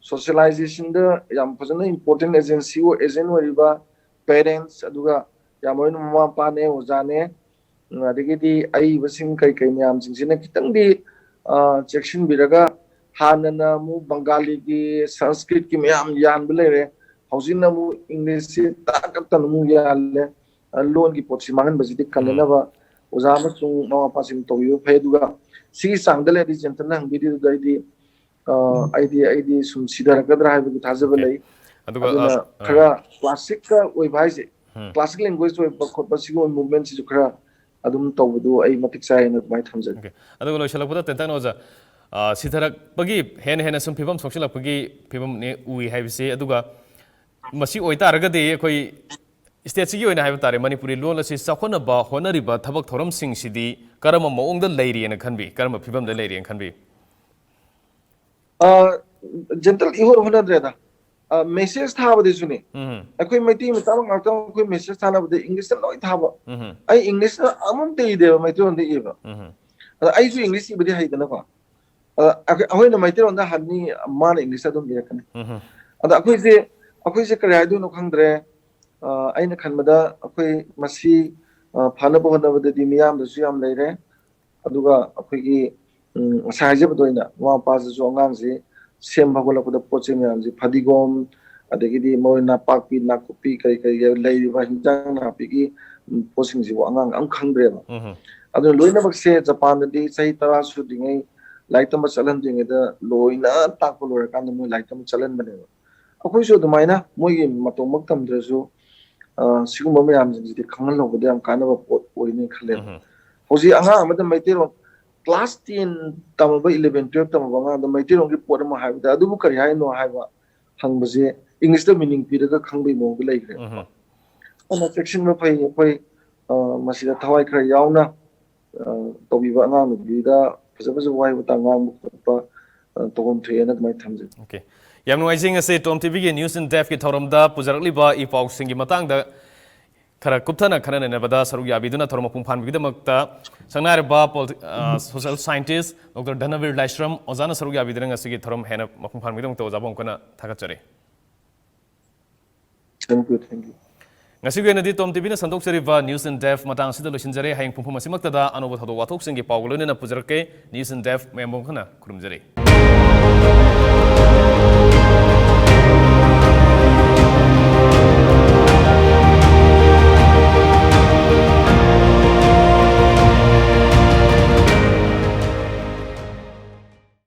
ꯁꯣꯁꯤꯌꯦꯂꯥꯏꯖꯦꯁꯟꯗ ꯌꯥꯝ ꯐꯖꯅ ꯏꯝꯄꯣꯔꯇꯦꯟ ꯑꯦꯖꯦꯟꯁꯤ ꯑꯣꯏ, ꯑꯦꯖꯦꯟ ꯑꯣꯏꯔꯤꯕ ꯄꯦꯔꯦꯟꯁ, ꯑꯗꯨꯒ ꯌꯥꯝ ꯃꯔꯨ ꯑꯣꯏꯅ ꯃꯃꯥ ꯃꯄꯥꯅꯦ, ꯑꯣꯖꯥꯅꯦ, ꯎꯝ, ꯑꯗꯒꯤꯗꯤ ꯑꯏꯕꯁꯤꯡ ꯀꯔꯤ ꯀꯔꯤ ꯃꯌꯥꯝꯁꯤꯡꯁꯤꯅ ꯈꯤꯇꯪꯗꯤ, ꯑ, ꯆꯦꯛꯁꯤꯟꯕꯤꯔꯒ, ꯍꯥꯟꯅꯅ ꯑꯃꯨꯛ ꯕꯪꯒꯥꯂꯤꯒꯤ, ꯁꯪꯁꯀ꯭ꯔꯤꯠꯀꯤ ꯃꯌꯥꯝ ꯌꯥꯟꯕ ꯂꯩꯔꯦ, ꯍꯧꯖꯤꯛꯅ ꯑꯃꯨꯛ ꯏꯪꯂꯤꯁꯁꯤ ꯇꯥꯛꯀꯛꯇꯅ ꯑꯃꯨꯛ ꯌꯥꯜꯂꯦ꯫ ꯑ, ꯂꯣꯟꯒꯤ ꯄꯣꯠꯁꯤ ꯃꯥꯡꯍꯟꯕꯁꯤꯗꯤ ꯀꯟꯅꯅꯕ ꯑꯣꯖꯥ ꯑꯃꯁꯨꯡ ꯃꯃꯥ ꯃꯄꯥꯁꯤꯡ ꯇꯧꯕꯤꯕ ꯐꯩ꯫ ꯑꯗꯨꯒ ꯁꯤꯒꯤ ꯆꯥꯡꯗ ꯂꯩꯔꯗꯤ ꯖꯦꯟꯇꯜꯅ ꯍꯪꯕꯤꯔꯤꯗꯨꯗ ꯑꯩꯗꯤ, ꯑ, ꯑꯩꯗꯤ, ꯑꯩꯗꯤ ꯁꯨꯝ ꯁꯤꯊꯔꯛꯀꯗ꯭ꯔꯥ ꯍꯥꯏꯕꯒꯤ ꯊꯥꯖꯕ Okay. ꯂꯩ꯫ ꯑꯗꯨꯒ, ꯑꯗꯨꯅ ꯑ, ꯑ, ꯈꯔ ꯀ꯭ꯂꯥꯁꯤꯛꯀ ꯑꯣꯏꯕ ꯍꯥꯏꯁꯦ, ꯎꯝ꯫ ꯀ꯭ꯂꯥꯁꯤꯛ ꯂꯦꯡꯒ꯭ꯋꯦꯖ ꯑꯣꯏꯕ ꯈꯣꯠꯄ ꯁꯤꯒꯨꯝꯕ ꯃꯨꯚꯃꯦꯟꯠꯁꯤꯁꯨ ꯈꯔ ꯑꯗꯨꯝ ꯇꯧꯕꯗꯨ ꯑꯩ ꯃꯇꯤꯛ ꯆꯥꯏꯅ ꯑꯗꯨꯃꯥꯏꯅ ꯊꯝꯖꯒꯦ꯫ Okay. ꯑꯗꯨꯒ ꯂꯣꯏꯁꯤꯜꯂꯛꯄꯗ ꯇꯦꯟꯇꯛꯅ ꯑꯣꯖꯥ, ꯑ, ꯁꯤꯊꯔꯛꯄꯒꯤ, ꯍꯦꯟꯅ ꯍꯦꯟꯅ ꯁꯨꯝ ꯐꯤꯕꯝ ꯁꯣꯛꯆꯤꯜꯂꯛꯄꯒꯤ ꯐꯤꯕꯝꯅꯤ ꯎꯏ ꯍꯥꯏꯕꯁꯤ, ꯑꯗꯨꯒ ꯃꯁꯤ ꯑꯣꯏꯇꯥꯔꯒꯗꯤ ꯑꯩꯈꯣꯏ ꯁ꯭ꯇꯦꯠꯁꯤꯒꯤ ꯑꯣꯏꯅ ꯍꯥꯏꯕ ꯇꯥꯔꯦ, ꯃꯅꯤꯄꯨꯔꯤ ꯂꯣꯟ ꯑꯁꯤ ꯆꯥꯎꯈꯠꯅꯕ ꯍꯣꯠꯅꯔꯤꯕ ꯊꯕꯛ ꯊꯧꯔꯝꯁꯤꯡꯁꯤꯗꯤ ꯀꯔꯝꯕ ꯃꯑꯣꯡꯗ ꯂꯩꯔꯤꯑꯅ ꯈꯟꯕꯤ? ꯀꯔꯝꯕ ꯐꯤꯕꯝꯗ ꯂꯩꯔꯤꯑꯅ ꯈꯟꯕꯤ? ꯑ, ꯖꯦꯟꯇꯜ ꯏꯍꯣꯠ ꯍꯣꯠꯅꯗ꯭ꯔꯦꯗ꯫ ꯑ, ꯃꯦꯁꯦꯖ ꯊꯥꯕꯗꯁꯨꯅꯦ, ꯎꯝ ꯑꯩꯈꯣꯏ ꯃꯩꯇꯩ ꯃꯆꯥ ꯉꯥꯛꯇꯪ ꯑꯩꯈꯣꯏ ꯃꯦꯁꯦꯖ ꯊꯥꯅꯕꯗ ꯏꯪꯂꯤꯁꯇ ꯂꯣꯏ ꯊꯥꯕ꯫ ꯎꯝ ꯑꯩ ꯏꯪꯂꯤꯁꯇ ꯑꯃꯝꯇ ꯏꯗꯦꯕ, ꯃꯩꯇꯩꯂꯣꯟꯗ ꯏꯕ꯫ ꯎꯝ ꯑꯗ ꯑꯩꯁꯨ ꯏꯪꯂꯤꯁ ꯏꯕꯗꯤ ꯍꯩꯗꯅꯀꯣ꯫ ꯑꯗ ꯑꯩꯈꯣꯏ-, ꯑꯩꯈꯣꯏꯅ ꯃꯩꯇꯩꯂꯣꯟꯗ ꯍꯟꯅꯤ, ꯃꯥꯅ ꯏꯪꯂꯤꯁꯇ ꯑꯗꯨꯝ ꯏꯔꯛꯀꯅꯤ꯫ ꯎꯝ ꯑꯗ ꯑꯩꯈꯣꯏꯁꯦ, ꯑꯩꯈꯣꯏꯁꯦ ꯀꯔꯤ ꯍꯥꯏꯗꯣꯏꯅꯣ ꯈꯪꯗ꯭ꯔꯦ꯫ ꯑ, ꯑꯩꯅ ꯈꯟꯕꯗ ꯑꯩꯈꯣꯏ ꯃꯁꯤ, ꯑ, ꯐꯅꯕ ꯍꯣꯠꯅꯕꯗꯗꯤ ꯃꯤꯌꯥꯝꯗꯁꯨ ꯌꯥꯝ ꯂꯩꯔꯦ꯫ ꯑꯗꯨꯒ ꯑꯩꯈꯣꯏꯒꯤ, ꯎꯝ, ꯉꯁꯥꯏ ꯍꯥꯏꯖꯕꯗ ꯑꯣꯏꯅ ꯃꯃꯥ ꯃꯄꯥꯁꯤꯁꯨ ꯑꯉꯥꯡꯁꯤ ꯁꯦꯝꯕ ꯍꯧꯒꯠꯂꯛꯄꯗ ꯄꯣꯠ ꯆꯩ ꯃꯌꯥꯝꯁꯤ, ꯐꯗꯤꯒꯣꯝ, ꯑꯗꯒꯤꯗꯤ ꯃꯔꯣꯏ ꯅꯥꯄꯥꯛꯄꯤ, ꯅꯥꯀꯨꯞꯄꯤ, ꯀꯔꯤ ꯀꯔꯤ ꯂꯩꯔꯤꯕ ꯍꯤꯟꯖꯥꯡ ꯅꯥꯄꯤꯒꯤ, ꯎꯝ, ꯄꯣꯠꯁꯤꯡꯁꯤꯕꯨ ꯑꯉꯥꯡ ꯑꯝ ꯈꯪꯗ꯭ꯔꯦꯕ꯫ ꯎꯝ ꯑꯗꯨꯅ ꯂꯣꯏꯅꯃꯛꯁꯦ ꯖꯄꯥꯟꯗꯗꯤ ꯆꯍꯤ ꯇꯔꯥ ꯁꯨꯗ꯭ꯔꯤꯉꯩ ꯂꯥꯏꯔꯤꯛ ꯇꯝꯕ ꯆꯠꯍꯟꯗ꯭ꯔꯤꯉꯩꯗ ꯂꯣꯏꯅ ꯇꯥꯛꯄ ꯂꯣꯏꯔꯀꯥꯟꯗ ꯃꯣꯏ ꯂꯥꯏꯔꯤꯛ ꯇꯝꯕ ꯆꯠꯍꯟꯕꯅꯦꯕ꯫ ꯑꯩꯈꯣꯏꯁꯨ ꯑꯗꯨꯃꯥꯏꯅ ꯃꯣꯏꯒꯤ ꯃꯇꯧꯃꯛ ꯇꯝꯗ꯭ꯔꯁꯨ, ꯑ, ꯁꯤꯒꯨꯝꯕ ꯃꯌꯥꯝꯁꯤꯡꯁꯤꯗꯤ ꯈꯪꯍꯜꯍꯧꯕꯗ ꯌꯥꯝ ꯀꯥꯟꯅꯕ ꯄꯣꯠ ꯑꯣꯏꯅꯤ ꯈꯜꯂꯦ꯫ ꯍꯧꯖꯤꯛ ꯑꯉꯥꯡ ꯑꯃꯗ Meiteilon class ten ꯇꯝꯃꯕ, eleven, twelve ꯇꯝꯃꯕ ꯑꯉꯥꯡꯗ ꯃꯩꯇꯩꯂꯣꯟꯒꯤ ꯄꯣꯠ ꯑꯃ ꯍꯥꯏꯕꯗ ꯑꯗꯨꯕꯨ ꯀꯔꯤ ꯍꯥꯏꯅꯣ ꯍꯥꯏꯕ ꯍꯪꯕꯁꯦ English ꯇ meaning ꯄꯤꯔꯒ ꯈꯪꯕꯒꯤ ꯃꯑꯣꯡꯗ ꯂꯩꯈ꯭ꯔꯦ꯫ ꯑꯗꯨꯅ ꯆꯦꯛꯁꯤꯟꯕ ꯐꯩ꯫ ꯑꯩꯈꯣꯏ, ꯑ, ꯃꯁꯤꯗ ꯊꯋꯥꯏ ꯈꯔ ꯌꯥꯎꯅ, ꯑ, ꯇꯧꯕꯤꯕ ꯑꯉꯥꯡ ꯅꯨꯄꯤꯗ ꯐꯖ ꯐꯖꯕ ꯋꯥꯍꯩ ꯋꯥꯇꯥ ꯉꯥꯡꯕ ꯈꯣꯠꯄ, ꯑ, ꯇꯧꯐꯝ ꯊꯣꯛꯑꯦꯅ ꯑꯗꯨꯃꯥꯏꯅ ꯊꯝꯖꯒꯦ꯫ Okay꯫ ꯌꯥꯝ ꯅꯨꯡꯉꯥꯏꯖꯩ, ꯉꯁꯤ Tom TV ꯒꯤ News in Depth ꯀꯤ ꯊꯧꯔꯝꯗ ꯄꯨꯖꯔꯛꯂꯤꯕ ꯏ ꯄꯥꯎꯁꯤꯡꯒꯤ ꯃꯇꯥꯡꯗ ꯈꯔ ꯀꯨꯞꯊꯅ ꯈꯟꯅ ꯅꯩꯅꯕꯗ ꯁꯔꯨꯛ ꯌꯥꯕꯤꯗꯨꯅ ꯊꯧꯔꯝ ꯃꯄꯨꯡ ꯐꯥꯍꯟꯕꯒꯤꯗꯃꯛꯇ ꯁꯛꯅꯥꯏꯔꯕ ꯄꯣꯂꯤ-, ꯑ, social scientist Doctor ꯙꯅꯕꯤꯔ ꯂꯥꯏꯁ꯭ꯔꯝ ꯑꯣꯖꯥꯅ ꯁꯔꯨꯛ ꯌꯥꯕꯤꯗꯨꯅ ꯉꯁꯤꯒꯤ ꯊꯧꯔꯝ ꯍꯦꯟꯅ ꯃꯄꯨꯡ ꯐꯥꯍꯟꯕꯒꯤꯗꯃꯛꯇ ꯑꯣꯖꯥꯕꯨ ꯑꯃꯨꯛ ꯍꯟꯅ ꯊꯥꯒꯠꯆꯔꯤ꯫ Thank you, thank you. ꯉꯁꯤꯒꯤ ꯑꯣꯏꯅꯗꯤ Tom TV ꯅ ꯁꯟꯗꯣꯛꯆꯔꯤꯕ News in Depth ꯃꯇꯥꯡ ꯑꯁꯤꯗ ꯂꯣꯏꯁꯤꯟꯖꯔꯦ꯫ ꯍꯌꯦꯡ ꯄꯨꯡ ꯐꯝ ꯑꯁꯤꯃꯛꯇꯗ ꯑꯅꯧꯕ ꯊꯧꯗꯣꯛ ꯋꯥꯊꯣꯛꯁꯤꯡꯒꯤ ꯄꯥꯎꯒ ꯂꯣꯏꯅꯅ ꯄꯨꯖꯔꯛꯀꯦ꯫ News in Depth ꯃꯌꯥꯝꯕꯨ ꯑꯃꯨꯛ ꯍꯟꯅ ꯈꯨꯔꯨꯝꯖꯔꯤ꯫